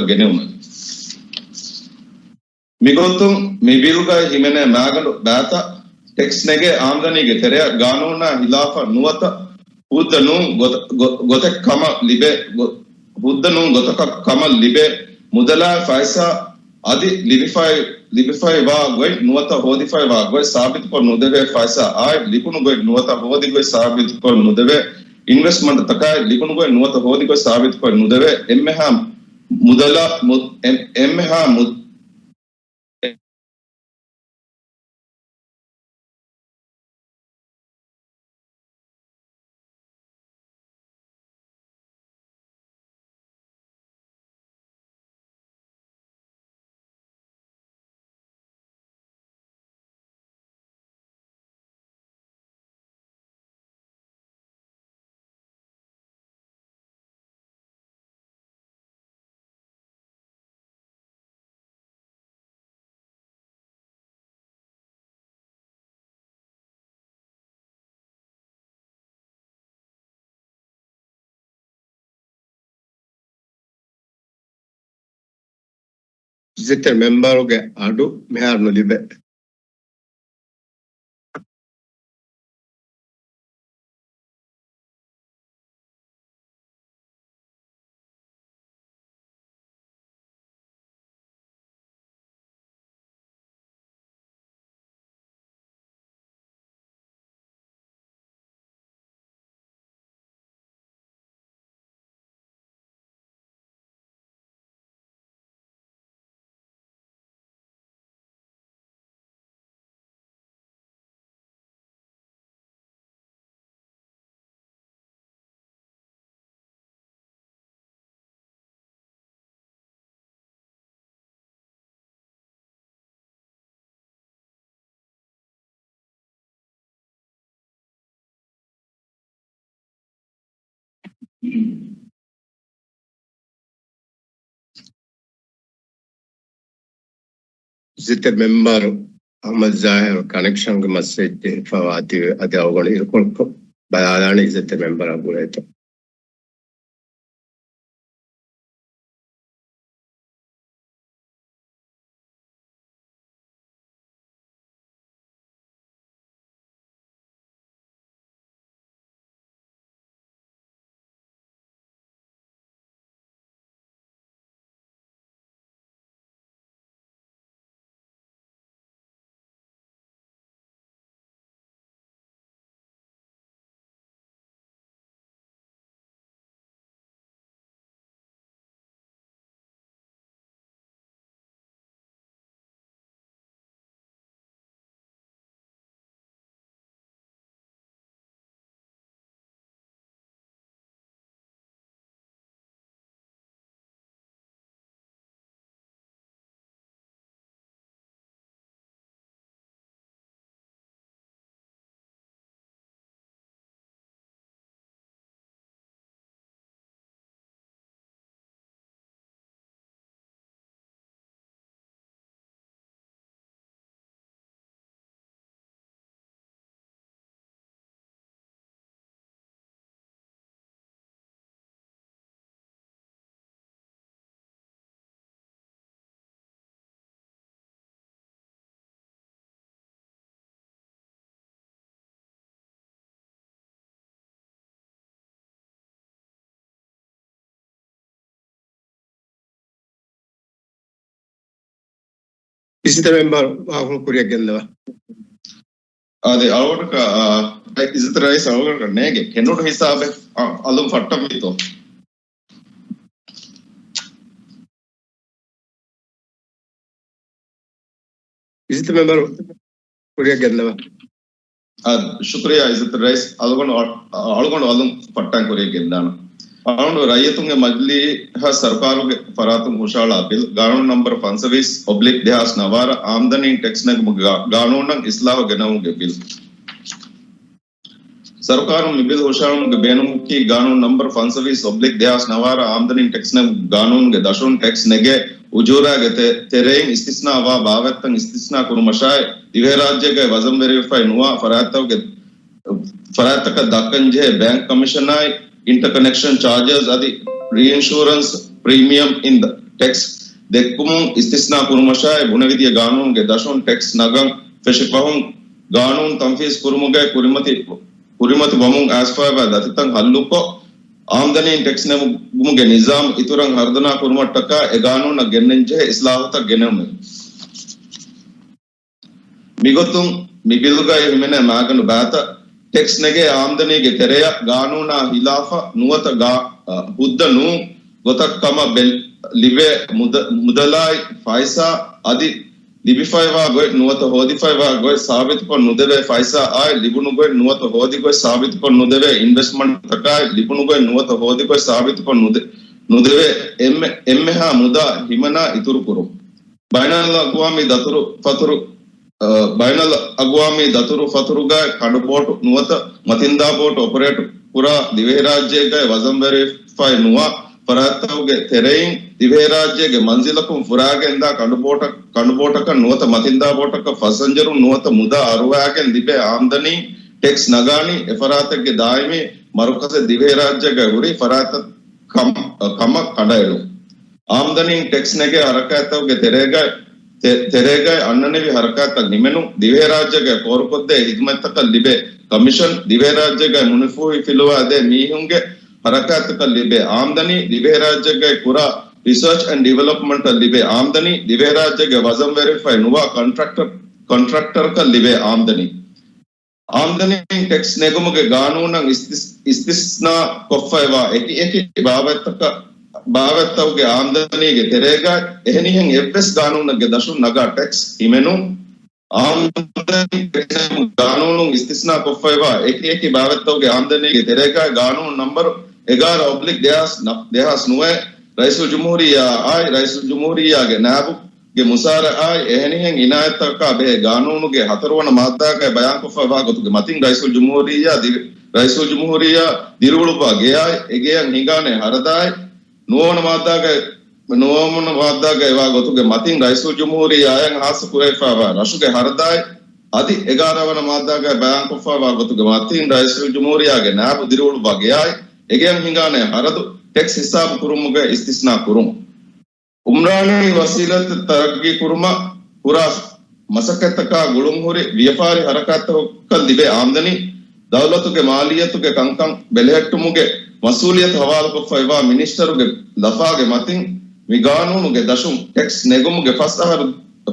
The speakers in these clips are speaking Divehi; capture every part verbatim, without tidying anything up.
ގެނެވުމެވެ. މިގޮތުން މި ބިލްގައި ހިމެނޭ މާގަނޑު ބައިތައް ޓެކްސް ނެގޭ އާމްދަނީގެ ތެރެއަށް ގާނޫނާ ހިލާފަށް ނުވަތަ ހުއްދަ ނޫން ގޮތަ-، ގޮ-، ގޮތެއް ކަމަށް ލިބޭ، ގޮ-، ހުއްދަ ނޫން ގޮތަކަށް ކަމަށް ލިބޭ މުދަލާ ފައިސާ އަދި ލިބިފައި، ލިބިފައިވާ ގޮތް ނުވަތަ ހޯދިފައިވާ ގޮތް ސާބިތުކޮށް ނުދެވޭ ފައިސާ އާއި ލިބުނު ގޮތް ނުވަތަ ހޯދި ގޮތް ސާބިތުކޮށް ނުދެވޭ އިންވެސްޓްމަންޓްތަކާއި ލިބުނު ގޮތް ނުވަތަ ހޯދި ގޮތް ސާބިތުކޮށް ނުދެވޭ އެންމެހާ މުދަލާ-، މު-، އެން-، އެންމެހާ މު-، އިއްޒަތްތެރި މެމްބަރުގެ އަޑު މިހާރު ނުލިބޭ. އިއްޒަތްތެރި މެމްބަރު އަޙްމަދު ޒާހިރު ކަނެކްޝަންގެ މައްސަލައެއް ޖެހިފައިވާތީވެ އަދި އަޅުގަނޑު އިރުކޮޅަކު ބަލާލާނީ އިއްޒަތްތެރި މެމްބަރާ ގުޅޭތޯ. އިއްޒަތްތެރި މެމްބަރު ވާހަކަ ކުރިއަށް ގެންދަވާ. އާދެ، އަޅުގަނޑަކަށް، އާ، އިއްޒަތްތެރި ރައީސް އަޅުގަނޑަކަށް ނޭނގެ ކެނޑުނު ހިސާބެއް، އާ، އަލުން ފައްޓަންވީތޯ؟ އިއްޒަތްތެރި މެމްބަރު ކުރިއަށް ގެންދަވާ. އާ، ޝުކުރިއްޔާ އިއްޒަތްތެރި ރައީސް. އަޅުގަނޑު އަ-، އަޅުގަނޑު އަލުން ފައްޓަން ކުރިއަށް ގެންދާނަން. އަޅުގަނޑު ރައްޔިތުންގެ މަޖިލީހަށް ސަރުކާރުގެ ފަރާތުން ހުށަހަޅާ ބިލް، ގާނޫނު ނަމްބަރު ފަންސަވީސް އޮބްލިކް ދެހާސް ނަވާރަ އާމްދަނީ ޓެކްސް ނެގުމުގެ ގާ-، ގާނޫނަށް އިސްލާހު ގެނައުމުގެ ބިލް. ސަރުކާރުން މި ބިލް ހުށަހަޅުމުގެ ބޭނުމަކީ، ގާނޫނު ނަމްބަރު ފަންސަވީސް އޮބްލިކް ދެހާސް ނަވާރަ އާމްދަނީ ޓެކްސް ނެގުމުގެ ގާނޫނުގެ ދަށުން ޓެކްސް ނެގޭ އުޖޫރާގެ ތެ-، ތެރެއިން އިސްތިސްނާވާ ބާވަތްތައް އިސްތިސްނާ ކުރުމަށާއި، ދިވެހިރާއްޖޭގައި ވަޒަންވެރިވެފައި ނުވާ ފަރާތްތަކުގެ، ފަރާތްތަކަށް ދައްކަންޖެހޭ ބޭންކް ކަމިޝަނާއި، އިންޓަކަނެކްޝަން ޗާޖަސް އަދި ރީއިންޝުއަރެންސް ޕްރީމިއަމް އިން ދަ ޓެކްސް ދެއްކުމުން އިސްތިސްނާ ކުރުމަށާއި، ބުނެވިދިޔަ ގާނޫނުގެ ދަށުން ޓެކްސް ނަގަން ފެށި ފަހުން، ގާނޫނު ތަންފީޒް ކުރުމުގައި ކުރިމަތި، ކުރިމަތި ވަމުން އައިސްފައިވާ ދަތިތައް ހައްލުކޮށް، އާމްދަނީން ޓެކްސް ނެގުމުގެ ނިޒާމް އިތުރަށް ހަރުދަނާ ކުރުމަށްޓަކާ އެ ގާނޫނަށް ގެންނަންޖެހޭ އިސްލާހުތައް ގެނެވުމެވެ. މިގޮތުން މި ބިލްގައި ހިމެނޭ މާގަނޑު ބައިތައް ޓެކްސް ނެގޭ އާމްދަނީގެ ތެރެއަށް ގާނޫނާ ހިލާފަށް ނުވަތަ ގާ-، އަ، ހުއްދަ ނޫން ގޮތަށް ކަމަށް ބެ-، ލިބޭ މުދަ-، މުދަލާއި ފައިސާ އަދި ލިބިފައިވާ ގޮތް ނުވަތަ ހޯދިފައިވާ ގޮތް ސާބިތުކޮށް ނުދެވޭ ފައިސާ އާއި ލިބުނު ގޮތް ނުވަތަ ހޯދި ގޮތް ސާބިތުކޮށް ނުދެވޭ އިންވެސްޓްމަންޓްތަކާއި ލިބުނު ގޮތް ނުވަތަ ހޯދި ގޮތް ސާބިތުކޮށް ނުދެ-، ނުދެވޭ އެންމެ-، އެންމެހާ މުދާ ހިމަނާ އިތުރުކުރުން. ބައިނަލްއަގުވާމީ ދަތުރު ފަތުރު، އަ، ބައިނަލްއަގުވާމީ ދަތުރު ފަތުރުގައި ކަނޑު ބޯޓު ނުވަތަ މަތިންދާ ބޯޓު އޮޕަރޭޓް ކުރާ ދިވެހިރާއްޖޭގައި ވަޒަންވެރިފައި ނުވާ ފަރާތްތަކުގެ ތެރެއިން ދިވެހިރާއްޖޭގެ މަންޒިލަކުން ފުރާގެންދާ ކަނޑު ބޯޓަ-، ކަނޑު ބޯޓަކަށް ނުވަތަ މަތިންދާ ބޯޓަކަށް ފަސްސަންޖަރުން ނުވަތަ މުދާ އަރުވާގެން ލިބޭ އާމްދަނީ ޓެކްސް ނަގާނީ އެފަރާތެއްގެ ދާއިމީ މަރުކަޒެއް ދިވެހިރާއްޖޭގައި ހުރި ފަރާތަށް ކަމަށް، ކަމަށް ކަނޑައެޅުން. އާމްދަނީން ޓެކްސް ނެގޭ ހަރަކާތްތަކުގެ ތެރޭގައި، ތެ-، ތެރޭގައި އަންނަނިވި ހަރަކާތްތައް ހިމެނުން، ދިވެހިރާއްޖޭގައި ފޯރުކޮށްދޭ ހިދުމަތްތަކަށް ލިބޭ ކަމިޝަން، ދިވެހިރާއްޖޭގައި މުނިފޫހި ފިލުވާދޭ މީހުންގެ ހަރަކާތްތަކަށް ލިބޭ އާމްދަނީ، ދިވެހިރާއްޖޭގައި ކުރާ ރިސާޗް އެންޑް ޑިވެލޮޕްމަންޓަށް ލިބޭ އާމްދަނީ، ދިވެހިރާއްޖޭގެ ވަޒަންވެރިފައި ނުވާ ކޮންޓްރެކްޓަރ-، ކޮންޓްރެކްޓަރަކަށް ލިބޭ އާމްދަނީ. އާމްދަނީން ޓެކްސް ނެގުމުގެ ގާނޫނަށް އިސްތިސް-، އިސްތިސްނާ ކޮށްފައިވާ އެކި އެކި ބާވަތްތަކަށް، ބާވަތްތަކުގެ އާމްދަނީގެ ތެރޭގައި އެހެނިހެން އެއްވެސް ގާނޫނެއްގެ ދަށުން ނަގާ ޓެކްސް ހިމެނުން. އާމްދަނީ ޓެކްސް ގާނޫނުން އިސްތިސްނާ ކޮށްފައިވާ އެކި އެކި ބާވަތްތަކުގެ އާމްދަނީގެ ތެރޭގައި ގާނޫނު ނަންބަރު އެގާރަ އޮބްލިކް ދެހާސް ނަ-، ދެހާސް ނުވައެއް ރައީސުލްޖުމްހޫރިއްޔާ އާއި ރައީސުލްޖުމްހޫރިއްޔާގެ ނާއިބު ގެ މުސާރަ އާއި އެހެނިހެން އިނާޔަތްތަކާ ބެހޭ ގާނޫނުގެ ހަތަރުވަނަ މާއްދާގައި ބަޔާންކޮށްފައިވާ ގޮތުގެ މަތިން ރައީސުލްޖުމްހޫރިއްޔާ ދި-، ރައީސުލްޖުމްހޫރިއްޔާ ދިރިއުޅުއްވާ ގެއާއި އެގެއަށް ހިނގާނެ ހަރަދާއި ނުވަވަނަ މާއްދާގައި، ނުވަވަނަ މާއްދާގައިވާ ގޮތުގެ މަތިން ރައީސުލްޖުމްހޫރިއްޔާއަށް ހާއްސަ ކުރެވިފައިވާ ރަށުގެ ހަރަދާއި އަދި އެގާރަވަނަ މާއްދާގައި ބަޔާންކޮށްފައިވާ ގޮތުގެ މަތިން ރައީސުލްޖުމްހޫރިއްޔާގެ ނާއިބު ދިރިއުޅުއްވާ ގެއާއި އެގެއަށް ހިނގާނެ ހަރަދު ޓެކްސް ހިސާބު ކުރުމުގައި އިސްތިސްނާ ކުރުން. އުމްރާނީ ވަސީލަތް ތަރައްގީ ކުރުމަށް ކުރާ މަސައްކަތްތަކާ ގުޅުންހުރި ވިޔަފާރި ހަރަކާތްތަކަށް ލިބޭ އާމްދަނީ، ދައުލަތުގެ މާލިއްޔަތުގެ ކަންކަން ބެލެހެއްޓުމުގެ މަސްއޫލިއްޔަތު ހަވާލުކޮށްފައިވާ މިނިސްޓަރުގެ ލަފާގެ މަތިން މި ގާނޫނުގެ ދަށުން ޓެކްސް ނެގުމުގެ ފަސް އަހަރު،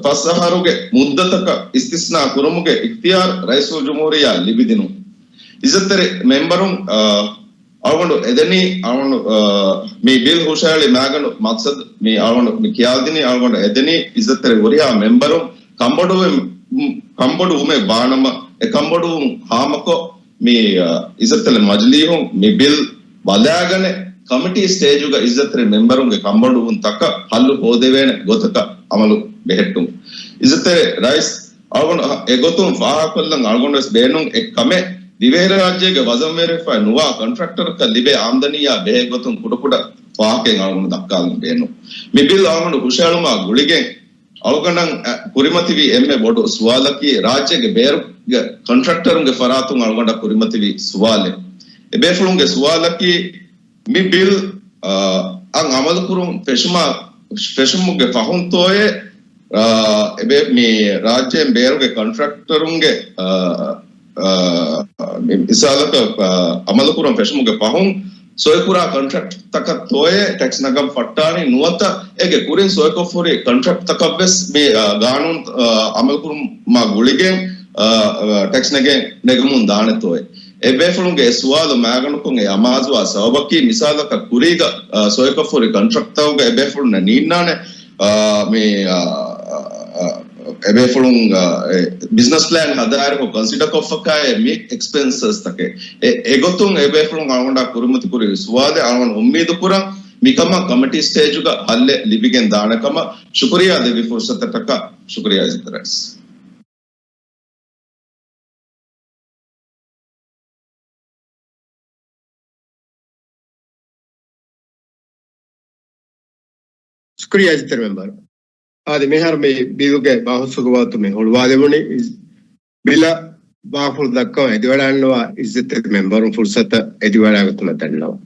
ފަސް އަހަރުގެ މުއްދަތަކަށް އިސްތިސްނާ ކުރުމުގެ އިޚްތިޔާރު ރައީސުލްޖުމްހޫރިއްޔާ ލިބިދިނުން. އިއްޒަތްތެރި މެމްބަރުން، އާ، އަޅުގަނޑު އެދެނީ، އަޅުގަނޑު، އާ، މި ބިލް ހުށަހެޅި މާގަނޑު މަޤްޞަދު، މި އަޅުގަނޑު މި ކިޔާދިނީ، އަޅުގަނޑު އެދެނީ އިއްޒަތްތެރި ހުރިހާ މެމްބަރުން ކަންބޮޑުވުމެއް، ކަންބޮޑުވުމެއް ވާނަމަ، އެ ކަންބޮޑުވުން ހާމަކޮށް، މި، އާ، އިއްޒަތްތެރި މަޖިލީހުން މި ބިލް ބަލާގަނެ، ކަމިޓީ ސްޓޭޖުގަ އިއްޒަތްތެރި މެމްބަރުންގެ ކަންބޮޑުވުންތަކަށް ހައްލު ހޯދެވޭނެ ގޮތަކަށް އަމަލު ބެހެއްޓުން. އިއްޒަތްތެރި ރައީސް، އަޅުގަނޑު އެގޮތުން ފާހަގަކޮށްލަން އަޅުގަނޑުވެސް ބޭނުން އެއް ކަމެއް، ދިވެހިރާއްޖޭގެ ވަޒަންވެރިފައި ނުވާ ކޮންޓްރެކްޓަރަކަށް ލިބޭ އާމްދަނީއާ ބެހޭ ގޮތުން ކުޑަކުޑަ ފާހަގައެއް އަޅުގަނޑު ދައްކާލަން ބޭނުން. މި ބިލް އަޅުގަނޑު ހުށަހެޅުމާ ގުޅިގެން، އަޅުގަނޑަށް، އަ، ކުރިމަތިވި އެންމެ ބޮޑު ސުވާލަކީ، ރާއްޖޭގެ ބޭރުގެ ކޮންޓްރެކްޓަރުންގެ ފަރާތުން އަޅުގަނޑަށް ކުރިމަތިވި ސުވާލެއް. އެބޭފުޅުންގެ ސުވާލަކީ، މި ބިލް، އަ، އަށް އަމަލުކުރުން ފެށުމާ-، ފެށުމުގެ ފަހުންތޯއޭ، އާ، އެބޭ-، މި ރާއްޖޭން ބޭރުގެ ކޮންޓްރެކްޓަރުންގެ، އާ، އާ، މި މިސާލަކަށް، އާ، އަމަލުކުރަން ފެށުމުގެ ފަހުން ސޮއިކުރާ ކޮންޓްރެކްޓްތަކަށް ތޯއޭ ޓެކްސް ނަގަން ފައްޓާނީ ނުވަތަ އޭގެ ކުރިން ސޮއިކޮށްފަހުރި ކޮންޓްރެކްޓްތަކަށްވެސް މި، އާ، ގާނޫނު، އާ، އަމަލުކުރުމާ ގުޅިގެން، އާ، އާ، ޓެކްސް ނެގެން ނެގުމުން ދާނެތޯއޭ؟ އެބޭފުޅުންގެ އެ ސުވާލު މާގަނޑުކޮށް އެ އަމާޒުވާ ސަބަބަކީ، މިސާލަކަށް ކުރީގަ، އާ، ސޮއިކޮށްފަހުރި ކޮންޓްރެކްޓްތަކުގަ އެބޭފުޅުންނަށް ނީންނާނެ، އާ، މި، އާ، އާ، އެބޭފުޅުން، އާ، އެ ބިޒްނަސް ޕްލޭން ހަދާއިރު ކޮންސިޑަ ކޮށްފަކާއެއް މި އެކްސްޕެންސަސްތަކެއް. އެ، އެގޮތުން އެބޭފުޅުން އަޅުގަނޑާ ކުރިމަތިކުރި ސުވާލެއް އަޅުގަނޑު އުއްމީދުކުރަން މިކަމަށް ކަމިޓީ ސްޓޭޖުގަ ހައްލެއް ލިބިގެން ދާނެ ކަމަށް. ޝުކުރިއްޔާ ދެއްވި ފުރުސަތަށްޓަކާ ޝުކުރިއްޔާ އިއްޒަތްތެރި ރައީސް. ޝުކުރިއްޔާ އިއްޒަތްތެރި މެމްބަރު. އާދެ، މިހާރު މި ބިލުގެ ބާހުސްވުގެ ވަގުތު މި ހުޅުވާލެވުނީ. ބިލަށް ވާހަކަފުޅު ދައްކަވަން އެދިވަޑައިގަންނަވާ އިއްޒަތްތެރި މެމްބަރުން ފުރުސަތަށް އެދިވަޑައިގަތުމަށް ދަންނަވަން.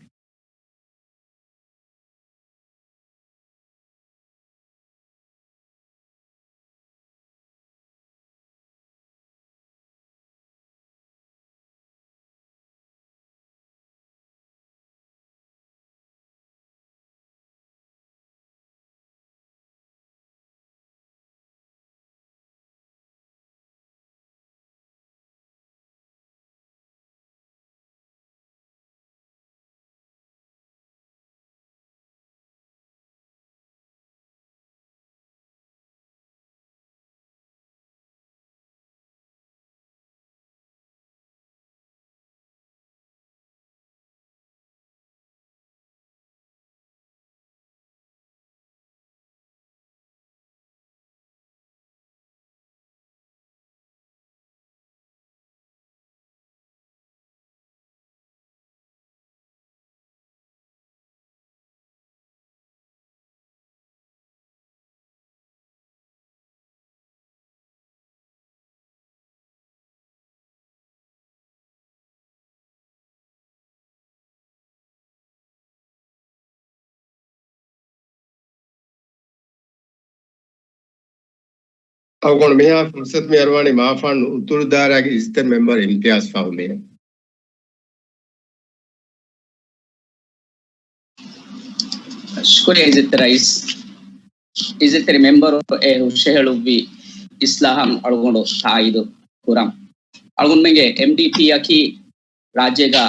އަޅުގަނޑު މިހާ ފުރުސަތު މި އަރުވާނީ މާފާން އުތުރު ދާއިރާގެ އިއްޒަތްތެރި މެމްބަރު އިމްތިޔާޒް ފަހުމީ. ޝުކުރިއްޔާ އިއްޒަތްތެރި ރައީސް. އިއްޒަތްތެރި މެމްބަރު އެ ހުށަހެޅުއްވި އިސްލާހަށް އަޅުގަނޑު ތާއީދު ކުރަން. އަޅުގަނޑުމެންގެ އެމްޑީޕީ އަކީ ރާއްޖޭގަ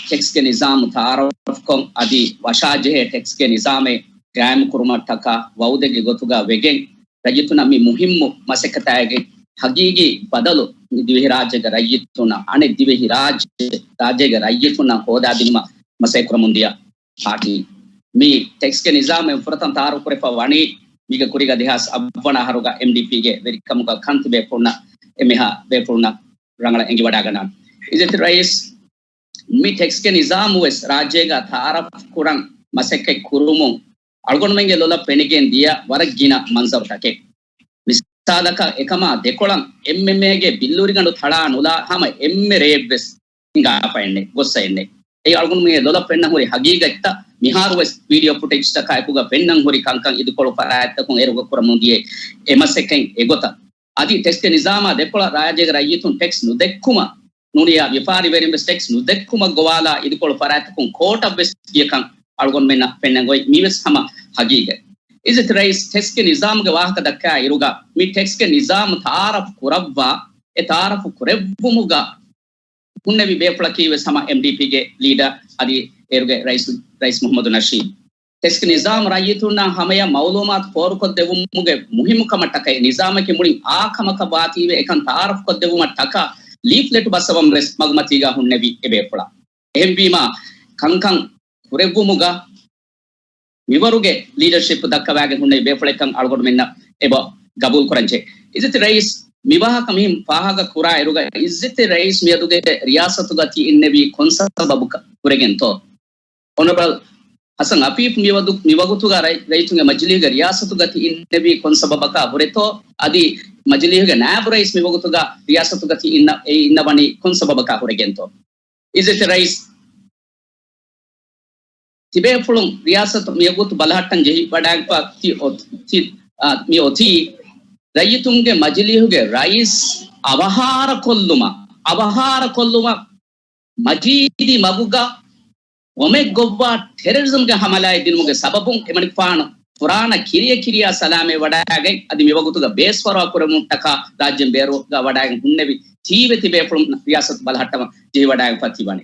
ޓެކްސްގެ ނިޒާމު ތައާރަފްކޮށް، އަދި ވަށާޖެހޭ ޓެކްސްގެ ނިޒާމެއް ގާއިމުކުރުމަށްޓަކާ ވައުދެއްގެ ގޮތުގަ ވެގެން، ރައްޔިތުންނަށް މި މުހިއްމު މަސައްކަތާއިގެ ހަގީގީ ބަދަލު މި ދިވެހިރާއްޖޭގެ ރައްޔިތުންނަށް، އަނެއް ދިވެހިރާއްޖެ، ރާއްޖޭގެ ރައްޔިތުންނަށް ހޯދާދިނުމަށް މަސައްކަތްކުރަމުންދިޔަ ޕާޓީ. މި ޓެކްސްގެ ނިޒާމެއް ފުރަތަމަ ތައާރަފް ކުރެފަ ވަނީ މީގެ ކުރީގަ ދެހާސް އަށްވަނަ އަހަރުގަ އެމްޑީޕީގެ ވެރިކަމުގަ ކަންތި ބޭފުޅުންނަށް އެމެހާ ބޭފުޅުންނަށް ރަނގަޅަށް އެނގިވަޑައިގަންނަވާނެ. އިއްޒަތްތެރި ރައީސް، މި ޓެކްސްގެ ނިޒާމު ވެސް ރާއްޖޭގަ ތައާރަފް ކުރަން މަސައްކަތް ކުރުމުން އަޅުގަނޑުމެންގެ ލޮލަށް ފެނިގެން ދިޔަ ވަރަށް ގިނަ މަންޒަރުތަކެއް. މިސާލަކަށް، އެކަމާ ދެކޮޅަށް އެމްއެމްއޭގެ ބިއްލޫރިގަނޑު ތަޅާ ނުލާ ހަމަ އެންމެ ރެއެއްވެސް ހިނގާފައެއްނެ، ގޮއްސައެއްނެ. އެއީ އަޅުގަނޑުމެންގެ ލޮލަށް ފެންނަ ހުރި ހަގީގަތްތައް. މިހާރުވެސް ވީޑިއޯ ފުޓޭޖްތަކާ އެކުގަ ފެންނަން ހުރި ކަންކަން އިދިކޮޅު ފަރާތްތަކުން އޭރުގަ ކުރަމުން ދިޔަ އެ މަސައްކަތް އެގޮތަށް. އަދި ޓެކްސްގެ ނިޒާމާ ދެކޮޅަށް ރާއްޖޭގެ ރައްޔިތުން ޓެކްސް ނުދެއްކުމަށް ނޫނިއްޔާ ވިޔަފާރިވެރިން ވެސް ޓެކްސް ނުދެއްކުމަށް ގޮވާލާ އިދިކޮޅު ފަރާތްތަކުން ކޯޓަށް ވެސް ގިޔަކަން އަޅުގަނޑުމެންނަށް ފެންނަން ގޮތް. މީ ވެސް ހަމަ ހަގީގަތް. އިއްޒަތް ރައީސް، ޓެކްސްގެ ނިޒާމުގެ ވާހަކަ ދައްކާ އިރުގަ، މި ޓެކްސްގެ ނިޒާމު ތައާރަފް ކުރައްވާ، އެ ތައާރަފް ކުރެއްވުމުގަ ހުންނެވި ބޭފުޅަކީ ވެސް ހަމަ އެމްޑީޕީގެ ލީޑަރ އަދި އޭރުގެ ރައީސް، ރައީސް މުހައްމަދު ނަޝީދު. ޓެކްސްގެ ނިޒާމު ރައްޔިތުންނާ ހަމަޔަށް މައުލޫމާތު ފޯރުކޮށްދެވުމުގެ މުހިއްމު ކަމަށްޓަކައި، ނިޒާމަކީ މުޅިން އާ ކަމަކަށް ވާތީވެ އެކަން ތައާރަފްކޮށްދެއްވުމަށްޓަކާ ލީފްލެޓު ބައްސަވަން ވެސް މަގުމަތީގަ ހުންނެވި އެބޭފުޅާ. އެހެންވީމާ، ކަންކަން ކުރެއްވުމުގަ މިވަރުގެ ލީޑަރޝިޕް ދައްކަވާގެން ހުންނެވި ބޭފުޅެއްކަން އަޅުގަނޑުމެންނަށް އެބަ ގަބޫލުކުރަންޖެހޭ. އިއްޒަތް ރައީސް، މިވާހަކަ މިހެން ފާހަގަ ކުރާ އިރުގަ، އިއްޒަތް ރައީސް މިއަދުގެ ރިޔާސަތުގަ ތި އިންނެވީ ކޮން ސަބަބަކަށް ހުރެގެންތޯ؟ އޮނަރަބަލް ހަސަން އަފީފް މިވަގު-، މިވަގުތުގަ ރައި-، ރައްޔިތުންގެ މަޖިލީހުގެ ރިޔާސަތުގަ ތި އިންނެވީ ކޮން ސަބަބަކާ ހުރެތޯ؟ އަދި މަޖިލީހުގެ ނާއިބު ރައީސް މިވަގުތުގަ ރިޔާސަތުގަ ތި އިންނަ-، އެ އިންނަވަނީ ކޮން ސަބަބަކާ ހުރެގެންތޯ؟ އިއްޒަތް ރައީސް، ތިބޭފުޅުން ރިޔާސަތު މިވަގުތު ބަލަހައްޓަން ޖެހިވަޑައިގެންފަ ތި އޮތް-، ތި-، އާ، މި އޮތީ ރައްޔިތުންގެ މަޖިލީހުގެ ރައީސް އަވަހާރަކޮށްލުމަށް، އަވަހާރަކޮށްލުމަށް މަޖީދީ މަގުގަ ބޮމެއް ގޮއްވާ ޓެރަރިޒަމްގެ ހަމަލާއެއް ދިނުމުގެ ސަބަބުން އެމަނިކުފާނު ފުރާނަ ކިރިޔަ ކިރިޔާ ސަލާމަތް ވަޑައިގެން އަދި މިވަގުތުގަ ބޭސްފަރުވާ ކުރެވުމަށްޓަކާ ރާއްޖޭން ބޭރުގަ ވަޑައިގެން ހުންނެވި ތީވެ ތިބޭފުޅުން ރިޔާސަތު ބަލަހައްޓަވަން ޖެހިވަޑައިގެންފަ ތިވަނީ.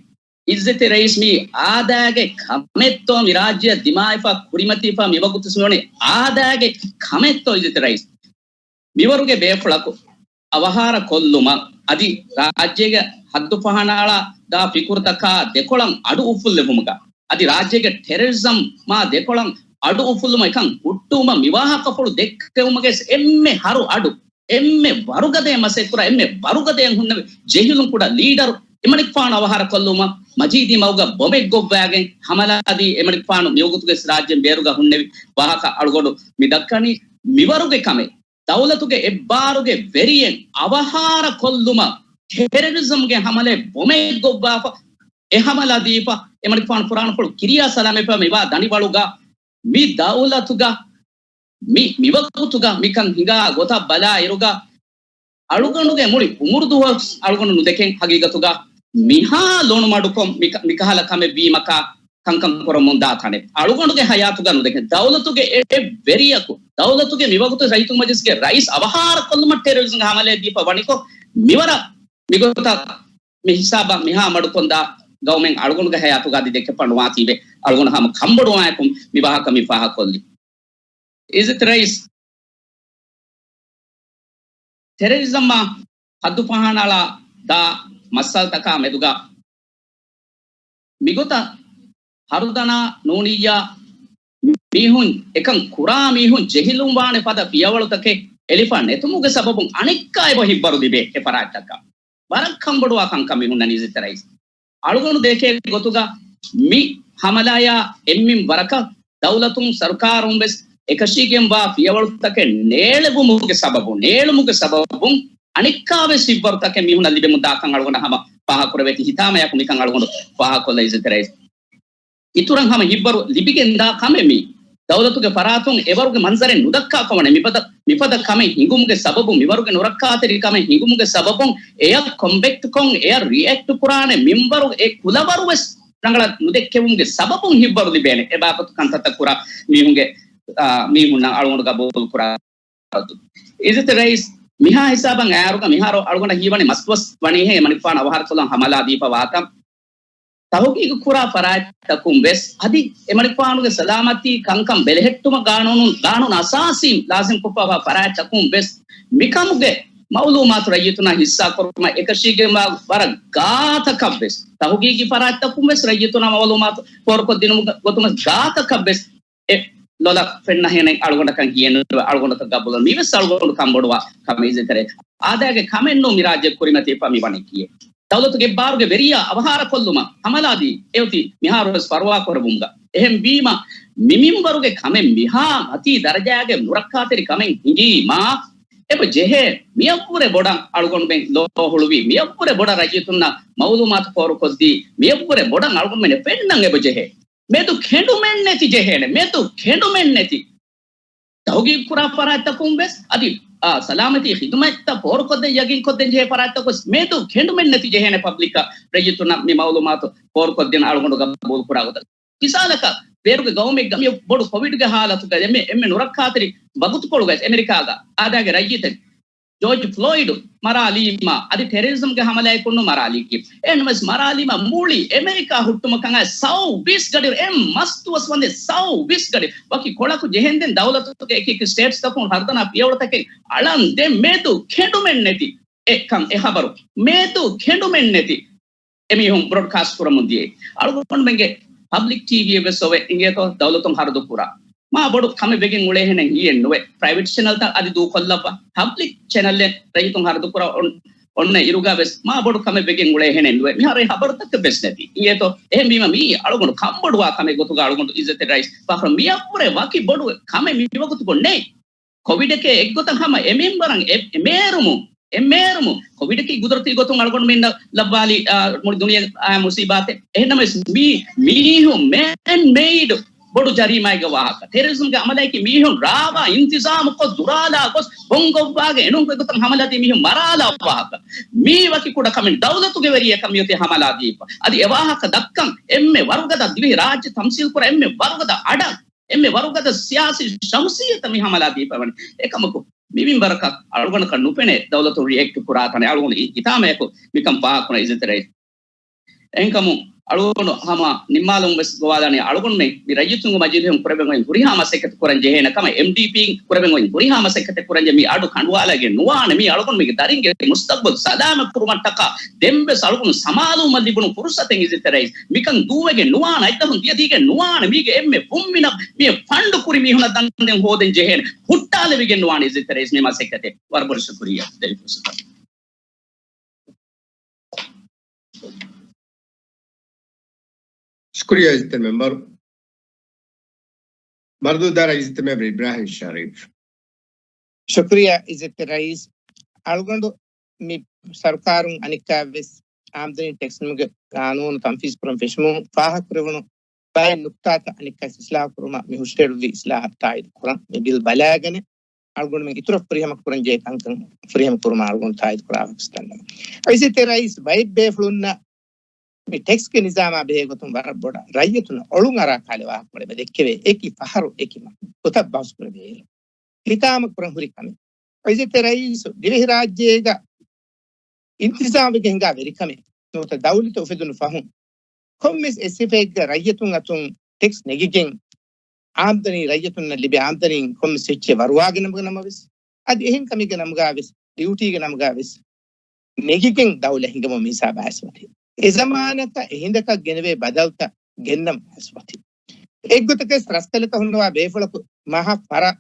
އިއްޒަތެއް ރައީސް، މީ އާދައިގެ ކަމެއްތޯ މި ރާއްޖެއަށް ދިމާވެފަ ކުރިމަތިވެފަ މިވަގުތު މިވަނީ އާދައިގެ ކަމެއްތޯ އިއްޒަތެއް ރައީސް؟ މިވަރުގެ ބޭފުޅަކު އަވަހާރަ ކޮށްލުމަށް އަދި ރާއްޖޭގެ ހައްދުފަހަނާޅާ ދާ ފިކުރުތަކާ ދެކޮޅަށް އަޑު އުފުއްލެވުމުގަ އަދި ރާއްޖޭގެ ޓެރަރިޒަމް މާ ދެކޮޅަށް އަޑު އުފުއްލުމަށް އެކަން ހުއްޓުވުމަށް މި ވާހަކަފުޅު ދެއްކެވުމުގެ އެންމެ ހަރު އަޑު، އެންމެ ވަރުގަދަޔަށް މަސައްކަތް ކުރާ، އެންމެ ވަރުގަދަޔަށް ހުންނެވި ޖެހިލުން ކުޑަ ލީޑަރު އެމަނިކުފާނު އަވަހާރަ ކޮށްލުމަށް މަޖީދީ މަގުގަ ބޮމެއް ގޮއްވާގެން ހަމަލާދީ އެމަނިކުފާނު މިވަގުތުގެ ރާއްޖޭން ބޭރުގަ ހުންނެވި ވާހަކަ އަޅުގަނޑު މި ދައްކަނީ. މިވަރުގެ ކަމެއް ދައުލަތުގެ އެއްބާރުގެ ވެރިއެއް އަވަހާރަ ކޮށްލުމަށް ޓެރަރިޒަމްގެ ހަމަލައެއް ބޮމެއް ގޮއްވާފަ، އެ ހަމަލާ ދީފަ، އެމަނިކުފާނު ފުރާނަފުޅު ކިރިޔާ ސަލާމަތްވެފަ މިވާ ދަނޑިވަޅުގަ މި ދައުލަތުގަ މި، މިވަގުތުގަ މިކަން ހިނގާ ގޮތަށް ބަލާ އިރުގަ އަޅުގަނޑުގެ މުޅި އުމުރު ދުވަސް އަޅުގަނޑު ނުދެކެން ހަގީގަތުގަ މިހާ ލޮނުމަޑުކޮށް މިކަ-، މިކަހަލަ ކަމެއް ވީމަކާ ކަންކަން ކުރަމުން ދާ ތަނެއް އަޅުގަނޑުގެ ހަޔާތުގަ ނުދެކެން. ދައުލަތުގެ އެ، އެ ވެރިޔަކު، ދައުލަތުގެ މިވަގުތު ރައްޔިތުންގެ މަޖިލިސްގެ ރައީސް އަވަހާރަ ކޮށްލުމަށް ޓެރަރިޒަމްގެ ހަމަލައެއް ދީފަ ވަނިކޮށް، މިވަރަށް މިގޮތަށް މި ހިސާބަށް މިހާ މަޑުކޮންދާ ގައުމެއް އަޅުގަނޑުގެ ހަޔާތުގަ އަދި ދެކެފަ ނުވާތީވެ. އަޅުގަނޑު ހަމަ ކަންބޮޑުވާއެކު މި ވާހަކަ މި ފާހަގަކޮށްލީ. އިއްޒަތް ރައީސް، ޓެރަރިޒަމްއާ ހައްދުފަހަނާޅާ ދާ މައްސަލަތަކާ މެދުގަ މިގޮތަށް ހަރުދަނާ ނޫނިއްޔާ މީހުން އެކަން ކުރާ މީހުން ޖެހިލުން ވާނެ ފަދަ ފިޔަވަޅުތަކެއް އެޅިފަ ނެތުމުގެ ސަބަބުން އަނެއްކާ އެބަ ހިއްވަރު ލިބޭ އެ ފަރާތްތަކަށް. ވަރަށް ކަންބޮޑުވާ ކަންކަން މި ހުންނަނީ އިއްޒަތް ރައީސް. އަޅުގަނޑު ދެކޭ ގޮތުގަ މި ހަމަލާޔާ އެންމެން ވަރަކަށް ދައުލަތުން ސަރުކާރުން ވެސް އެކަށީގެންވާ ފިޔަވަޅުތަކެއް ނޭޅެވުމުގެ ސަބަބުން، ނޭޅުމުގެ ސަބަބުން އަނެއްކާވެސް ހިއްވަރުތަކެއް މީހުންނަށް ލިބެމުން ދާކަން އަޅުގަނޑަށް ހަމަ ފާހަގަކުރެވޭތީ. ހިތާމަޔާކު މިކަން އަޅުގަނޑު ފާހަގަކޮށްލަ އިއްޒަތް ރައީސް. އިތުރަށް ހަމަ ހިއްވަރު ލިބިގެންދާ ކަމެއް މީ. ދައުލަތުގެ ފަރާތުން އެވަރުގެ މަންޒަރެއް ނުދައްކާފަވަނެ. މިފަދަ، މިފަދަ ކަމެއް ހިނގުމުގެ ސަބަބު، މިވަރުގެ ނުރައްކާތެރި ކަމެއް ހިނގުމުގެ ސަބަބުން އެޔަށް ކޮމްބެކްޓްކޮށް، އެޔަށް ރިއެކްޓް ކުރާނެ މިންވަރު އެ ކުލަވަރު ވެސް ރަނގަޅަށް ނުދެއްކެވުމުގެ ސަބަބުން ހިތްވަރު ލިބޭނެ. އެ ބާވަތު ކަންތައްތައް ކުރާ މީހުންގެ، އާ، މީހުންނަށް އަޅުގަނޑު ގަބޫލު ކުރާ. އިއްޒަތްތެރި ރައީސް، މިހާ ހިސާބަށް އައިއިރުގަ މިހާރު އަޅުގަނޑަށް ހީވަނީ މަސްދުވަސް ވަނީހޭ އެމަނިކުފާނު އަވަހާރަކޮށްލަން ހަމަލާ ދީފަ ވާތަން. ތަހުގީގު ކުރާ ފަރާތްތަކުން ވެސް އަދި އެމަނިކުފާނުގެ ސަލާމަތީ ކަންކަން ބެލެހެއްޓުމަށް ގާނޫނު، ގާނޫނު އަސާސީން ލާޒިމް ކޮށްފަވާ ފަރާތްތަކުން ވެސް މިކަމުގެ މައުލޫމާތު ރައްޔިތުންނާ ހިއްސާކުރުމަށް އެކަށީގެންވާ ވަރަށް ގާތަކަށް ވެސް، ތަހުގީގީ ފަރާތްތަކުން ވެސް ރައްޔިތުންނާ މައުލޫމާތު ފޯރުކޮށްދިނުމުގެ ގޮތުން ވެސް ގާތަކަށް ވެސް އެ ލޮލަށް ފެންނަހެނެއް އަޅުގަނޑަކަށް ހިޔެއްނުވެ، އަޅުގަނޑަކަށް ގަބޫލު. މިވެސް އަޅުގަނޑު ކަންބޮޑުވާ ކަމެއް އިއްޒަތްތެރި. އާދައިގެ ކަމެއްނޫން މި ރާއްޖެ ކުރިމަތިވެފަ މިވަނީ ކިޔޭ. ދައުލަތުގެ އެއްބާރުގެ ވެރިޔާ އަވަހާރަކޮށްލުމަށް ހަމަލާދީ އެއޮތީ މިހާރުވެސް ފަރުވާކުރެވުމުގަ. އެހެންވީމަ، މިމިންވަރުގެ ކަމެއް މިހާ މަތީ ދަރަޖާގެ ނުރައްކާތެރި ކަމެއް ހިނގީމަ، އެބަ ޖެހޭ މިއަށްވުރެ ބޮޑަށް އަޅުގަނޑުމެން ލޯ ހުޅުވި، މިއަށްވުރެ ބޮޑަށް ރައްޔިތުންނަށް މައުލޫމާތު ފޯރުކޮށްދީ، މިއަށްވުރެ ބޮޑަށް އަޅުގަނޑުމެން ފެންނަން އެބަ ޖެހޭ. މެދު ކެނޑުމެއްނެތި ޖެހޭނެ. މެދު ކެނޑުމެއްނެތި. ތަހުގީގު ކުރާ ފަރާތްތަކުން ވެސް އަދި، އާ، ސަލާމަތީ ޚިދުމަތްތައް ފޯރުކޮށްދޭން ޔަގީންކޮށްދޭން ޖެހޭ ފަރާތްތަކުން ވެސް މެދު ކެނޑުމެއްނެތި ޖެހޭނެ ޕަބްލިކަށް ރައްޔިތުންނަށް މި މައުލޫމާތު ފޯރުކޮށްދޭން އަޅުގަނޑު ގަބޫލު ކުރާ ގޮތަށް. މިސާލަކަށް، ބޭރުގެ ގައުމެއްގަ މި ބޮޑު ކޮވިޑްގެ ހާލަތުގަ އެންމެ، އެންމެ ނުރައްކާތެރި ވަގުތުކޮޅުގަ އެމެރިކާގަ އާދައިގެ ރައްޔިތެއް ޖޯޖް ފްލޮއިޑް މަރާލީމަ، އަދި ޓެރަރިޒަމްގެ ހަމަލާއެކުންނު މަރާލީކީ. އެހެންނަމަވެސް މަރާލީމަ މުޅި އެމެރިކާ ހުއްޓުމަކަށް އައި ސައުވީސް ގަޑި، އެ މަސް ދުވަސް ވަންދެން ސައުވީސް ގަޑި ވަކި ކޮޅަކު ޖެހެންދެން ދައުލަތުގެ އެކި އެކި ސްޓޭޓްސްތަކުން ހަރުދަނާ ފިޔަވަޅުތަކެއް އަޅަންދެން މެދު ކެނޑުމެއްނެތި އެކަން އެ ހަބަރު. މެދު ކެނޑުމެއްނެތި އެމީހުން ބްރޯޑްކާސްޓް ކުރަމުން ދިޔައީ. އަޅުގަނޑުމެންގެ ޕަބްލިކް ޓީވީއެއް ވެސް އޮވެ އިނގޭތޯ ދައުލަތުން ހަރުދު ކުރާ. މާ ބޮޑު ކަމެއް ވެގެން އުޅޭހެނެއް ހިއެއް ނުވެ. ޕްރައިވެޓް ޗެނަލްތައް އަދި ދޫކޮށްލައްވާ. ޕަބްލިކް ޗެނަލްއެއް ރައްޔިތުން ހަރުދު ކުރާ އޮން-، އޮންނަ އިރުގަ ވެސް މާ ބޮޑު ކަމެއް ވެގެން އުޅޭހެނެއް ނުވެ. މިހާރު އެ ހަބަރުތަކެއް ވެސް ނެތި. އިނގޭތޯ އެހެންވީމަ މީ އަޅުގަނޑު ކަންބޮޑުވާ ކަމެއް ގޮތުގަ އަޅުގަނޑު އިއްޒަތްތެރި ރައީސް ފަޚްރު މިއަށްވުރެ ވަކި ބޮޑު ކަމެއް މިވަގުތު ބޮޑު ނެތް. ކޮވިޑެކޭ އެއްގޮތަށް ހަމަ އެ މިންވަރަށް އެ-، އެ މޭރުމު، އެ މޭރުމު. ކޮވިޑަކީ ގުދުރަތީ ގޮތުން އަޅުގަނޑުމެންނަށް ލައްވާލި، އާ، މުޅި ދުނިޔެ، އާ، މުސީބާތެއް. އެހެންނަމަވެސް މީ މީހުން މޭން މެއިޑް ބޮޑު ޖަރީމާއެއްގެ ވާހަކަ. ޓެރަރިޒަމްގެ ހަމަލާއަކީ މީހުން ރާވާ އިންތިޒާމުކޮށް ދުރާލާ ގޮސް ބޮންގޮއްވާގެ އެނޫން ގޮތްގޮތަށް ހަމަލާދީ މީހުން މަރާލާ ވާހަކަ. މީ ވަކި ކުޑަ ކަމެއް ދައުލަތުގެ ވެރިޔަކަށް މިއޮތީ ހަމަލާދީފަ. އަދި އެ ވާހަކަ ދައްކަން އެންމެ ވަރުގަދަ ދިވެހި ރާއްޖެ ތަމްސީލް ކުރާ އެންމެ ވަރުގަދަ އަޑަށް އެންމެ ވަރުގަދަ ސިޔާސީ ޝަހުސިއްޔަތަށް މި ހަމަލާ ދީފަވަނީ. އެކަމަކު، މި މިންވަރަކަށް އަޅުގަނޑަކަށް ނުފެނޭ ދައުލަތުން ރިއެކްޓް ކުރާ ތަނެއް. އަޅުގަނޑު އި-، އިތާމަޔަކު މިކަން ފާހަގަކުރަން އިއްޒަތްތެރި. އެހެންކަމުން އަޅުގަނޑު ހަމަ ނިންމާލުން ވެސް ގޮވާލާނީ އަޅުގަނޑުމެން މި ރައްޔިތުންގެ މަޖިލީހުން ކުރެވެން އޮތް ހުރިހާ މަސައްކަތެއް ކުރަން ޖެހޭނެ ކަމަށް. އެމްޑީޕީން ކުރެވެން އޮތް ހުރިހާ މަސައްކަތެއް ކުރަން ޖެހޭ މި އަޑު ކަނޑުވާލައިގެން ނުވާނެ. މީ އަޅުގަނޑުމެންގެ ދަރިންގެ މުސްތަގްބަލް ސަލާމަތް ކުރުމަށްޓަކާ ދެން ވެސް އަޅުގަނޑު ސަމާލުވުމަށް ލިބުނު ފުރުސަތެއް އިއްޒަތްތެރި ރައީސް. މިކަން ދޫވެގެން ނުވާނެ، އަތްދަހުން ދިޔަދީގެން ނުވާނެ. މީގެ އެންމެ ފުންމިނަށް މި ފަންޑު ކުރި މީހުނަށް ދަންދެން ހޯދެން ޖެހޭނެ. ހުއްޓާލެވިގެން ނުވާނެ އިއްޒަތްތެރި ރައީސް މި މަސައްކަތެއް. ވަރަށް ބޮޑަށް ޝުކުރިއްޔާ ދެވި ފުރުސަތަށް. ޝުކުރިއްޔާ އިއްޒަތްތެރި މެމްބަރު. ބަރުދޫދާރަ އިއްޒަތްތެރި މެމްބަރު އިބްރާހިމް ޝަރީފް. ޝުކުރިއްޔާ އިއްޒަތްތެރި ރައީސް. އަޅުގަނޑު މި ސަރުކާރުން އަނެއްކާވެސް އާމްދަނީ ޓެކްސް ނިމުމުގެ ގާނޫނު ތަންފީޒު ކުރަން ފެށުމުން ފާހަގަކުރެވުނު ބައެއް ނުކްތާތައް އަނެއްކާ އިސްލާހު ކުރުމަށް މި ހުށަހެޅުއްވި އިސްލާހަށް ތާއީދު ކުރަން. މި ބިލް ބަލާގަނެ އަޅުގަނޑުމެން އިތުރަށް ފުރިހަމަ ކުރަން ޖެހޭ ކަންކަން ފުރިހަމަ ކުރުމަށް އަޅުގަނޑު ތާއީދު ކުރާ ވަގުތު ދަންނަވަން. އިއްޒަތްތެރި ރައީސް ބައެއް ބޭފުޅުންނަށް މި ޓެކްސްގެ ނިޒާމާ ބެހޭ ގޮތުން ވަރަށް ބޮޑަށް ރައްޔިތުންނަށް އޮޅުން އަރާ ކަހަލަ ވާހަކަ ބޮޑެ ދެއްކެވޭ. އެކި ފަހަރު އެކި މަ-، ގޮތަށް ބަހުސް ކުރެވޭ. ހިތާމަ ކުރަން ހުރި ކަމެއް. އިއްޒަތްތެރި ރައީސް ދިވެހިރާއްޖޭގަ އިންތިޒާމްވެގެން ހިނގާ ވެރިކަމެއް ނުވަތަ ދައުލަތު އުފެދުނު ފަހުން ކޮންމެސް އެއް ސިފައެއްގަ ރައްޔިތުން އަތުން ޓެކްސް ނެގިގެން އާމްދަނީ، ރައްޔިތުންނަށް ލިބޭ އާމްދަނީން ކޮންމެސް އެއްޗެއް ވަރުވާގެން ނަމަވެސް، އަދި އެހެން ކަމެއްގެ ނަމުގަ ވެސް ޑިއުޓީގެ ނަމުގަ ވެސް ނެގިގެން ދައުލަށް ހިނގަމުން މިހިސާބަށް އައިސް އޮތީ. އެ ޒަމާނަކަށް އެ ހިނދަކަށް ގެނެވޭ ބަދަލުތައް ގެންނަމުން އައިސް އޮތީ. އެއްގޮތަކަސް ރަސްކަލަކަށް ހުންނަވާ ބޭފުޅަކު މަހަށް ފަރަށް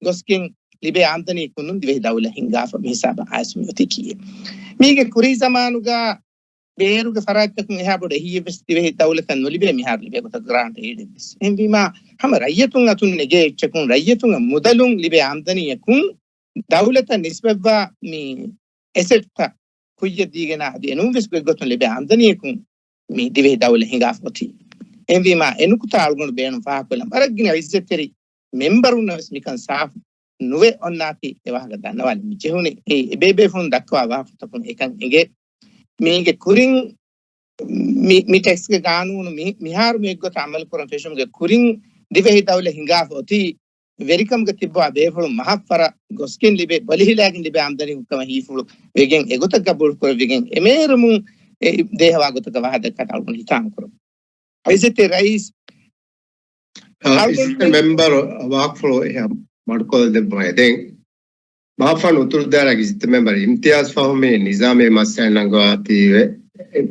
ގޮސްގެން ލިބޭ އާމްދަނީ ކުނުން ދިވެހި ދައުލަށް ހިންގާފަ މިހިސާބަށް އައިސް މި އޮތީ ކީއް. މީގެ ކުރީ ޒަމާނުގަ ބޭރުގެ ފަރާތްތަކުން އެހާ ބޮޑު އެހީއެއް ވެސް ދިވެހި ދައުލަތަށް ނުލިބޭ މިހާރު ލިބޭ ގޮތަށް ގްރާންޓް އެއިޑެއް ވެސް. އެހެންވީމާ، ހަމަ ރައްޔިތުން އަތުން ނެގޭ އެއްޗަކުން، ރައްޔިތުންގެ މުދަލުން ލިބޭ އާމްދަނީއަކުން ދައުލަތަށް ނިސްބަތްވާ މި އެސެޓްތައް ކުއްޔަށް ދީގެން އަދި އެނޫން ވެސް ގޮތްގޮތުން ލިބޭ އާމްދަނީއަކުން މި ދިވެހި ދައުލަ ހިނގާފަ އޮތީ. އެހެންވީމާ، އެ ނުކުތާ އަޅުގަނޑު ބޭނުން ފާހަގަކޮށްލަން. ވަރަށް ގިނަ އިއްޒަތްތެރި މެމްބަރުންނަށް ވެސް މިކަން ސާފު ނުވެ އޮންނާތީ އެ ވާހަކަ ދަންނަވާލަން މި ޖެހުނީ. އެ އެބޭބޭފުޅުން ދައްކަވާ ވާހަކަތަކުން އެކަން އެނގޭ. މީގެ ކުރިން މި، މި ޓެކްސްގެ ގާނޫނު މި، މިހާރު މި އެއްގޮތަށް އަމަލުކުރަން ފެށުމުގެ ކުރިން ދިވެހި ދައުލަތް ހިނގާފަ އޮތީ ވެރިކަމުގަ ތިއްބާ ބޭފުޅުން މަހަށް ފަރަށް ގޮސްގެން ލިބޭ، ބަލިހިލައިގެން ލިބޭ އާމްދަނީ ކަމަށް ހީފުޅު ވެގެން އެގޮތަށް ގަބޫލު ކުރެވިގެން އެމޭރުމުން އެ ދޭހަވާ ގޮތަކަށް ވާހަކަ ދައްކާތީ އަޅުގަނޑު ހިތާމަ ކުރަމު. އިއްޒަތްތެރި ރައީސް، އާ، އަޅުގަނޑު އިއްޒަތްތެރި މެމްބަރު ވާހަކަފުޅު އެހާ މަޑުކޮށްލަދެއްވަ ދެން މާފާނު އުތުރުދާރަ އިއްޒަތްތެރި މެމްބަރު އިމްތިޔާޒް ފަހުމީ ނިޒާމީ މައްސަލަ ނަންގަވާތީވެ،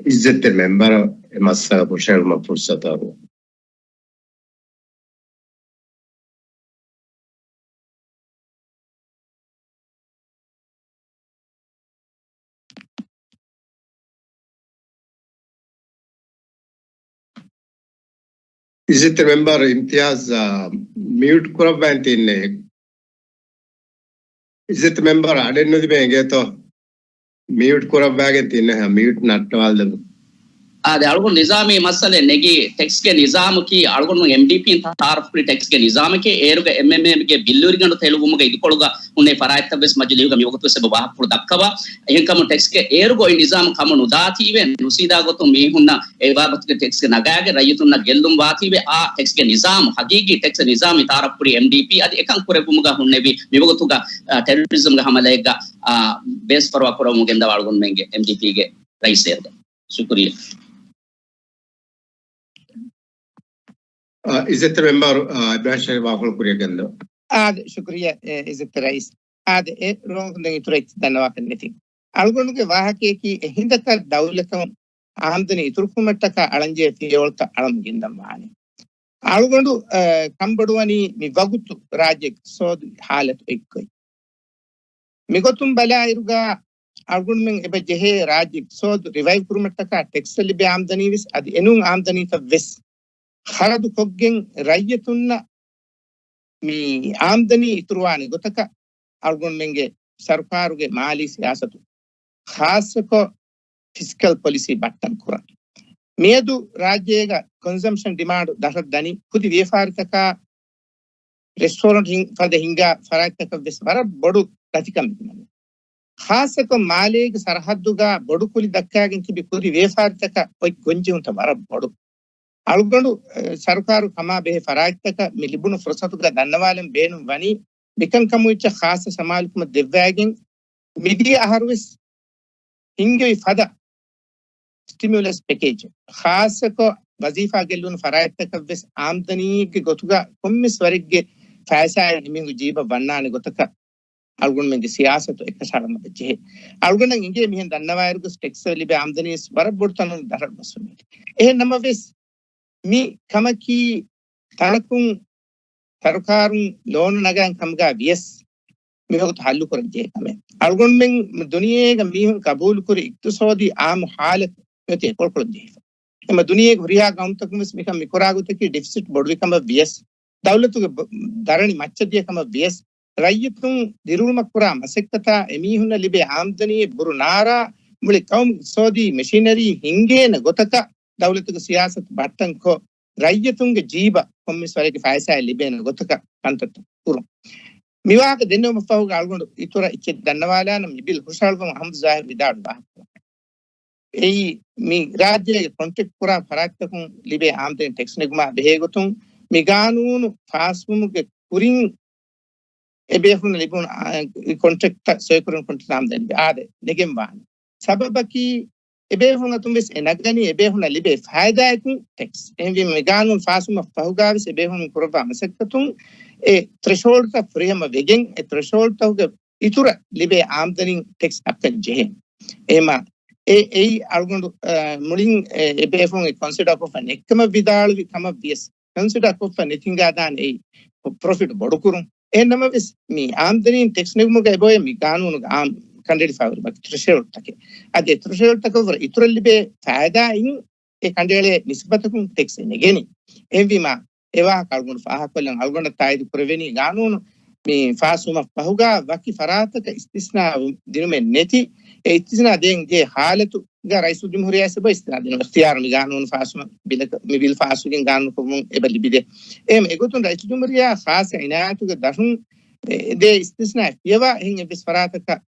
އިއްޒަތްތެރި މެމްބަރު އެ މައްސަލަ ހުށަހެޅުމަށް ފުރުސަތު އަރުވަން. އިއްޒަތްތެރި މެމްބަރު އިމްތިޔާޒް، އާ، މިއުޓް ކުރައްވައިން ތިންނެ. އިއްޒަތްތެރި މެމްބަރު އަޑެއް ނުލިބޭ އިނގޭތޯ؟ މިއުޓް ކުރައްވާގެން ތިންނެ، މިއުޓް ނައްޓަވާލަދެއްވު. އާދެ، އަޅުގަނޑު ނިޒާމީ މައްސަލަ ނެގީ ޓެކްސްގެ ނިޒާމަކީ، އަޅުގަނޑު އެމްޑީޕީން ތައާރަފްކުރި ޓެކްސްގެ ނިޒާމަކީ، އޭރުގަ އެމްއެމްއޭގެ ބިއްލުވެރިގަނޑު ތެޅުވުމުގެ އިދިކޮޅުގަ ހުންނެވި ފަރާތްތައްވެސް މަޖިލީހުގަ މިވަގުތުވެސް އެބަ ވާހަކަފުޅު ދައްކަވާ. އެހެންކަމުން ޓެކްސްގެ އޭރުގައި ނިޒާމު ކަމު ނުދާތީވެ، ނުސީދާ ގޮތުން މީހުންނަށް އެ ބާބަތުގެ ޓެކްސްގެ ނަގާގެ ރައްޔިތުންނަށް ގެއްލުން ވާތީވެ، އާ ޓެކްސްގެ ނިޒާމު، ހަގީގީ ޓެކްސް ނިޒާމު ތައާރަފްކުރި އެމްޑީޕީ އަދި އެކަން ކުރެއްވުމުގަ ހުންނެވި މިވަގުތުގަ، އާ، ޓެރަރިޒަމްގެ ހަމަލައެއްގަ، އާ، ބޭސްފަރުވާ ކުރަމުން ގެންދަވާ އަޅުގަނޑުމެންގެ އެމްޑީޕީގެ ރައީސް އޭރުގަ. ޝުކުރިއްޔާ. އާ، އިއްޒަތްތެރި މެމްބަރު، އާ، އިބްރާހިމް ޝަރީފް ވާހަކަފުޅު ކުރިއަށް ގެންދަވާ. އާދެ، ޝުކުރިއްޔާ، އެ، އިއްޒަތްތެރި ރައީސް. އާދެ، އެ ރޯން ދެން އިތުރަށް އެއްޗެއް ދަންނަވާކަށް ނެތި. އަޅުގަނޑުގެ ވާހަކަޔަކީ އެ ހިނދަކަށް ދައުލަތުން އާމްދަނީ އިތުރުކުރުމަށްޓަކާ އަޅަންޖެހޭ ފިޔަވަޅުތައް އަޅަމުން ގެންދަން ވާނެ. އަޅުގަނޑު، އަ، ކަންބޮޑުވަނީ މި ވަގުތު ރާއްޖޭގެ އިޤްތިޞާދީ ޙާލަތު އޮތްގޮތް. މިގޮތުން ބަލާއިރުގަ އަޅުގަނޑުމެން އެބަ ޖެހޭ ރާއްޖޭގެ އިޤްތިޞާދު ރިވައިވް ކުރުމަށްޓަކާ ޓެކްސް ލިބޭ އާމްދަނީ ވެސް އަދި އެނޫން އާމްދަނީތައް ވެސް ޚަރަދު ކޮށްގެން ރައްޔިތުންނަށް މި އާމްދަނީ އިތުރުވާނެ ގޮތަކަށް އަޅުގަނޑުމެންގެ ސަރުކާރުގެ މާލީ ސިޔާސަތު، ޚާއްޞަކޮށް ފިސްކަލް ޕޮލިސީ ބައްޓަން ކުރަން. މިއަދު ރާއްޖޭގަ ކޮންސަމްޝަން ޑިމާންޑު ދަށަށް ދަނީ ކުދި ވިޔަފާރިތަކާ ރެސްޓޯރެންޓް ހިން-، ފަދަ ހިންގާ ފަރާތްތަކަށް ވެސް ވަރަށް ބޮޑު ރަތިކަން މިދިނަމޭ. ޚާއްޞަކޮށް މާލޭގެ ސަރަހައްދުގަ ބޮޑު ކުލި ދައްކާގެން ތިބި ކުދި ވިޔަފާރިތަކަށް އޮތް ގޮންޖެހުންތައް ވަރަށް ބޮޑު. އަޅުގަނޑު، އެ، ސަރުކާރު ކަމާ ބެހޭ ފަރާތްތަކަށް މި ލިބުނު ފުރުޞަތުގަ ދަންނަވާލަން ބޭނުން ވަނީ، މިކަންކަމު އެއްޗެއް ޚާއްޞަ ސަމާލުކަމެއް ދެއްވައިގެން، މިދިޔަ އަހަރުވެސް ހިންގެވި ފަދަ ސްޓިމިއުލަސް ޕެކޭޖެއް، ޚާއްޞަކޮށް ވަޒީފާ ގެއްލުނު ފަރާތްތަކަށްވެސް އާމްދަނީގެ ގޮތުގަ ކޮންމެސް ވަރެއްގެ ފައިސާއެއް އެމީހުންގެ ޖީބަށް ވަންނާނެ ގޮތަކަށް އަޅުގަނޑުމެންގެ ސިޔާސަތު އެކަށައަޅަން އެބަ ޖެހޭ. އަޅުގަނޑަށް އެނގޭ މިހެން ދަންނަވާއިރުގަ ޓެކްސް ލިބޭ އާމްދަނީ ވަރަށް ބޮޑު ތަނުން ދަށަށް ގޮސްފަ މިއޮތީ. އެހެން ނަމަވެސް، މި ކަމަކީ ތަނަކުން ސަރުކާރުން ލޯނު ނަގާން ކަމުގަ ވިޔަސް މިވަގުތު ހައްލުކުރަން ޖެހޭ ކަމެއް. އަޅުގަނޑުމެން ދުނިޔޭގަ މީހުން ގަބޫލުކުރި އިޤްތިޞާދީ އާއްމު ޙާލަތު އޮތީ އެކޮޅުކޮޅުން ޖެހިފަ. އެމަ ދުނިޔޭގެ ހުރިހާ ޤައުމުތަކުން ވެސް މިކަން މިކުރާ ގޮތަކީ ޑިފިސިޓް ބޮޑުވި ކަމަށް ވިޔަސް، ދައުލަތުގެ ބަ-، ދަރަނި މައްޗަށް ދިޔަ ކަމަށް ވިޔަސް، ރައްޔިތުން ދިރިއުޅުމަށް ކުރާ މަސައްކަތާ އެމީހުންނަށް ލިބޭ އާމްދަނީ ބުރު ނާރާ މުޅި ޤައުމު އިޤްތިޞާދީ މެޝިނަރީ ހިންގޭނެ ގޮތަކަށް ދައުލަތުގެ ސިޔާސަތު ބައްޓަންކޮށް، ރައްޔިތުންގެ ޖީބަށް ކޮންމެސް ވަރެއްގެ ފައިސާއެއް ލިބޭނެ ގޮތަކަށް ކަންތައްތައް ކުރުން. މިވާހަކަ ދެންނެވުމަށްފަހުގަ އަޅުގަނޑު އިތުރަށް އެއްޗެއް ދަންނަވާލާނަން. މި ބިލް ހުށަހަޅުމުން އަޙްމަދު ޒާހިރު ވިދާޅުވި ވާހަކަ. އެއީ، މި ރާއްޖޭގެ ކޮންޓްރެކްޓް ކުރާ ފަރާތްތަކުން ލިބޭ އާމްދަނީ ޓެކްސް ނެގުމާ ބެހޭ ގޮތުން މި ގާނޫނު ފާސްވުމުގެ ކުރިން އެބޭފުޅުން ލިބުނު، އާ، ކޮންޓްރެކްޓް، ސޮއިކުރުން ކޮންޓްރެކްޓް އާމްދަނީ އާދެ ނެގެން ވާނެ. ސަބަބަކީ، އެބޭފުޅުން އަތުން ވެސް އެ ނަގަނީ އެބޭފުޅުންނަށް ލިބޭ ފައިދާއަކުން ޓެކްސް. އެހެންވީމަ، މި ގާނޫނު ފާސްވުމަށް ފަހުގާވެސް އެބޭފުޅުން ކުރައްވާ މަސައްކަތުން އެ ތްރެޝޯލްޑްތައް ފުރިހަމަ ވެގެން، އެ ތްރެޝޯލްޑްތަކުގެ އިތުރަށް ލިބޭ އާމްދަނީން ޓެކްސް އައްކަން ޖެހޭނެ. އެހެމަ، އެ، އެއީ އަޅުގަނޑު، އަ، މުޅިން އެ، އެބޭފުޅުން އެ ކޮންސިޑާ ކޮށްފަ ނެތްކަމަށް ވިދާޅުވި ކަމަށް ވިޔަސް، ކޮންސިޑާ ކޮށްފަ ނެތިނގާދާނެ އެއީ ޕްރޮފިޓް ބޮޑުކުރުން. އެހެން ނަމަވެސް، މި އާމްދަނީން ޓެކްސް ނެގުމުގަ އެބައޮތް މި ގާނޫނުގަ އާން ކަނޑައެޅިފައި ހުރި ވަކި ތްރެޝޯލްޑްތަކެއް. އަދި އެ ތްރެޝޯލްޑްތަކަށް ވުރެ އިތުރަށް ލިބޭ ފައިދާއިން އެ ކަނޑައެޅޭ ނިސްބަތަކުން ޓެކްސް ނެގެނީ. އެހެންވީމާ، އެ ވާހަކަ އަޅުގަނޑު ފާހަގަކޮށްލަން އަޅުގަނޑަށް ތާއީދު ކުރެވެނީ، ގާނޫނު މި ފާސްވުމަށް ފަހުގަ ވަކި ފަރާތަކަށް އިސްތިސްނާ ދިނުމެއް ނެތި، އެ އިސްތިސްނާ ދޭން ޖެހޭ ހާލަތުގަ ރައީސުލްޖުމްހޫރިއްޔާ އެބަ އިސްތިސްނާ ދިނުން އިޚްތިޔާރު މި ގާނޫނު ފާސްވުމަށް ބިލަކަށް، މި ބިލް ފާސްވެގެން ގާނޫނު ކުރުމުން އެބަ ލިބިދޭ. އެހެން އެގޮތުން ރައީސުލްޖުމްހޫރިއްޔާ ޚާއްޞަ އިނާޔަތުގެ ދަށުން އެ ދޭ އިސްތިސްނާ ފިޔަވާ އެހެން އެއްވެސް ފަރާތަކަށް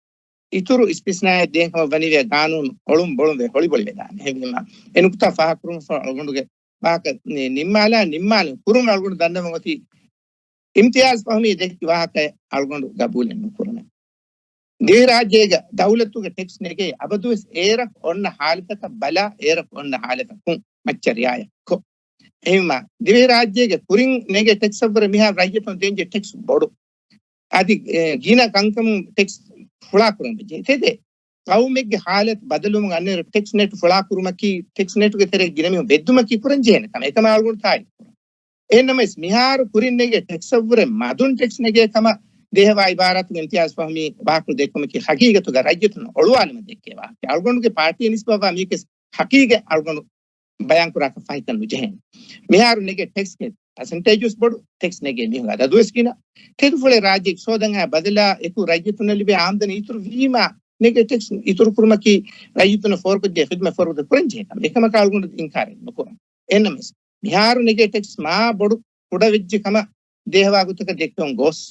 އިތުރު އިސްތިސްނާއެއް ދޭން ކަމަށް ވަނީވެ ގާނޫނު އޮޅުން ބޮޅުންވެ ހޮޅިބޮޅިވެދާނެ. އެހެންވީމަ އެ ނުކުތާ ފާހަގަކުރުމަށްފަހު އަޅުގަނޑުގެ ވާހަކަ ނި-، ނިންމާލާ ނިންމާލި ކުރުން އަޅުގަނޑު ދަންނަވަން އޮތީ އިމްތިޔާޒް ފަހުމީ ދެއްކި ވާހަކައެއް އަޅުގަނޑު ގަބޫލެއް ނުކުރަން. ދިވެހިރާއްޖޭގެ ދައުލަތުގެ ޓެކްސް ނެގޭ އަބަދުވެސް އޭރަކު އޮންނަ ހާލަތަކަށް ބަލާ، އޭރަކު އޮންނަ ހާލަތަކުން މައްޗަށް ރިއާޔަތްކޮށް. އެހެންވީމަ ދިވެހިރާއްޖޭގެ ކުރިން ނެގޭ ޓެކްސަށްވުރެ މިހާރު ރައްޔިތުން ދޭންޖެހޭ ޓެކްސް ބޮޑު. އަދި، އެ، ގިނަ ކަންކަމުން ޓެކްސް ފުޅާކުރަން ވެއްޖެ. ތެދެއް ޤައުމެއްގެ ހާލަތު ބަދަލުވުމުގެ އަންނައިރު ޓެކްސް ނެޓް ފުޅާކުރުމަކީ، ޓެކްސް ނެޓުގެ ތެރޭ ގިނަ މީހުން ބެއްދުމަކީ ކުރަން ޖެހޭނެ ކަމެއް. އެކަމަށް އަޅުގަނޑު ތާއީދު ކުރަން. އެހެންނަމަވެސް މިހާރު ކުރިން ނެގޭ ޓެކްސަށްވުރެ މަދުން ޓެކްސް ނެގޭ ކަމަށް ދޭހަވާ އިބާރާތުގެ އިމްތިޔާޒް ފަހުމީ ވާހަކަ ދެއްކުމަކީ ހަގީގަތުގަ ރައްޔިތުން އޮޅުވާލުމަށް ދެއްކޭ ވާހަކަ. އަޅުގަނޑުގެ ޕާޓީ ނިސްބަތްވާ މީހެއް ހަގީގަތް އަޅުގަނޑު ބަޔާންކުރާކަށް ފަހިކަން ނުޖެހޭނެ. މިހާރު ނެގޭ ޓެކްސްގެ ޕަސެންޓޭޖުވެސް ބޮޑު، ޓެކްސް ނެގޭ މީހުންގެ އަދަދުވެސް ގިނަ. ތެދުފުޅެއް ރާއްޖެ އިޤްތިޞާދަށް އައި ބަދަލާ އެކު ރައްޔިތުންނަށް ލިބޭ އާމްދަނީ އިތުރު ވީމާ، ނެގޭ ޓެކްސް އިތުރު ކުރުމަކީ ރައްޔިތުންނަށް ފޯރުކޮށްދޭ ޚިދުމަތް ފޯރުކޮށްދޭ ކުރަން ޖެހޭ ކަމެއް. އެކަމަކަށް އަޅުގަނޑު އިންކާރެއް ނުކުރަން. އެހެންނަމަވެސް މިހާރު ނެގޭ ޓެކްސް މާ ބޮޑު ކުޑަވެއްޖެ ކަމަށް ދޭހަވާ ގޮތަކަށް ދެއްކެވުން ގޮސް،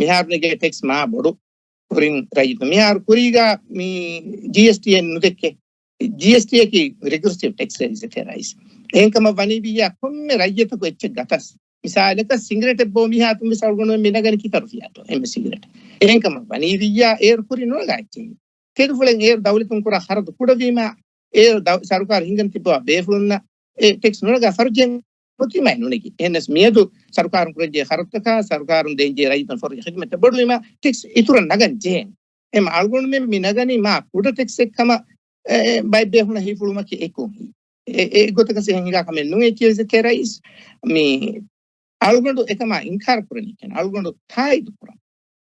މިހާރު ނެގޭ ޓެކްސް މާ ބޮޑު ކުރިން ރައްޔިތުން. މިހާރު ކުރީގަ މި ޖީއެސްޓީއެއް ނުދެއްކޭ. ޖީއެސްޓީއަކީ ރިގްރެސިވް ޓެކްސް އެއް އިޒެތޭ ރައީސް. އެހެންކަމަށް ވަނީ ވިއްޔާ ކޮންމެ ރައްޔިތަކު އެއްޗެއް ގަތަސް. މިސާލަކަށް ސިނގްރެޓެއް ބޯ މީހާތުން ވެސް އަޅުގަނޑުމެން މި ނަގަނީ ކިތަރު ފިޔާތޯ އެންމެ ސިނގްރެޓް. އެހެންކަމަށް ވަނީ ވިއްޔާ އޭރު ކުރިން ނުނަގާ އެއްޗެއް. ތެދުފުޅެއް އޭރު ދައުލަތުން ކުރާ ޚަރަދު ކުޑަވީމަ، އޭރު ދަ-، ސަރުކާރު ހިނގަން ތިއްބަވާ ބޭފުޅުންނަށް އެ ޓެކްސް ނުނަގާ ފަރުޖެހެން އޮތީމާ ނުނެގި. އެހެންނަސް މިއަދު ސަރުކާރުން ކުރަންޖެހޭ ޚަރަދުތަކާ، ސަރުކާރުން ދޭންޖެހޭ ރައްޔިތުން ފޮރުވި ޚިދުމަތްތައް ބޮޑުވީމަ، ޓެކްސް އިތުރަށް ނަގަން ޖެހޭނެ. އެމަ އަޅުގަނޑުމެން މި ނަގަނީ މާ ކުޑަ ޓެކްސްއެއް ކަމަށް، އެ، އެ، ބައެއް ބޭފުޅުން ހީފުޅުމަކީ އެކު. އެ، އެ، އެގޮތަކަށް އެހެން ހިނގާ ކަމެއް ނޫން އެއްޗިއްސެކޭ ރައީސް. މި އަޅުގަނޑު އެކަމާ އިންކާރު ކުރަނީ ކެން. އަޅުގަނޑު ތާއީދު ކުރަން.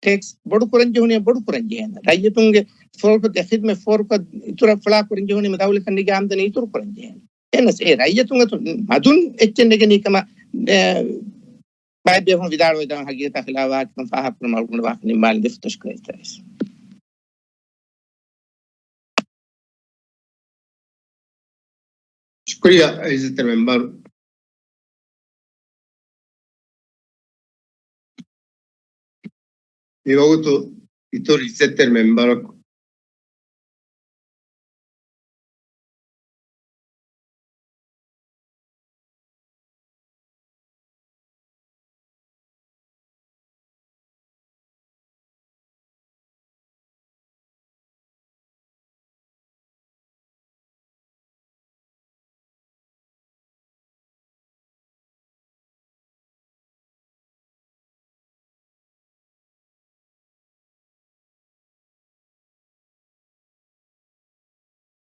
ޓެކްސް ބޮޑު ކުރަން ޖެހުނީ ބޮޑު ކުރަން ޖެހޭނެ. ރައްޔިތުންގެ ފޯރުކޮށް ދޭ ޚިދުމަތް ފޯރުކޮށް އިތުރަށް ފުޅާ ކުރަން ޖެހުނީ ދައުލަތަށް ނެގޭ އާމްދަނީ އިތުރު ކުރަން ޖެހޭނެ. އެހެންނަސް އެ ރައްޔިތުން އަތުން މަދުން އެއްޗެއް ނެގެނީ ކަމަށް، އެ، ބައެއް ބޭފުޅުން ވިދާޅުވެދާނެ ހަގީގަތާ ޚިލާފަށް ވާހަކަ ނިންމާލި ދެފުށް ތަޝްކުރެއް ތައިސް. ޝުކުރިއްޔާ އިއްޒަތްތެރި މެމްބަރު. މިވަގުތު އިތުރު އިއްޒަތްތެރި މެމްބަރަކު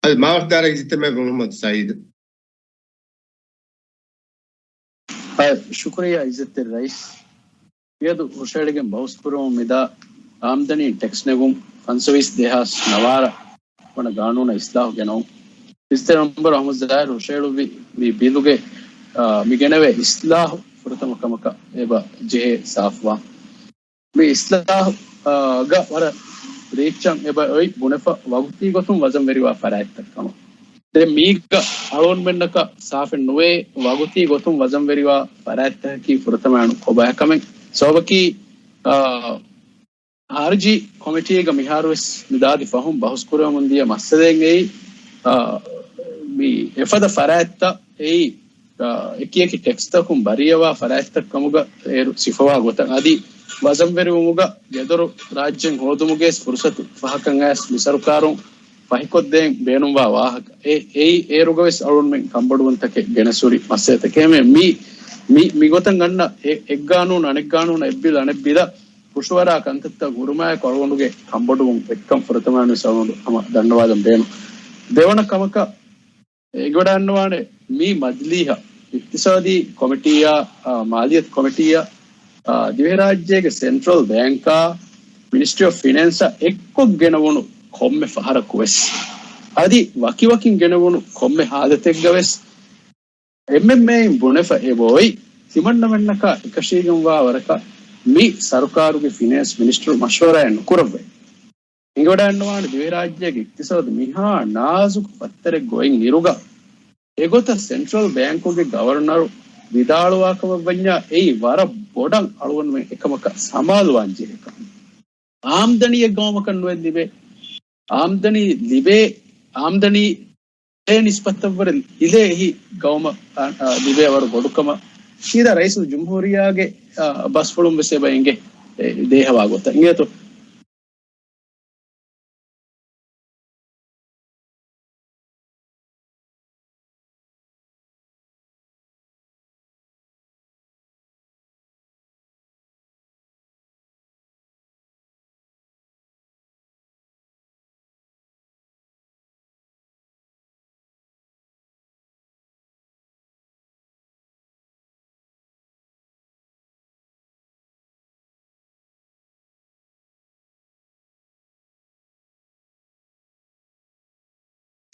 އަލް މާފް ދާރަ އިއްޒަތްތެރި މެމްބަރު މުޙައްމަދު ސައީދު. އަ، ޝުކުރިއްޔާ އިއްޒަތްތެރި ރައީސް. މިއަދު ހުށައެޅިގެން ބަހުސްކުރަމުން މިދާ އާމްދަނީ ޓެކްސް ނެގުން ފަންސަވީސް ދެހާސް ނަވާރަ ވަނަ ގާނޫނަށް އިސްލާހު ގެނައުން. އިއްޒަތްތެރި މެމްބަރު އަޙްމަދު ޒާހިރު ހުށައެޅުއްވި މި ބިލުގެ، އާ، މި ގެނެވޭ އިސްލާހު ފުރަތަމަ ކަމަކަށް އެބަ ޖެހޭ ސާފުވާން. މި އިސްލާހު، އާ، ގަ ވަރަށް ރީއްޗަށް އެބަ އޮތް ބުނެފަ ވަގުތީ ގޮތުން ވަޒަންވެރިވާ ފަރާތްތައް ކަމަށް. ދެން މީގަ އަޅުގަނޑުމެންނަކަށް ސާފެއް ނުވޭ ވަގުތީ ގޮތުން ވަޒަންވެރިވާ ފަރާތްތަކަކީ ފުރަތަމައިނު ކޮބާ ކަމެއް. ސަބަބަކީ، އާ، ޚާރިޖީ ކޮމިޓީގަ މިހާރުވެސް މިދާދި ފަހުން ބަހުސްކުރަމުން ދިޔަ މައްސަލައެއް އެއީ، އާ، މި އެފަދަ ފަރާތްތައް އެއީ، އާ، އެކިއެކި ޓެކްސްތަކުން ބަރީއަވާ ފަރާތްތައް ކަމުގަ އޭރު ސިފަވާ ގޮތަށް އަދި ވަޒަންވެރިވުމުގަ ގެދޮރު ރާއްޖެއެއް ހޯދުމުގެ ފުރުސަތު ފަހަކަށް އައިސް މި ސަރުކާރުން ފަހިކޮށްދޭން ބޭނުންވާ ވާހަކަ. އެ، އެއީ އޭރުގަވެސް އަޅުގަނޑުމެން ކަންބޮޑުވުންތަކެއް ގެނެސްހުރި މައްސަލަތަކެއް. މި، މި، މިގޮތަށް އަންނަ އެ، އެއްގާނޫނު އަނެއްގާނޫނަށް އެއްބިލް އަނެއްބިލަށް ހުށުވަރާ ކަންތައްތައް ހުރުމާއެކު އަޅުގަނޑުގެ ކަންބޮޑުވުން އެއްކަން ފުރަތަމައިންވެސް އަޅުގަނޑު ހަމަ ދަންނަވާލަން ބޭނުން. ދެވަނަ ކަމަކަށް އެނގިވަޑައިގަންނަވާނެ މި މަޖިލީހަށް އިޤްތިޞާދީ ކޮމިޓީއާ، އާ، މާލިޔަތު ކޮމިޓީއާ، އާ، ދިވެހިރާއްޖޭގެ ސެންޓްރަލް ބޭންކާ، މިނިސްޓްރީ އޮފް ފިނޭންސާ އެއްކޮށް ގެނެވުނު ކޮންމެ ފަހަރަކުވެސް، އަދި ވަކިވަކިން ގެނެވުނު ކޮންމެ ހާލަތެއްގަވެސް، އެމްއެމްއޭއިން ބުނެފަ އެބައޮތް ތިމަންނަމެންނަކާ އެކަށީގެންވާ ވަރަކަށް މި ސަރުކާރުގެ ފިނޭންސް މިނިސްޓަރު މަޝްވަރާއެއް ނުކުރައްވައި. ހިނގަވަޑައިގަންނަވާނެ ދިވެހިރާއްޖޭގެ އިޤްތިޞާދު މިހާ ނާޒުކު ފައްތަރެއްގަ އޮތް އިރުގަ، އެގޮތަށް ސެންޓްރަލް ބޭންކުގެ ގަވަރނަރު ވިދާޅުވާކަމަށްވަންޏާ، އެއީ ވަރަށް ބޮޑަށް އަޅުގަނޑުމެން އެކަމަކަށް ސަމާލުވާން ޖެހޭ ކަމެއް. އާމްދަނީއެއް ގައުމަކަށް ނުއެއް ލިބޭ. އާމްދަނީ ލިބޭ، އާމްދަނީ އެ ނިސްބަތަށްވުރެ ލިބޭ އެހި ގައުމަށް، އާ، އާ، ލިބޭ ވަރު ބޮޑުކަމަށް ސީދާ ރައީސުލްޖުމްހޫރިއްޔާގެ، އާ، ބަސްފުޅުން ވެސް އެބަ އެނގޭ، އެ، ދޭހަވާ ގޮތަށް. އިނގޭތޯ؟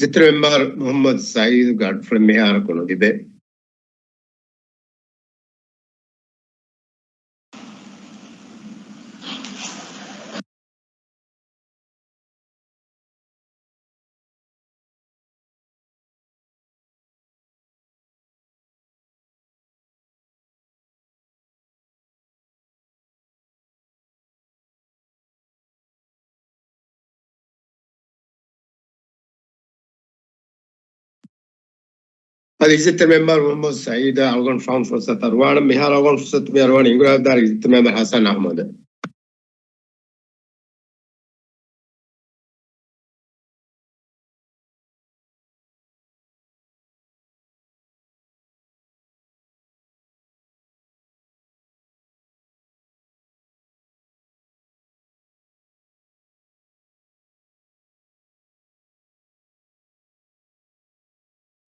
އިއްޒަތްތެރި މެމްބަރު މުޙައްމަދު ސައީދު ގާޑްފްރީ މިހާރަކު ނުލިބޭ. އަދި އިއްޒަތްތެރި މެމްބަރު މުޙައްމަދު ސައީދަށް އަޅުގަނޑު ފަހުން ފުރުޞަތު އަރުވާނަން. މިހާރު އަޅުގަނޑު ފުރުޞަތު މި އަރުވާނީ އިންގުރާބެދާރި އިއްޒަތްތެރި މެމްބަރު ޙަސަން އަޙްމަދަށް.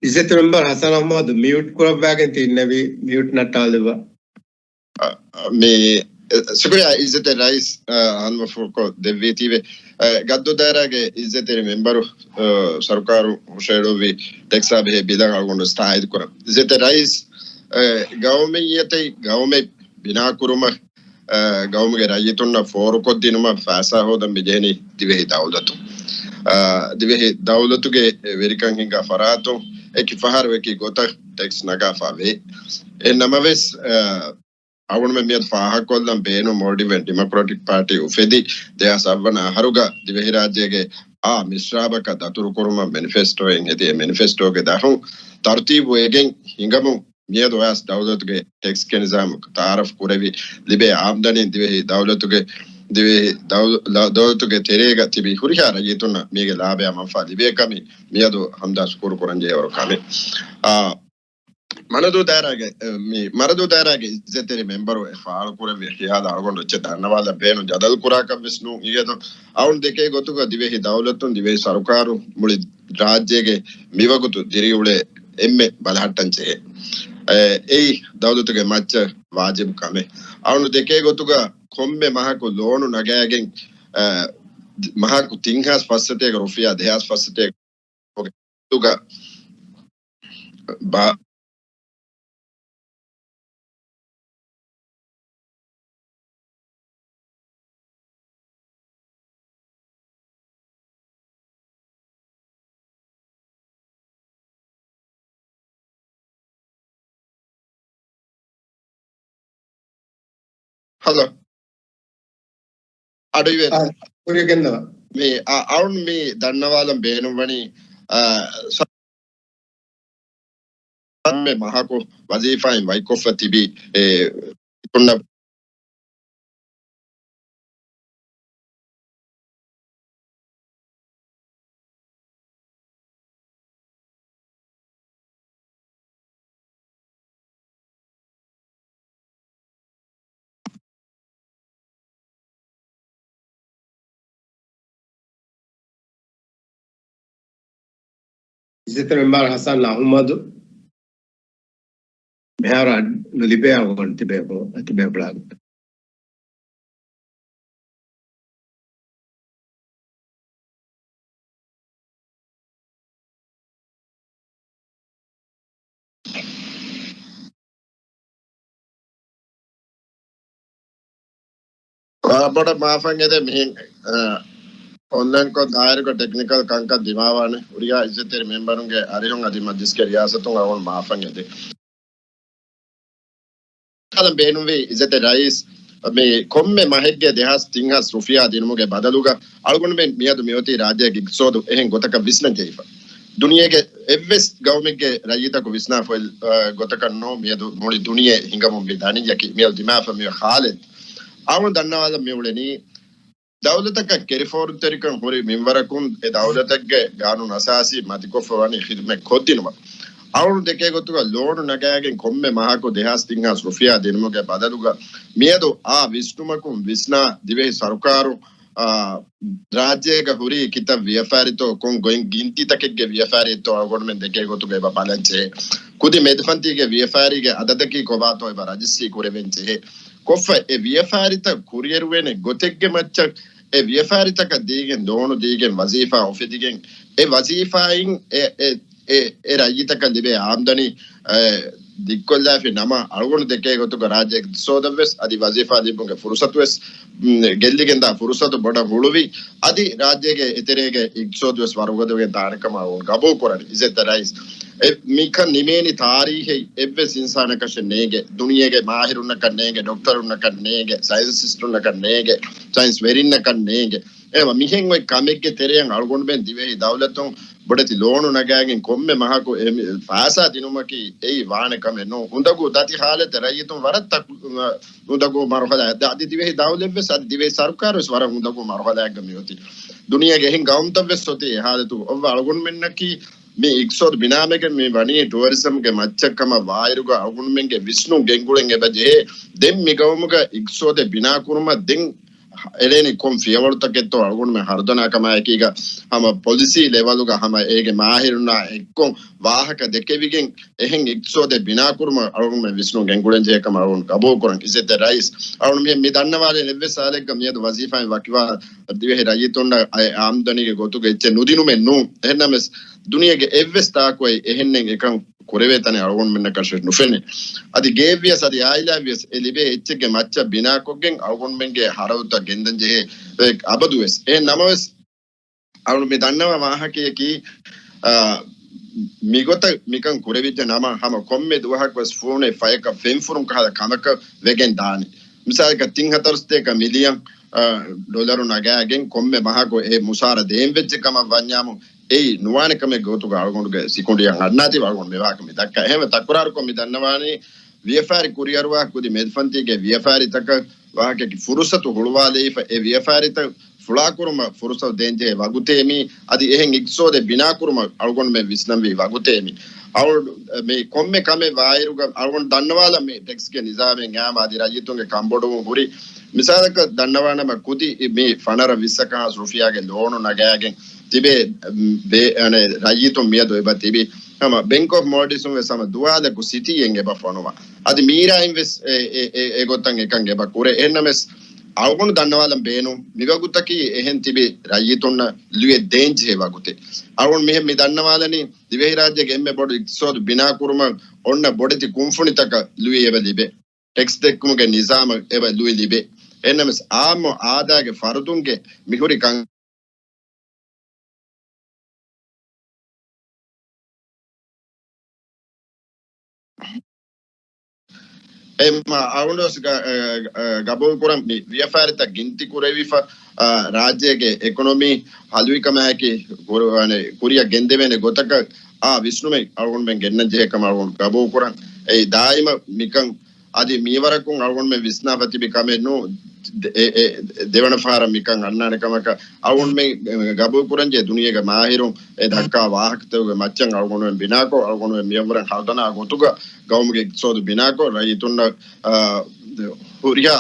އިއްޒަތްތެރި މެމްބަރު ޙަސަން އަޙްމަދު މިއުޓް ކުރައްވާގެން ތި އިންނެވީ، މިއުޓް ނައްޓާލެއްވާ. އަ، މި، އެ، ޝުކުރިއްޔާ އިއްޒަތްތެރި ރައީސް، އަ، ހަނދުމަފުޅުކޮށް ދެއްވީތީވެ. އަ، ގައްދޫ ދާއިރާގެ އިއްޒަތްތެރި މެމްބަރު، އަ، ސަރުކާރު ހުށައެޅުއްވި ޓެކްސާ ބެހޭ ބިލަށް އަޅުގަނޑު ތާއީދު ކުރަން. އިއްޒަތްތެރި ރައީސް، އަ، ގައުމިއްޔަތެއް، ގައުމެއް ބިނާކުރުމަށް، އަ، ގައުމުގެ ރައްޔިތުންނަށް ފޯރުކޮށްދިނުމަށް ފައިސާ ހޯދަން މިޖެހެނީ ދިވެހި ދައުލަތުން. އަ، ދިވެހި ދައުލަތުގެ ވެރިކަން ހިންގާ ފަރާތުން އެކި ފަހަރު އެކި ގޮތަށް ޓެކްސް ނަގާފަ ވޭ. އެހެން ނަމަވެސް، އަ، އަޅުގަނޑުމެން މިއަދު ފާހަގަކޮށްލަން ބޭނުން މޯލްޑިވިއަން ޑިމޮކްރެޓިކް ޕާޓީ އުފެދި ދެހާސް އަށް ވަނަ އަހަރުގަ ދިވެހިރާއްޖޭގެ އާ މިސްރާބަކަށް ދަތުރުކުރުމަށް މެނިފެސްޓޯއެއް ހެދި، އެ މެނިފެސްޓޯގެ ދަށުން ތަރުތީބުވެގެން ހިނގަމުން މިއަދު އައިސް ދައުލަތުގެ ޓެކްސްގެ ނިޒާމު ތައާރަފް ކުރެވި ލިބޭ އާމްދަނީން ދިވެހި ދައުލަތުގެ، ދިވެހި ދައު-، ލަ-، ދައުލަތުގެ ތެރޭގަ ތިބި ހުރިހާ ރައްޔިތުންނަށް މީގެ ލާބަޔާ މަންފާ ލިބޭ ކަމި މިއަދު ހަމްދާ ޝުކުރު ކުރަން ޖެހޭވަރު ކަމެއް. އާ، މަނަދޫ ދާއިރާގެ، އެ، މި މަނަދޫ ދާއިރާގެ އިއްޒަތްތެރި މެމްބަރު އެ ފާޅުކުރެއްވި ޚިޔާލަށް އަޅުގަނޑު އެއްޗެއް ދަންނަވާލަން ބޭނުން ޖަދަލު ކުރާކަށް ވެސް ނޫން. އިނގޭތޯ؟ އަޅުގަނޑު ދެކޭ ގޮތުގަ ދިވެހި ދައުލަތުން ދިވެހި ސަރުކާރު މުޅި ރާއްޖޭގެ މިވަގުތު ދިރިއުޅޭ އެންމެ ބަލަހައްޓަން ޖެހޭ، އެ، އެއީ ދައުލަތުގެ މައްޗަށް ވާޖިބު ކަމެއް. އަޅުގަނޑު ދެކޭ ގޮތުގަ ކޮންމެ މަހަކު ލޯނު ނަގައިގެން، އެ، މަހަކު ތިން ހާސް ފައްސަތޭކަ ރުފިޔާ، ދެހާސް ފައްސަތޭކަ ގޮތުގަ ބާ-، ހަލޯ. އަޑުއިވޭ. އާ، ކުރިޔަށް ގެންދަވާ. މި، އަ-، އަޅުން މި ދަންނަވާލަން ބޭނުންވަނީ، އާ، ސަ-، ކޮންމެ މަހަކު ވަޒީފާއިން ވަކިކޮށްފަ ތިބި، އެ، ތުންނަ އިއްޒަތްތެރި މެމްބަރު ހަސަން އަޙްމަދު މިހާރު ނުލިބޭ އަޅުގަނޑު ތިބޭ، ތިބޭފުޅާގެ. އާ، ބޮޑަށް މާފަށް އެދޭ މިހެން، އާ، އޮންލައިންކޮށް ދާއިރުގަ ޓެކްނިކަލް ކަންކަން ދިމާވާނެ. ހުރިހާ އިއްޒަތްތެރި މެމްބަރުންގެ އަރިހުން އަދި މަޖިލިސްގެ ރިޔާސަތުން އަޅުގަނޑު މާފަށް އެދެން. ކަލަން ބޭނުންވީ އިއްޒަތްތެރި ރައީސް މި ކޮންމެ މަހެއްގެ ދެހާސް ތިން ހާސް ރުފިޔާ ދިނުމުގެ ބަދަލުގަ އަޅުގަނޑުމެން މިއަދު މިއޮތީ ރާއްޖޭގެ އިގްތިސޯދު އެހެން ގޮތަކަށް ވިސްނަން ޖެހިފަ. ދުނިޔޭގެ އެއްވެސް ގައުމެއްގެ ރައްޔިތަކު ވިސްނާފައި ގޮތަކަށް ނޫން މިއަދު މުޅި ދުނިޔެ ހިނގަމުން މި ދަނިޔަކީ މިއަދު ދިމާފަ މި ހާލެއް. އަޅުގަނޑު ދަންނަވާލަން މި އުޅެނީ ދައުލަތަކަށް ކެރިފޯރުތެރިކަން ހުރި މިންވަރަކުން އެ ދައުލަތެއްގެ ގާނޫނު އަސާސީ މަތިކޮށްފަ ވަނީ ޚިދުމަތް ކޮށްދިނުމަށް. އަޅުގަނޑު ދެކޭ ގޮތުގަ ލޯނު ނަގާގެން ކޮންމެ މަހަކު ދެހާސް ތިން ހާސް ރުފިޔާ ދިނުމުގެ ބަދަލުގަ މިއަދު އާ ވިސްނުމަކުން ވިސްނާ ދިވެހި ސަރުކާރު އާ، ރާއްޖޭގަ ހުރީ ކިތައް ވިޔަފާރިތޯ، ކޮން ގޮތް ގިންތިތަކެއްގެ ވިޔަފާރިތޯ އަޅުގަނޑުމެން ދެކޭ ގޮތުގަ އެބަ ބަލަން ޖެހޭ. ކުދި މެދުފަންތީގެ ވިޔަފާރީގެ އަދަދަކީ ކޮބާތޯ އެބަ ރަޖިސްޓްރީ ކުރެވެން ޖެހޭ. ކޮށްފަ އެ ވިޔަފާރިތައް ކުރިއެރުވޭނެ ގޮތެއްގެ މައްޗަށް އެ ވިޔަފާރިތަކަށް ދީގެން ލޯނު ދީގެން ވަޒީފާ އުފެދިގެން އެ ވަޒީފާއިން އެ، އެ، އެ، އެ ރައްޔިތަކަށް ލިބޭ އާމްދަނީ، އެ، ދިއްކޮށްލާފި ނަމަ، އަޅުގަނޑު ދެކޭ ގޮތުގަ ރާއްޖޭގެ އިގްތިސޯދަށްވެސް އަދި ވަޒީފާ ލިބުމުގެ ފުރުސަތުވެސް، މް، ގެއްލިގެންދާ ފުރުސަތު ބޮޑަށް ހުޅުވި، އަދި ރާއްޖޭގެ އެތެރޭގެ އިގްތިސޯދުވެސް ވަރުގަދަވެގެން ދާނެ ކަމަށް އަޅުގަނޑު ގަބޫލު ކުރަނީ. އިއްޒަތްތެރި ރައީސް، އެ، މިކަން ނިމޭނީ ތާރީހެއް އެއްވެސް އިންސާނަކަށެއް ނޭނގެ، ދުނިޔޭގެ މާހިރުންނަކަށް ނޭނގެ، ޑޮކްޓަރުންނަކަށް ނޭނގެ، ސައިންޓިސްޓުންނަކަށް ނޭނގެ، ސައިންސް ވެރިންނަކަށް ނޭނގެ. އެ، މިހެން އޮތް ކަމެއްގެ ތެރެއަށް އަޅުގަނޑުމެން ދިވެހި ދައުލަތުން ބޮޑެތި ލޯނު ނަގާގެން ކޮންމެ މަހަކު އެ މި-، ފައިސާ ދިނުމަކީ އެއީ ވާނެ ކަމެއް ނޫން. އުނދަގޫ ދަތި ހާލަތެއް ރައްޔިތުން ވަރަށް ތަކު-، އުނދަގޫ މަރުހަލާ. އަދި ދިވެހި ދައުލަތްވެސް، އަދި ދިވެހި ސަރުކާރުވެސް ވަރަށް އުނދަގޫ މަރުހަލާއެއްގަ މިއޮތީ. ދުނިޔޭގެ އެހެން ގައުމުތައްވެސް އޮތީ އެ ހާލަތު. އޮއްވަ އަޅުގަނޑުމެންނަކީ މި އިގްތިސޯދު ބިނާމެގެން މި ވަނީ ޓުއަރިޒަމްގެ މައްޗަށް ކަމަށް ވާއިރުގަ އަޅުގަނޑުމެންގެ ވިސްނުން ގެންގުޅެން އެބަ ޖެހޭ. ދެން މި ގައުމުގަ އިގްތިސޯދެއް ބިނާކުރުމަށް ދެން އެޅޭނީ ކޮން ފިޔަވަޅުތަކެއްތޯ އަޅުގަނޑުމެން ހަރުދަނާ ކަމާއެކީގަ ހަމަ ޕޮލިސީ ލެވަލުގަ ހަމަ އޭގެ މާހިރުންނާ އެއްކޮށް ވާހަކަ ދެކެވިގެން އެހެން އިގްތިސޯދެއް ބިނާކުރުމަށް އަޅުގަނޑުމެން ވިސްނުން ގެންގުޅެން ޖެހޭ ކަމަށް އަޅުގަނޑު ގަބޫލު ކުރަން. އިއްޒަތްތެރި ރައީސް، އަޅުގަނޑު މި، މި ދަންނަވާލެ އެއްވެސް ހާލެއްގަ މިއަދު ވަޒީފާއިން ވަކިވާ ދިވެހި ރައްޔިތުންނަށް އެ އާމްދަނީގެ ގޮތުގަ އެއްޗެއް ނުދިނުމެއް ނޫން. އެހެންނަމަވެސް ދުނިޔޭގެ އެއްވެސް ތާކު އެއީ އެހެންނެއް އެކަން ކުރެވޭ ތަނެއް އަޅުގަނޑުމެންނަކަށް ނުފެނޭ. އަދި ގޭއްވިޔަސް އަދި އާއިލާއިވިޔަސް އެ ލިބޭ އެއްޗެއްގެ މައްޗަށް ބިނާކޮށްގެން އަޅުގަނޑުމެންގެ ހަރަދުތައް ގެންދަން ޖެހޭ އެ އަބަދުވެސް. އެހެން ނަމަވެސް، އަޅު މި ދަންނަވާ ވާހަކަޔަކީ، އާ، މިގޮތަށް މިކަން ކުރެވިއްޖެ ނަމަ، ހަމަ ކޮންމެ ދުވަހަކުވެސް ފޫނެއް ފަޔަކަށް ފެންފުރުން ކަހަލަ ކަމަކަށް ވެގެން ދާނެ. މިސާލަކަށް ތިން ހަތަރުސަތޭކަ މިލިއަން، އާ، ޑޮލަރު ނަގާގެން ކޮންމެ މަހަކު އެ މުސާރަ ދޭން ވެއްޖެ ކަމަށް ވަންޏާމު، އެއީ ނުވާނެ ކަމެއް ގޮތުގަ އަޅުގަނޑުގެ ސިކުނޑިއަށް އަންނާތީ އަޅުގަނޑު މި ވާހަކަ މި ދައްކާ. އެހެންވެ ތަކުރާރުކޮށް މި ދަންނަވާނީ، ވިޔަފާރި ކުރިއަރުވާ ކުދި މެދުފަންތީގެ ވިޔަފާރިތަކަށް ވާހަކައަކީ ފުރުސަތު ހުޅުވާލައިފަ، އެ ވިޔަފާރިތައް ފުޅާކުރުމަށް ފުރުސަތު ދޭންޖެހޭ ވަގުތޭ މީ. އަދި އެހެން އިގްތިސޯދެއް ބިނާކުރުމަށް އަޅުގަނޑުމެން ވިސްނަންވީ ވަގުތޭ މީ. އަޅު މި ކޮންމެ ކަމެއް ވާއިރުގަ އަޅުގަނޑު ދަންނަވާލަން މި ޓެކްސްގެ ނިޒާމެއް އާމް އަދި ރައްޔިތުންގެ ކަންބޮޑުވުން ހުރި. މިސާލަކަށް ދަންނަވާނަމަ ކުދި މި ފަނަރަ ވިއްސަކަށް ހާސް ރުފިޔާގެ ލޯނު ނަގާގެން ތިބޭ، ބޭ-، އަނެ، ރައްޔިތުން މިއަދު އެބަ ތިބި. ހަމަ ބެންކް އޮފް މޯލްޑިވްސް ވެސް ހަމަ ދުވާލަކު ސިޓީއެއް އެބަ ފޮނުވާ. އަދި މީރާއިން ވެސް އެ، އެ، އެ، އެގޮތަށް އެކަން އެބަ ކުރޭ. އެހެންނަމަވެސް، އަޅުގަނޑު ދަންނަވާލަން ބޭނުން، މިވަގުތަކީ އެހެން ތިބި ރައްޔިތުންނަށް ލުޔެއް ދޭންޖެހޭ ވަގުތެއް. އަޅުގަނޑު މިހެން މި ދަންނަވާލަނީ، ދިވެހިރާއްޖޭގެ އެންމެ ބޮޑު އިގްތިސޯދު ބިނާކުރުމަށް އޮންނަ ބޮޑެތި ކުންފުނިތަކަށް ލުޔެއް އެބަ ލިބޭ. ޓެކްސް ދެއްކުމުގެ ނިޒާމަށް އެބަ ލުއި ލިބޭ. އެހެންނަމަވެސް، އާއްމު އާދާގެ ފަރުދުންގެ މިހުރި ކަން އެ މަ-، އަޅުގަނޑުވެސް ގަ-، އެ، އެ، ގަބޫލުކުރަން މި ވިޔަފާރިތައް ގިންތި ކުރެވިފަ، އަ، ރާއްޖޭގެ އެކޮނޮމީ ހަލުވިކަމާއެކީ ކުރު-، އަނެ، ކުރިއަށް ގެންދެވޭނެ ގޮތަކަށް އާ ވިސްނުމެއް އަޅުގަނޑުމެން ގެންނަން ޖެހޭ ކަމަށް އަޅުގަނޑު ގަބޫލުކުރަން. އެއީ ދާއިމަށް މިކަން އަދި މީވަރަކުން އަޅުގަނޑުމެން ވިސްނާފަ ތިބި ކަމެއް ނޫ. ދެ-، އެ-، އެ-، ދެވަނަ ފަހަރަށް މިކަން އަންނާނެ ކަމަކަށް އަޅުގަނޑުމެން ގަބޫލުކުރަންޖެހޭ ދުނިޔޭގެ މާހިރުން އެ ދައްކާ ވާހަކަތަކުގެ މައްޗަށް އަޅުގަނޑުމެން ބިނާކޮށް، އަޅުގަނޑުމެން މިއަށްވުރެން ހަރުދަނާ ގޮތުގަ ގައުމުގެ އިގްތިސޯދު ބިނާކޮށް، ރައްޔިތުންނަށް، އާ، ހުރިހާ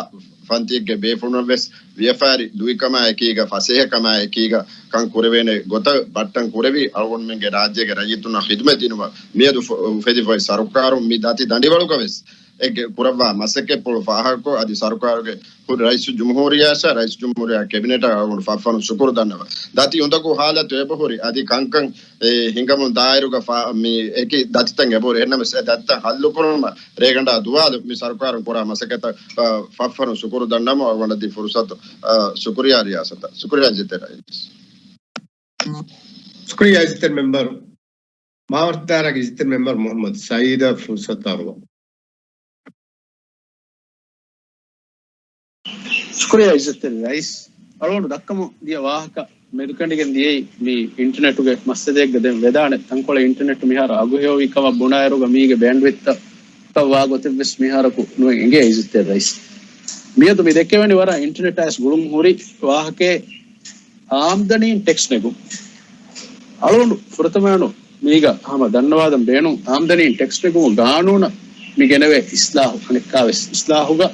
ފަންތިއެއްގެ ބޭފުޅުންނަށް ވެސް ވިޔަފާރި ލުއިކަމާ އެކީގަ، ފަސޭހަކަމާ އެކީގަ ކަން ކުރެވޭނެ ގޮތަށް ބައްޓަން ކުރެވި، އަޅުގަނޑުމެންގެ ރާއްޖޭގެ ރައްޔިތުންނަށް ޚިދުމަތް ދިނުމަށް މިއަދު ފު-، އުފެދިފައި ސަރުކާރުން މި ދަތި ދަނޑިވަޅުގަ ވެސް އެ ކުރައްވާ މަސައްކަތްޕުޅު ފާހަގަކޮށް، އަދި ސަރުކާރުގެ ހުރި ރައީސުލްޖުމްހޫރިއްޔާއަށާ ރައީސުލްޖުމްހޫރިއްޔާ ކެބިނެޓަށް އަޅުގަނޑު ފަށްފަނުން ޝުކުރު ދަންނަވަން. ދަތި އުނދަގޫ ހާލަތު އެބަހުރި، އަދި ކަންކަން އެ ހިނގަމުން ދާއިރުގަ ފާ-، މި އެކި ދަތިތައް އެބަހުރި. އެހެންނަމަވެސް އެ ދަތިތައް ހައްލުކުރުމަށް ރޭގަނޑާ ދުވާލު މި ސަރުކާރުން ކުރާ މަސައްކަތަށް، އަ، ފަށްފަނުން ޝުކުރު ދަންނަވަން އަޅުގަނޑަށް ދިން ފުރުސަތު، އަ، ޝުކުރިއްޔާ ރިޔާސަތަށް. ޝުކުރިއްޔާ އިއްޒަތްތެރި ރައީސް. ޝުކުރިއްޔާ އިއްޒަތްތެރި މެމްބަރު. މާވަރުދާރާގެ އިއްޒަތްތެރި މެމްބަރު މުޙައްމަދު ސައީދަށް ފުރުޞަތު އަރުވަން. ޝުކުރިއްޔާ އިއްޒަތްތެރި ރައީސް. އަޅުގަނޑު ދައްކަމުން ދިޔަ ވާހަކަ މެދުކެނޑިގެން ދިޔައީ މި އިންޓަރނެޓުގެ މައްސަލައެއްގަ. ދެން ވެދާނެ ތަންކޮޅެއް އިންޓަރނެޓު މިހާރު އަގުހެޔޮވި ކަމަށް ބުނާއިރުގަ މީގެ ބޭންޑްވިޑްތަކަށް ވާ ގޮތެއްވެސް މިހާރަކު ނުއެއް އެނގޭ އިއްޒަތްތެރި ރައީސް. މިއަދު މި ދެއްކެވެނި ވަރަށް އިންޓަރނެޓާ ވެސް ގުޅުން ހުރި ވާހަކައެއް އާމްދަނީން ޓެކްސް ނެގުން. އަޅުގަނޑު ފުރަތަމައިނު މީގަ ހަމަ ދަންނަވާލަން ބޭނުން، އާމްދަނީން ޓެކްސް ނެގުމުގެ ގާނޫނަށް މި ގެނެވޭ އިސްލާހު، އަނެއްކާވެސް އިސްލާހުގަ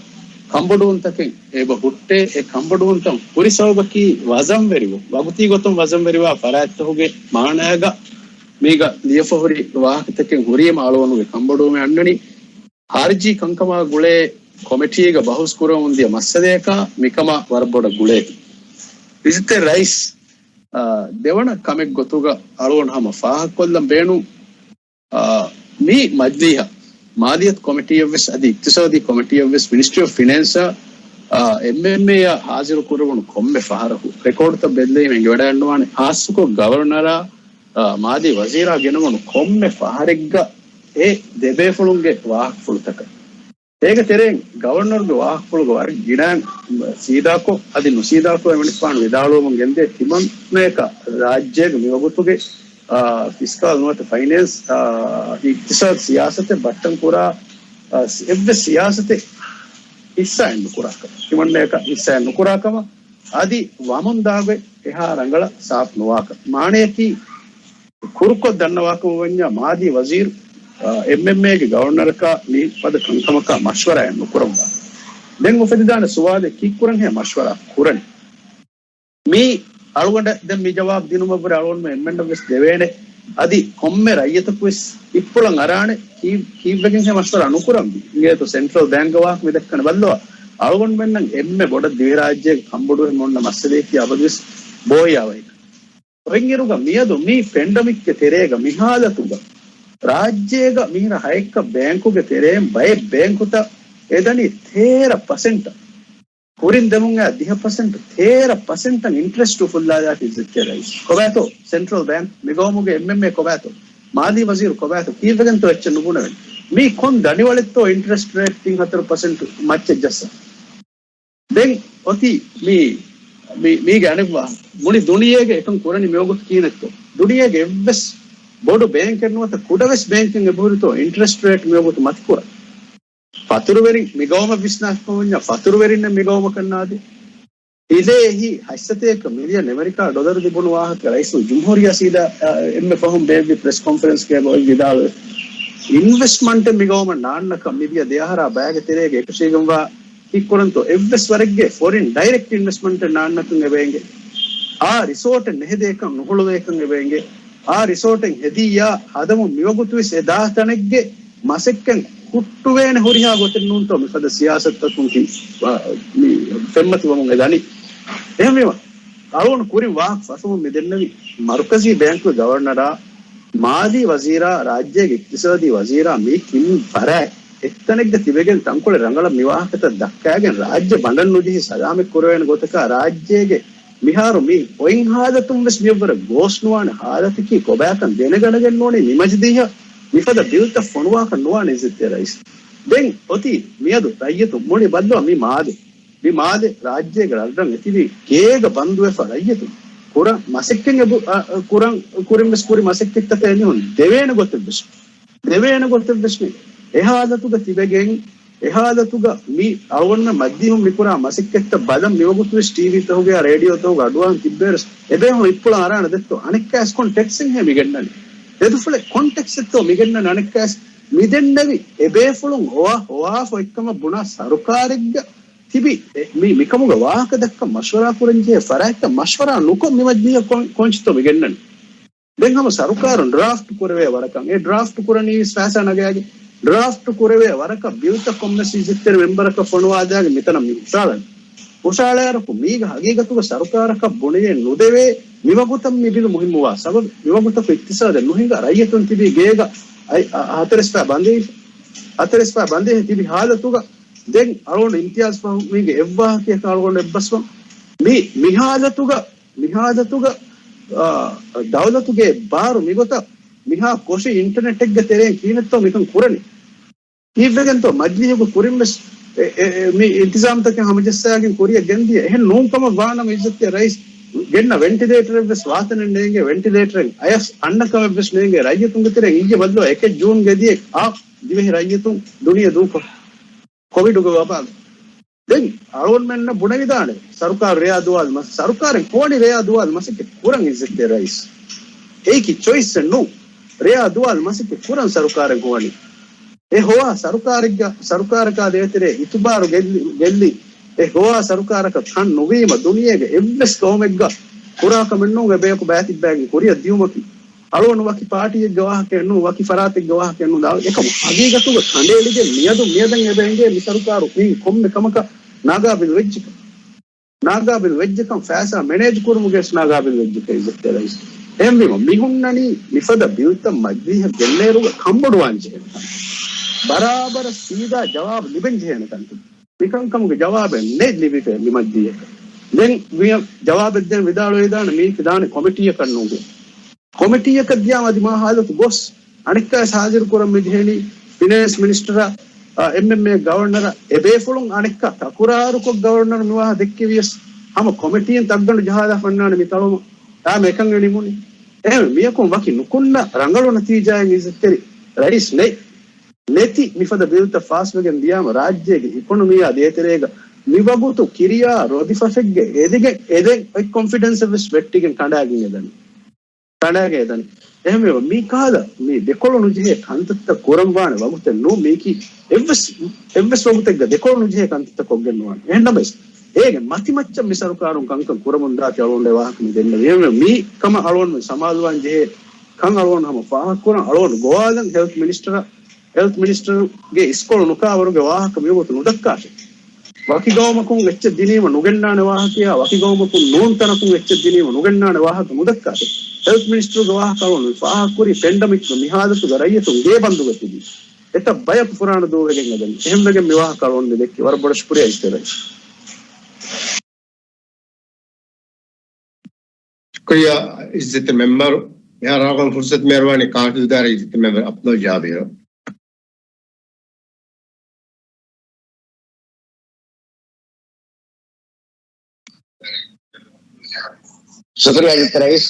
ކަނބޮޑުވުންތަކެއް އެބަ ހުއްޓޭ. އެ ކަނބޮޑުވުންތައް ހުރި ސަބަބަކީ ވަޒަންވެރިވުން، ވަގުތީ ގޮތުން ވަޒަންވެރިވާ ފަރާތްތަކުގެ މާނައިގަ މީގަ ލިޔެފަ ހުރި ވާހަކަތަކެއް ހުރީމަ އަޅުގަނޑުގެ ކަނބޮޑުވުމެއް އަންނަނީ. ހާރިޖީ ކަންކަމާ ގުޅޭ ކޮމިޓީގަ ބަހުސް ކުރަމުން ދިޔަ މައްސަލަޔަކާ މިކަމާ ވަރަށް ބޮޑަށް ގުޅޭތީ. އިއްޒަތްތެރި ރައީސް، އާ، ދެވަނަ ކަމެއް ގޮތުގަ އަޅުގަނޑު ހަމަ ފާހަގަކޮށްލަން ބޭނުން، އާ، މި މަޖިލީހަށް މާލިޔަތު ކޮމިޓީއަށްވެސް އަދި އިޤްތިޞާދީ ކޮމިޓީއަށްވެސް މިނިސްޓްރީ އޮފް ފިނޭންސަށް، އާ، އެމްއެމްއޭއަށް ހާޒިރު ކުރެވުނު ކޮންމެ ފަހަރަކު ރެކޯޑުތައް ބެއްލެވީމަ އެނގިވަޑައިގަންނަވާނެ. ޚާއްޞަކޮށް ގަވަރނަރާ، އާ، މާލީ ވަޒީރާ ގެނަވުނު ކޮންމެ ފަހަރެއްގަ އެ ދެބޭފުޅުންގެ ވާހަކަފުޅުތަކަށް. އޭގެ ތެރެއިން ގަވަރނަރުގެ ވާހަކަފުޅުގަ ވަރަށް ގިނައިން ސީދާކޮށް އަދި ނުސީދާކޮށް އެމަނިކުފާނު ވިދާޅުވަމުން ގެންދޭ ތިމަންނަޔަކަށް ރާއްޖޭގެ މިވަގުތުގެ، އާ، ފިސްކާލް ނުވަތަ ފައިނޭންސް، އާ، އިޤްތިޞާދު ސިޔާސަތެއް ބައްޓަން ކުރާ، އާ، އެއްވެސް ސިޔާސަތެއް ހިއްސާއެއް ނުކުރާކަށް، ތިމަންނަޔަކަށް ހިއްސާއެއް ނުކުރާކަމަށް އަދި ވަމުން ދާގޮތް އެހާ ރަނގަޅަށް ސާފު ނުވާކަށް. މާނަޔަކީ ކުރުކޮށް ދަންނަވާކަމަށް ވަންޏާ މާލީ ވަޒީރު، އާ، އެމްއެމްއޭގެ ގަވަރނަރަކާ މި ފަދަ ކަންކަމަކާ މަޝްވަރާއެއް ނުކުރައްވާ. ދެން އުފެދިދާނެ ސުވާލެއް، ކީއްކުރަންހޭ މަޝްވަރާ ކުރަނީ؟ މީ އަޅުގަނޑަށް ދެން މި ޖަވާބު ދިނުމަށްވުރެ އަޅުގަނޑުމެން އެންމެންނަށްވެސް ދެވޭނެ. އަދި ކޮންމެ ރައްޔިތަކުވެސް އިއްޕުޅަށް އަރާނެ ކީ-، ކީއްވެގެންހޭ މަޝްވަރާ ނުކުރަންވީ. އިނގޭތޯ ސެންޓްރަލް ބޭންކްގެ ވާހަކަ މި ދައްކަނީ ބައްލަވާ. އަޅުގަނޑުމެންނަށް އެންމެ ބޮޑަށް ދިވެހިރާއްޖޭގެ ކަންބޮޑުވުމެއް އޮންނަ މައްސަލަޔަކީ އަބަދުވެސް ބޯއްޔާވައިގަ. އޮތްއިރުގަ މިއަދު މި ޕެންޑަމިކްގެ ތެރޭގަ މި ހާލަތުގަ ރާއްޖޭގަ މިހިރަ ހައެއްކަ ބޭންކުގެ ތެރޭން ބައެއް ބޭންކުތައް އެދަނީ ތޭރަ ޕަސެންޓަށް. ކުރިން ދެމުން އައި ދިހަ ޕަސެންޓު، ތޭރަ ޕަސެންޓަށް އިންޓްރެސްޓު ފުއްލާލާތީ އިއްޒަތްތެރި ރައީސް. ކޮބާތޯ ސެންޓްރަލް ބޭންކް؟ މިގައުމުގެ އެމްއެމްއޭ ކޮބާތޯ؟ މާލީ ވަޒީރު ކޮބާތޯ؟ ކީއްވެގެންތޯ އެއްޗެއް ނުބުނެވެން؟ މީ ކޮން ދަނޑިވަޅެއްތޯ އިންޓްރެސްޓް ރޭޓް ތިން ހަތަރު ޕަސެންޓު މައްޗަށް ޖައްސަން؟ ދެން އޮތީ މީ، މީ، މީގެ އަނެއްވާ މުޅި ދުނިޔޭގެ އެކަން ކުރަނީ މިވަގުތު ކީނެއްތޯ؟ ދުނިޔޭގެ އެއްވެސް ބޮޑު ބޭންކެއް ނުވަތަ ކުޑަވެސް ބޭންކެއް އެބަހުރިތޯ އިންޓްރެސްޓް ރޭޓް މިވަގުތު މަތިކުރަން؟ ފަތުރުވެރިން މިގައުމަށް ވިސްނާފަ ވަންޏާ ފަތުރުވެރިންނެއް މިގައުމަކަށް ނާދޭ. ހިލޭ ހި ހަތްސަތޭކަ މިލިއަން އެމެރިކާ ޑޮލަރު ލިބުނު ވާހަކަ ރައީސުލް ޖުމްހޫރިއްޔާ ސީދާ، އާ، އެންމެ ފަހުން ބޭއްވި ޕްރެސް ކޮންފަރެންސްގައި އޮތް ވިދާޅުވެ، އިންވެސްޓްމަންޓެއް މިގައުމަށް ނާންނަކަން މިދިޔަ ދެއަހަރާ ބައިގެ ތެރޭގަ އެކަށީގެންވާ ކީއްކުރަންތޯ؟ އެއްވެސް ވަރެއްގެ ފޮރިން ޑައިރެކްޓް އިންވެސްޓްމަންޓެއް ނާންނަކަން އެބައެނގެ. އާ ރިސޯޓެއް ނެހެދޭކަން ނުހުޅުވޭކަން އެބައެނގެ. އާ ރިސޯޓެއް ހެދިއްޔާ ހަދަމުން މިވަގުތުވެސް އެ ދާ ތަނެއްގެ މަސައްކަތް ހުއްޓުވޭނެ ހުރިހާ ގޮތެއް ނޫންތޯ މިފަދަ ސިޔާސަތުތަކުން ކި-، ވާ-، މި ފެންމަތިވަމުން އެ ދަނީ. އެހެންވީމަ، އަޅުގަނޑު ކުރިން ވާހަކަ ފަށުމުން މި ދެންނެވި މަރުކަޒީ ބޭންކުގެ ގަވަރނަރާ، މާލީ ވަޒީރާ، ރާއްޖޭގެ އިޤްތިޞާދީ ވަޒީރާ މީ ތިން ފަރާތް އެއްތަނެއްގަ ތިބެގެން ތަންކޮޅެއް ރަނގަޅަށް މި ވާހަކަތައް ދައްކާގެން ރާއްޖެ ބަނޑަށް ނުޖެހި ސަލާމަތް ކުރެވޭނެ ގޮތަކަށް ރާއްޖޭގެ މިހާރު މި އޮތް ހާލަތުން ވެސް މިއަށްވުރެ ގޯސް ނުވާނެ ހާލަތަކީ ކޮބާކަން ދެނެގަނެގެން ނޫނީ މި މަޖިލީހަށް މިފަދަ ބިލްތައް ފޮނުވާކަށް ނުވާނެ އިއްޒަތްތެރި ރައީސް. ދެން އޮތީ މިއަދު ރައްޔިތު މުޅި ބައްލަވާ މި މާލެ، މި މާލެ ރާއްޖޭގެ ރަށްރަށް އެތިބި ގޭގަ ބަންދުވެފަ ރައްޔިތު ކުރަން މަސައްކަތް އެބު-، އަ، އަ، ކުރަން ކުރިން ވެސް ކުރި މަސައްކަތްތަކަށް އެމީހުން ދެވޭނެ ގޮތެއް ވެސް ދެވޭނެ ގޮތެއް ވެސް ނެތް. އެ ހާލަތުގަ ތިބެގެން، އެ ހާލަތުގަ މި އަޅުގަނޑުމެން މަޖިލީހުން މިކުރާ މަސައްކަތްތައް ބަލަން މިވަގުތުވެސް ޓީވީތަކުގަ ރޭޑިއޯތަކުގަ އަޑުއަހަން ތިއްބެވިޔަސް އެބޭހުން އިއްޕުޅަށް އަރާނެ ދެއްތޯ؟ އަނެއްކާވެސް ކޮން ޓެކްސެއްހޭ މި ގެންނަނީ؟ ތެދުފުޅެއް ކޮން ޓެކްސެއްތޯ މި ގެންނަނީ؟ އަނެއްކާވެސް މި ދެންނެވި އެބޭފުޅުން ހޮވާ، ހޮވާފަ އޮތްކަމަށް ބުނާ ސަރުކާރެއްގަ ތިބި އެ، މި، މިކަމުގެ ވާހަކަ ދައްކަން މަޝްވަރާ ކުރަންޖެހޭ ފަރާތްތައް މަޝްވަރާ ނުކޮށް މި މަޖިލީހަށް ކޮން، ކޮންޗިތޯ މި ގެންނަނީ؟ ދެން ހަމަ ސަރުކާރުން ޑްރާފްޓް ކުރެވޭ ވަރަކަށް، އެ ޑްރާފްޓް ކުރަނީ ފައިސާ ނަގަޔާގެން. ޑްރާފްޓް ކުރެވޭ ވަރަކަށް ބިލްތައް ކޮންމެސް އިއްޒަތްތެރި މެމްބަރަކަށް ފޮނުވާލާގެން މިތަނަށް މި ހުށަހަޅަނީ. ހުށަހަޅާއިރަކު މީގަ ހަގީގަތުގަ ސަރުކާރަކަށް ބުނެޔެއް ނުދެވޭ މިވަގުތަށް މި ބިލު މުހިއްމުވާ ސަބަބު، މިވަގުތަކު އިޤްތިޞާދެއް ނުހިނގާ ރައްޔިތުން ތިބީ ގޭގަ އަތް، އަ، ހަތަރެސް ފަ ބަނދެވިފަ، ހަތަރެސް ފަ ބަނދެވި ތިބި ހާލަތުގަ ދެން އަޅުގަނޑު އިމްތިޔާޒް ފަހު މީގެ އެއްވާހަކަޔަކަށް އަޅުގަނޑު އެއްބަސްވަން. މި، މި ހާލަތުގަ މި ހާލަތުގަ އާ، ދައުލަތުގެ ބާރު މިގޮތަށް މިހާ ކޮށި އިންޓަނެޓެއްގެ ތެރެއިން ކިހިނެއްތޯ މިކަން ކުރަނީ؟ ކީއްވެގެންތޯ މަޖިލީހުގެ ކުރިން ވެސް އެ، އެ، އެ، މި އިންތިޒާމްތަކެއް ހަމަޖައްސާގެން ކުރިއަށް ގެންދިޔަ؟ އެހެން ނޫން ކަމަށް ވާނަމަ އިއްޒަތްތެރި ރައީސް، ގެންނަ ވެންޓިލޭޓަރެއް ވެސް ވާތަނެއް ނޭނގޭ، ވެންޓިލޭޓަރެއް އަޔަސް އަންނަ ކަމެއް ވެސް ނޭނގޭ. ރައްޔިތުންގެ ތެރެއިން އިއްޔެ ބައްލަވާ އެކެއް ޖޫންގެ ދިޔަ އާ ދިވެހި ރައްޔިތުން ދުނިޔެ ދޫކޮށް ކޮވިޑުގެ ވަބާގަ. ދެން އަޅުގަނޑުމެންނަށް ބުނެވިދާނެ، ސަރުކާރު ރެޔާ ދުވާލު މަސް، ސަރުކާރެއް ކޯނި ރެޔާ ދުވާލު މަސައްކަތް ކުރަން އިއްޒަތްތެރި ރައީސް. އެއީކީ ޗޮއިސްއެއް ނޫން. ރެޔާ ދުވާލު މަސައްކަތް ކުރަން ސަރުކާރެއް ގޮވަނީ. އެ ހޮވާ ސަރުކާރެއްގަ، ސަރުކާރަކާ ދޭތެރޭ އިތުބާރު ގެއްލި، ގެއްލި، އެ ހޮވާ ސަރުކާރަކަށް ކަން ނުވީމަ ދުނިޔޭގެ އެއްވެސް ގައުމެއްގަ ކުރާ ކަމެއް ނޫން އެ ބަޔަކު ބައިތިއްބައިގެން ކުރިއަށް ދިޔުމަކީ. އަޅުގަނޑު ވަކި ޕާޓީއެއްގެ ވާހަކައެއް ނޫން، ވަކި ފަރާތެއްގެ ވާހަކައެއް ނޫން. އެކަމު ހަގީގަތުގަ ކަނޑައެޅިގެން މިއަދު މިއަދަށް އެބަ އެނގޭ މި ސަރުކާރު މި ކޮންމެ ކަމަކަށް ނާގާބިލް ވެއްޖެކަން. ނާގާބިލް ވެއްޖެކަން ފައިސާ މެނޭޖް ކުރުމުގެ ވެސް ނާގާބިލް ވެއްޖެކަން އިއްޒަތްތެރި ރައީސް. އެހެންވީމަ މި ހުންނަނީ މިފަދަ ބިލްތައް މަޖިލީހަށް ގެންނައިރުގަ ކަންބޮޑުވާން ޖެހޭނެ ކަން. ބަރާބަރަށް ސީދާ ޖަވާބު ލިބެން ޖެހޭނެ ކަންތައް. މިކަންކަމުގެ ޖަވާބެއް ނެތް ލިބިފައި މި މަޖިލީހަކަށް. ދެން މި ޖަވާބެއް ދޭން ވިދާޅުވެދާނެ މީކި ދާނެ ކޮމިޓީއަކަށް ނޫން. ކޮމިޓީއަކަށް ދިޔާމަ އަދި މާ ހާލަތު ގޮސް އަނެއްކާވެސް ހާޒިރު ކުރަން މި ޖެހެނީ ފިނޭންސް މިނިސްޓަރ، އާ، އެމްއެމްއޭ ގަވަރނަރ އެބޭފުޅުން އަނެއްކާ ތަކުރާރުކޮށް ގަވަރނަރ މިވާހަ ދެއްކެވިޔަސް ހަމަ ކޮމިޓީން ތައްގަނޑު ޖަހާލާ ފަންނާނެ މި ތަޅުމަށް އާ މެކަން އެޅިމުނި. އެހެން މިޔަކުން ވަކި ނުކުންނަ ރަނގަޅު ނަތީޖާއެއް އިއްޒަތްތެރި ރައީސް ނެތް. ނެތި މިފަދަ ބިލްތައް ފާސްވެގެން ދިޔާމަ ރާއްޖޭގެ އިކޮނޮމީއާ ދޭތެރޭގަ މިވަގުތު ކިރިޔާ ރޮދިފަފެއްގެ އެދިގެ އެދެން އޮތް ކޮންފިޑެންސް ވެސް ވެއްޓިގެން ކަނޑާގެން އެދަނީ. ކަނޑާގެން އެދަނީ. އެހެންވީމަ މި ކަހަލަ މި ދެކޮޅު ނުޖެހޭ ކަންތައްތައް ކުރަންވާނެ ވަގުތެއް ނޫން މީކީ. އެއްވެސް، އެއްވެސް ވަގުތެއްގަ ދެކޮޅު ނުޖެހޭ ކަންތައްތައް ކޮށްގެން ނުވާނެ. އެހެންނަމަވެސް އޭގެ މަތިމައްޗަށް މި ސަރުކާރުން ކަންކަން ކުރަމުންދާތީ އަޅުގަނޑު ވާހަކަ މި ދެންނެވި. އެހެންވީމަ މި ކަމަށް އަޅުގަނޑު ސަމާލުވާން ޖެހޭ ކަން އަޅުގަނޑު ހަމަ ފާހަގަކުރަން. އަޅުގަނޑު ގޮވާލަން ހެލްތް މިނިސްޓަރ، ހެލްތް މިނިސްޓަރުގެ އިސްކޮޅު ނުކާވަރުގެ ވާހަކަ މިވަގުތު ނުދައްކާށޭ. ވަކި ގައުމަކުން އެއްޗެއް ދިނީމަ ނުގެންނާނެ ވާހަކަޔާ، ވަކި ގައުމަކުން ނޫން ތަނަކުން އެއްޗެއް ދިނީމަ ނުގެންނާނެ ވާހަކަ ނުދައްކާށޭ. ހެލްތް މިނިސްޓަރުގެ ވާހަކަ އަޅުގަނޑު ފާހަގަކުރީ ޕެންޑަމިކްގެ މި ހާލަތުގަ ރައްޔިތުން ގޭ ބަންދުގަ ތިބީ. އެތައް ބަޔަކު ފުރާނަ ދޫވެގެން އެދަނީ. އެހެންވެގެން މި ވާހަކަ އަޅުގަނޑު ދެއްކި. ވަރަށް ބޮޑަށް ޝުކުރިއްޔާ އިއްޒަތްތެރި ރައީސް. ޝުކުރިއްޔާ އިއްޒަތްތެރި މެމްބަރު. މިހާރު އަޅުގަނޑު ފުރުސަތު މިއަރުވާނީ ކާފިލް ދާއިރާ އިއްޒަތްތެރި މެމްބަރު އަބްދުﷲ ޖާބިރު. ޝުކުރިއްޔާ އިއްޒަތްތެރި ރައީސް.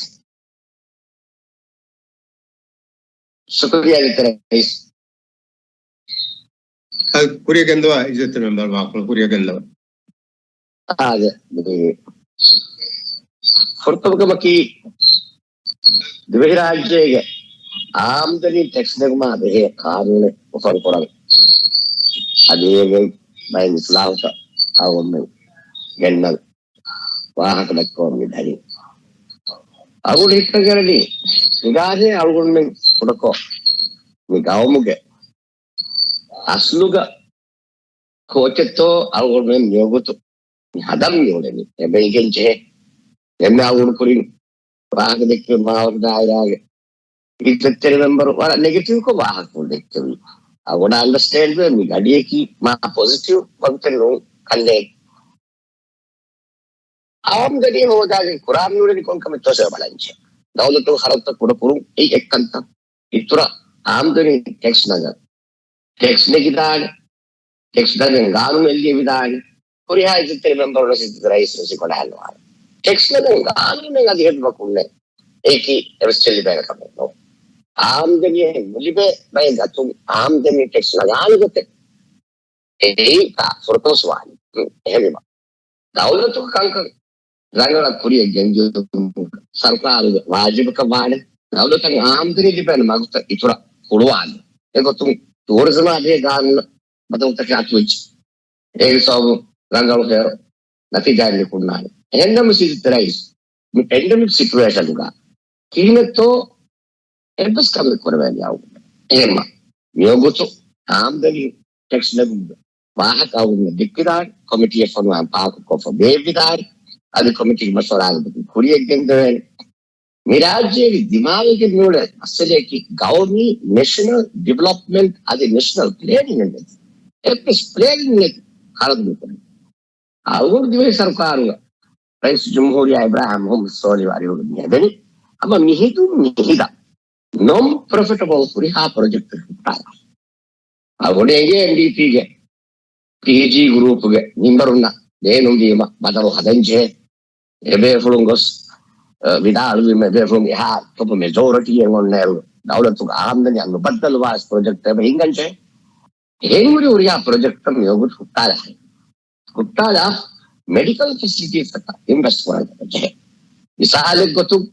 ޝުކުރިއްޔާ އިއްޒަތްތެރި ރައީސް. އަ، ކުރިއަށް ގެންދަވާ އިއްޒަތްތެރި މެމްބަރު ވާހަކަ ކުރިއަށް ގެންދަވާ. އާދެ، މި ފުރަތަމަ ކަމަކީ، ދިވެހިރާއްޖޭގެ އާމްދަނީ ޓެކްސް ނެގުމާ ބެހޭ ޤާނޫނެއް އުފަންކުރަން. އަދި އޭގެ ބައެއް އިސްލާހުތައް އަޅުގަނޑުމެން ގެންނަން ވާހަކަ ދައްކަވަން މި ދަނީ. އަޅުގަނޑު ހިތަށް އަރަނީ ހިނގާދޭ އަޅުގަނޑުމެން ކުޑަކޮށް މި ގައުމުގެ އަސްލުގަ ކޯޗެއްތޯ އަޅުގަނޑުމެން މިވަގުތު މި ހަދަން މިއުޅެނީ. އެބައިގެން ޖެހޭ އެންމެ އަޅުގަނޑު ކުރިން ވާހަކަ ދެއްކެވި މާވަރު ދާއިރާގެ އިއްޒަތްތެރި މެމްބަރު ވަރަށް ނެގެޓިވްކޮށް ވާހަކަ ދެއްކެވި. އަޅުގަނޑަށް އަންޑަސްޓޭންޑްވޭ މި ގަޑިއަކީ މާ ޕޮޒިޓިވް ވަގުތެއް ނޫން ކަންނޭނގެ. އާމްދަނީ ހޯދާގެން ކުރާން ނޫނެނި ކޮން ކަމެއްތޯ ބަލަންޖެ. ދައުލަތު ޚަރަދުތައް ކުޑަކުރުން އެއީ އެއްކަންތައް. އިތުރަށް އާމްދަނީ ޓެކްސް ނަގަން. ޓެކްސް ނެގިދާނެ. ޓެކްސް ނަގަން ގާނޫނެއް ލިޔެވިދާނެ. ހުރިހާ އިއްޒަތްތެރި މެމްބަރުން ވެސް އިއްޒަތްތެރި ރައީސް ވެސް ކޮޑަހަންނަވާނެ. ޓެކްސް ނަގަން ގާނޫނެއް އަދި ހެދުމަކުންނެއް. އެއީކީ އެވެސް ޗެއްލި ބޭނެ ކަމެއް ނޫން. އާމްދަނީ ނުލިބޭ ބައެއް ގަތުން އާމްދަނީ ޓެކްސް ނަގާނެ ގޮތެއް. އެއީ ފުރަތަމަ ސުވާލު. އެހެންވީމަ ދައުލަތުގެ ކަންކަން ރަނގަޅަށް ކުރިއަށް ގެންދިއުން ސަރުކާރުގެ ވާޖިބަކަށް ވާނެ. ދައުލަތަށް އާމްދަނީ ލިބޭނެ މަގުތައް އިތުރަށް ހުޅުވާލުން. އެގޮތުން ޓޫރިޒަމާ ބެހޭ ގާނޫނަށް ބަދަލުތަކެއް އަތުވެއްޖެ. އޭގެ ސަބަބުން ރަނގަޅު ހޭރު ނަތީޖާއެއް ނިކުންނާނެ. އެހެންނަމަވެސް އިއްޒަތްތެރި ރައީސް، މި ޕެންޑެމިކް ސިޗުއޭޝަންގަ ކިހިނެއްތޯ އެއްވެސް ކަމެއް ކުރެވޭނެ އަޅުގަނޑު. އެހެންމަ މިވަގުތު އާމްދަނީ ޓެކްސް ނެގުމުގެ ވާހަކަ އަޅުގަނޑު ދެއްކިދާނެ، ކޮމިޓީއެއް ފޮނުވާން ފާހަގަކޮށްފަ ބޭއްވިދާނެ، އަދި ކޮމިޓީގެ މަޝްވަރާގެ ކުރިއަށް ގެންދެވޭނެ. މި ރާއްޖޭގެ ދިމާވެގެން މިއުޅޭ މައްސަލަޔަކީ ގައުމީ ނެޝަނަލް ޑިވެލޮޕްމަންޓް އަދި ނެޝަނަލް ޕްލޭނިން ނެތް. އެއްވެސް ޕްލޭނިން ނެތި ޚަރަދު މިކުރަނީ. އަޅުގަނޑު ދިވެހި ސަރުކާރުގަ ރައީސް ޖުމްހޫރިއްޔާ އިބްރާހިމް މުހައްމަދު ސޯލިހު އަރިހުގަ މި ހެދެނީ. ހަމަ މިހިދުން މިހިދަ ނޮން ޕްރޮފިޓަބަލް ހުރިހާ ޕްރޮޖެކްޓެއް ހުއްޓާލާ. އަޅުގަނޑު އެނގޭ އެމްޑީޕީގެ ޕީޖީ ގްރޫޕްގެ މެމްބަރުންނަށް ބޭނުންވީމަ ބަދަލު ހަދަންޖެހޭ. އެބޭފުޅުން ގޮސް، އަ، ވިދާޅުވީމަ އެބޭފުޅުން އެހާ ކޮބަ މެޖޯރިޓީއެއް އޮންނައިރު ދައުލަތުގެ އާމްދަނީ އަންނުބައްދަލުވާ ޕްރޮޖެކްޓެއް ހިނގަންޖެހޭ. އެހެން ހުރި ހުރިހާ ޕްރޮޖެކްޓްތައް މިވަގުތު ހުއްޓާލާ. ހުއްޓާލާ މެޑިކަލް ފެސިލިޓީސްތަކަށް އިންވެސްޓް ކުރަން ޖެހޭ. މިސާލެއް ގޮތުން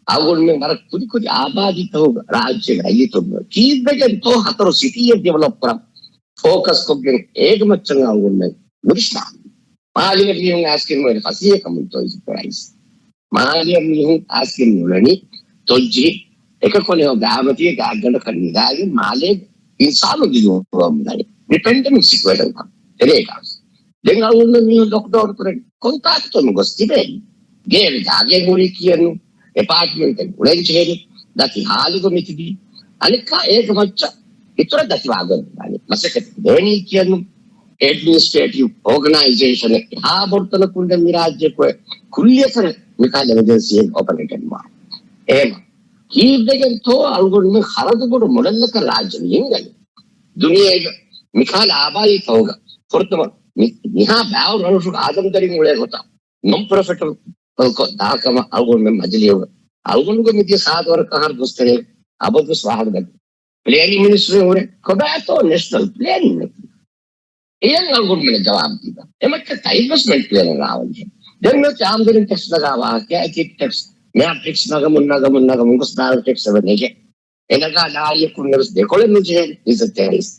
އަޅުގަނޑުމެން ވަރަށް ކުދިކުދި އާބާދީތަކުގެ ރާއްޖޭގެ ރައްޔިތުން ކީއްވެގެންތޯ ހަތަރު ސިޓީއެއް ޑިވެލޮޕް ކުރަން ފޯކަސް ކޮށްގެން އޭގެ މައްޗަށް އަޅުގަނޑުމެން ނުވިސްނާނީ. މާލޭ މީހުން އާސްކިން ވެރި ފަސޭހަކަމުން ތޯ އިޒު ޕްރައިސް. މާލޭ މީހުން އާސްކިން ނުލަނީ ތޮއްޖިހި އެކަކޮނެއް ގާމަތީ ގާގަނޑަކަށް ނިދާގެން މާލޭ އިންސާނު ދިޔުމުން ދަނީ. މި ޕެންޑެމިކް ސިޗުއޭޝަން ކަން ތެރޭގަސް. ދެން އަޅުގަނޑު މީހުން ލޮކްޑައުން ކުރެން ކޮންތާކުތޯ ނުގޮސް ތިބޭނީ. ގޭ ޖާގައެއް ހުރީ ކިޔަން ނޫން، އެޕާޓްމަންޓެއް ހުޅެން ޖެހޭނެ ދަތި ހާލުގަ މިތިބީ. އަނެއްކާ އޭގެ މައްޗަށް އިތުރަށް ދަތިވާގޮތް ނުދާނެ. މަސައްކަތެއް ދެވެނީ ކިޔަން ނޫން. އެޑްމިނިސްޓްރޭޓިވް އޯގަނައިޒޭޝަނެއް އެހާ ބޮޑުތަނަކުން ދެން މި ރާއްޖެ ކޮއެ ކުއްލިއަކަށް މިކަހަލަ އެމަޖެންސީއެއް އޮޕަރޭޓެއް ނުވާ. އެހެމަ ކީއްވެގެންތޯ އަޅުގަނޑުމެން ހަރަދުބޮޑު މޮޑެލްއަކަށް ރާއްޖެ މި ހިންގަނީ. ދުނިޔޭގެ މިކަހަލަ އާބާދީ ތަކުގަ ފުރަތަމަ މި-، މިހާ ބާވަރު ރަށުގެ އާދަމްތެރިން އުޅޭ ގޮތަށް ނޮން ޕްރޮފިޓަބަލްކޮށް ދާކަމަށް އަޅުގަނޑުމެން މަޖިލީހުގަ އަޅުގަނޑުގެ މިދިޔަ ސާދަ ވަރަކަށް އަހަރު ގޮސްތެރޭ އަބަދުވެސް ވާހަކަ ދައްކަ. ޕްލޭނިން މިނިސްޓްރީ ހުރެ ކޮބާތޯ ނެޝަނަލް ޕްލޭނިން ނެތީ. އެޔަށް އަޅުގަނޑުމެން ޖަވާބު ދީބަ. އެމައްޗަށް އިންވެސްޓްމަންޓް ޕްލޭނެއް ރާވަންޖެހޭ. ދެން މި އާމްދަނީ ޓެކްސް ނަގާ ވާހަކަ، އެކި ޓެކްސް، މިހާ ޓެކްސް ނަގަމުން ނަގަމުން ނަގަމުން ގޮސް ދާން ޓެކްސް އެބަ ނެގޭ. އެ ނަގާ ލާރިއަކުން ނެވެސް ދެކޮޅެއް ނުޖެހޭ އިޒަތްތެރި ރައީސް.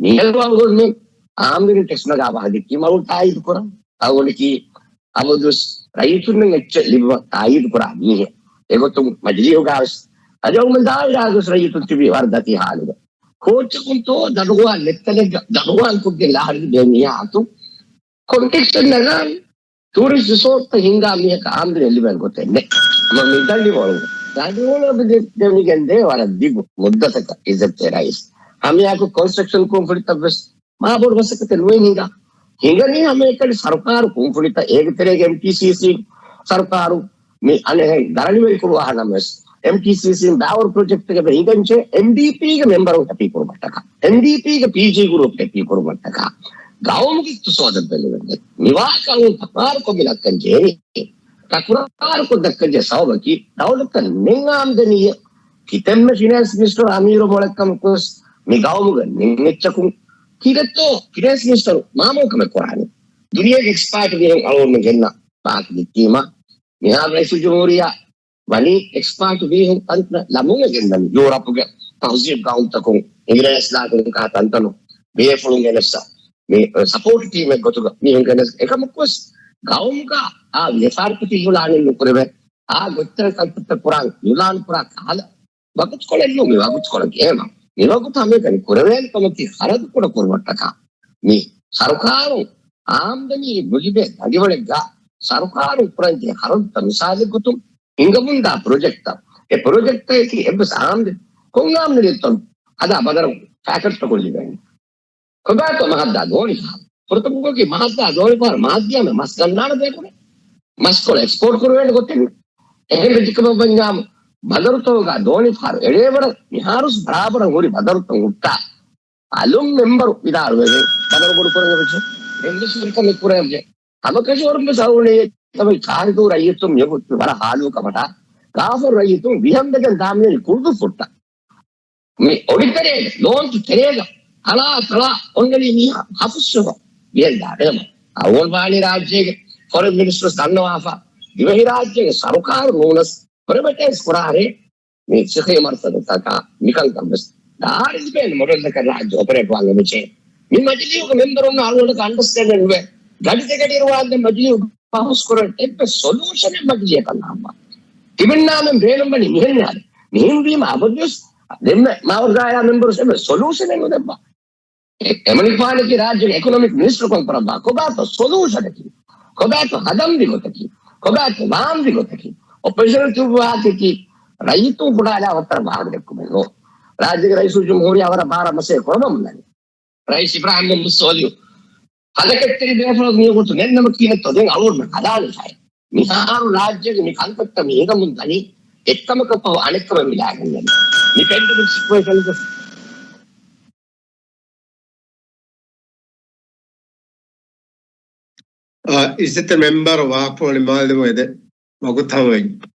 މިހެން އަޅުގަނޑުމެން އާމްދަނީ ޓެކްސް ނަގާ ވާހަކަ ދެއްކީމަ އަޅުގަނޑު ތާއީދު ކުރަން. އަޅުގަނޑަކީ އަބަދުވެސް ރައްޔިތުންނަށް އެއްޗެއް ލިބުމަށް ތާއީދު ކުރާ މީހެއް. އެގޮތުން މަޖިލީހުގަވެސް އަދި އަޅުގަނޑުމެން ދާއިރާގަވެސް ރައްޔިތުން ތިބީ ވަރަށް ދަތި ހާލުގަ. ކޯއްޗަކުންތޯ ދަނޑުގަވާން ނެތްތަނެއްގަ ދަނޑުގަވާން ކޮށްގެން ލާހަރި ބޭ މީހާ އަތު ކޮންޓެކްސް ނަގާން ޓޫރިސްޓް ރިސޯޓްތައް ހިންގާ މީހަކަށް އާމްދަނީ ލިބޭނެ ގޮތެއް ނެތް. މަ މި ދަނޑިވަޅު. ދަނޑިވަޅު ދެ-، ދެމިގެން ދޭ ވަރަށް ދިގު މުއްދަތަކަށް އިޒަތްތެރި ރައީސް. ހަމައެއާއެކު ކޮންސްޓްރަކްޝަން ކުންފުނިތައް ވެސް މާ ބޮޑު މަސައްކަތެއް ނުވެ ހިނގާ. ހިނގަނީ ހަމައެކަނި ސަރުކާރު ކުންފުނިތައް އޭގެ ތެރޭގަ އެމްޓީސީސީ ސަރުކާރު މި އަނެއް ދަރަނިވެރިކުރުވާ ނަމަވެސް، އެމްޓީސީސީން ބާވަރު ޕްރޮޖެކްޓްގެ ހިނގަންޖެ އެމްޑީޕީގެ މެމްބަރުން ހެޕީ ކުރުމަށްޓަކާ، އެމްޑީޕީގެ ޕީޖީ ގްރޫޕް ހެޕީ ކުރުމަށްޓަކާ، ގައުމުގެ އިޤްތިޞާދަށް ބެލެވެން. މިވާ ކަމުން ތަކުރާރުކޮށް މި ދައްކަން ޖެހެނީ. ތަކުރާރުކޮށް ދައްކަން ޖެހޭ ސަބަބަކީ، ދައުލަތަށް ނެތް އާމްދަނީއެއް ކިތަންމެ ފިނޭންސް މިނިސްޓަރު އަމީރު މޮޅަކަމަކުވެސް މި ގައުމުގަ ނެތް އެއްޗަކުން ކީއްވެތޯ ފިނޭންސް މިނިސްޓަރު މާމޮ ކަމެއް ކުރާނީ. ދުނިޔޭގެ އެކްސްޕާޓް މީހުން އަޅުގަނޑުމެން ގެންނަ ވާހަކަ ދެއްކީމަ، މިހާރު ރައީސުލްޖުމްހޫރިއްޔާ ވަނީ އެކްސްޕާޓް މީހުން ތަންތަނަށް ލަމުން ގެންދަން. ޔޫރަޕުގެ ތަހުޒީބު ގައުމުތަކުން، އިނގިރޭސި ލާގުން ކާ ތަންތަނުން ބޭފުޅުން ގެނެއްސަ މި ސަޕޯޓް ޓީމެއް ގޮތުގަ މީހުން ގެނެސް އެކަމަކުވެސް ގައުމުގަ އާ ވިޔަފާރި ޕްރޮތިހުޅާނެއް ނުކުރެވޭ. އާ ގޮތްތަރަ ކަންތައްތައް ކުރާން އިއުލާން ކުރާ ކަހަލަ ވަގުތުކޮޅެއް ނޫން މި ވަގުތުކޮޅަކީ. އެހެމަ މި ވަގުތު ހަމައެކަނި ކުރެވޭނެ ކަމަކީ ޚަރަދު ކުޑަ ކުރުމަށްޓަކާ. މި ސަރުކާރުން އާމްދަނީ ނުލިބޭ ދަނޑިވަޅެއްގަ ސަރުކާރުން ކުރަންޖެހޭ ޚަރަދުތައް މިސާލެއް ގޮތުން ހިނގަމުންދާ ޕްރޮޖެކްޓްތައް، އެ ޕްރޮޖެކްޓްތަކަކީ އެއްވެސް އާމްދަނީ ކޮން އާމްދަނީތޯ ހަދާ ބަނދަރު ފައިކަށްޓަކުން ލިބޭނެ. ކޮބާތޯ މަހަށްދާ ދޯނިފަހަރު؟ ފުރަތަމަކޮށްގެ މަހަށްދާ ދޯނިފަހަރު މަހަށްދިޔާމެ މަސް ގަންނާނެ ބޭކުނެ. މަސްކޮޅު އެކްސްޕޯޓް ކުރެވޭނެ ގޮތެއް ނެތް. އެހެން ވެއްޖެކަމަށް ވަންޏާ ބަނދަރުތަކުގަ ދޯނިފަހަރު އެޅޭވަރަށް މިހާރުސް ބަރާބަރަށް ހުރި ބަނދަރުތައް ހުއްޓާ. އަލުން މެމްބަރު ވިދާޅުވެގެން ބަނދަރު ބޮޑު ކުރަން އެބަޖެ. އެން ވެސް ވެރިކަމެއް ކުރަން އެބަޖެ. ހަމަކަށަވަރުން ވެސް އަޅުގަނޑު އެ ތަމަ ކާރިދޫ ރައްޔިތުން މިވަގުތު ވަރަށް ހާލުވެ ކަމަށްޓަ ކާފަރު ރައްޔިތުން ވިހަންދެގެން ދާމިނެނި ކުޅުދުއްފުއްޓަށް. މި އޮޑިތެރޭގަ، ލޯންޗު ތެރޭގަ، ތަޅާ ތަޅާ އޮންނަނީ މީހާ ހަފުސްވަ ވިހަންދާ ރޭމަ. އަވަލް ވާނީ ރާއްޖޭގެ ފޮރެން މިނިސްޓަރު ދަންނަވާފަ، ދިވެހިރާއްޖޭގެ ސަރުކާރު ނޫނަސް ޕްރައިވެޓައިޒް ކުރާރޭ މި ފިޤްހީ މަރުކަޒުތަކާ މިކަންކަން ވެސް ދާރި ލިބޭނެ މޮޑެލްތަކަށް ރާއްޖެ އޮޕަރޭޓް ވާން އެބަޖެހޭ. މި މަޖިލީހުގެ މެމްބަރުންނަށް އަޅުގަނޑަކަށް އަންޑަސްޓޭންޑެއް ނުވޭ. ގަޑި ދެގަޑި އިރުވާންދެން މަޖިލީހު ބަހުސް ކުރަން އެއްވެސް ސޮލޫޝަނެއް މަޖިލީހަކަށް ނާންނާނެ. ތިބެންނާމެން ބޭނުންވަނީ މިހެން ނާނެ. މިހެންވީމަ އަބަދުވެސް ދެންމެ މާވަރުގާޔާ މެމްބަރުސް އެއްވެސް ސޮލޫޝަނެއް ނުދެއްވާ. އެ-، އެމަނިކުފާނަކީ ރާއްޖޭގެ އެކޮނޮމިކް މިނިސްޓަރުކަން ކުރައްވާ ކޮބާތޯ ސޮލޫޝަނަކީ؟ ކޮބާތޯ ހަދަންވީ ގޮތަކީ؟ ކޮބާތޯ ވާންވީ ގޮތަކީ؟ އޮޕޮޒިޝަނަށް ތިބު ވާހަކައަކީ ރައްޔިތުން ފުނޑާލާ ވައްތަރަށް ވާހަކަ ދެއްކުމެއް ނޫން. ރާއްޖޭގެ ރައީސުލްޖުމްހޫރިއްޔާ ވަރަށް ބާރަށް މަސައްކަތް ކުރަމުން ދަނީ. ރައީސް އިބްރާހިމް މުސްލިހު ހަލަކެތްތެރި ބޭފުޅަކު މިވަގުތު ނެތް ނަމަ ކިހިނެއްތޯ ދެން އަޅުގަނޑުމެން ހަދާނެ ފައި. މިހާރު ރާއްޖޭގެ މި ކަންތައްތައް މި ހިނގަމުން ދަނީ، އެއްކަމަކަށް ފަހު އަނެއްކަމެއް މި ލާގެން ދަނީ. މި ޕެންޑެމިކް ސިޗުއޭޝަންގެ އާ، އިއްޒަތްތެރި މެމްބަރު ވާހަކަފުޅު ނިމާލުމުގެ ދެ ވަގުތު ހަމަވެއްޖެ.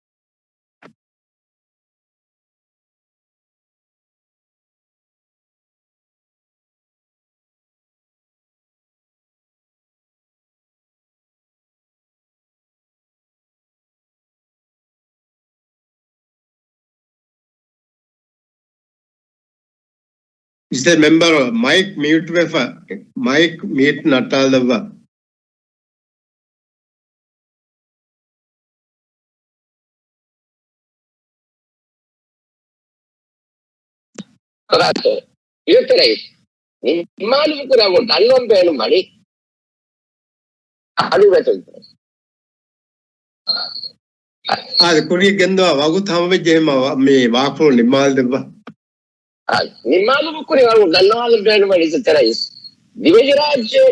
އިއްޒަތްތެރި މެމްބަރު މައިކް މިއުޓްވެފަ، މައިކް މިއުޓް ނައްޓާލައްވާ. ރާއްޖެ އިރުތެރެއި ނިންމާލުމުގެ ކުރަމުން ދަންނަވަން ބޭނުންވަނީ އަލިވެތުން. އާދެ، ކުރިޔަށް ގެންދަވާ ވަގުތު ހަމަވެއްޖެ ހެމަ ވަ-، މި ވާކުޅު ނިންމާލު ދެއްވާ. އާ، ނިންމާލުމުގެ ކުރި ވަރު ދަންނަވާލަން ބޭނުންވަނީ އިއްޒަތްތެރި ރައީސް. ދިވެހިރާއްޖޭ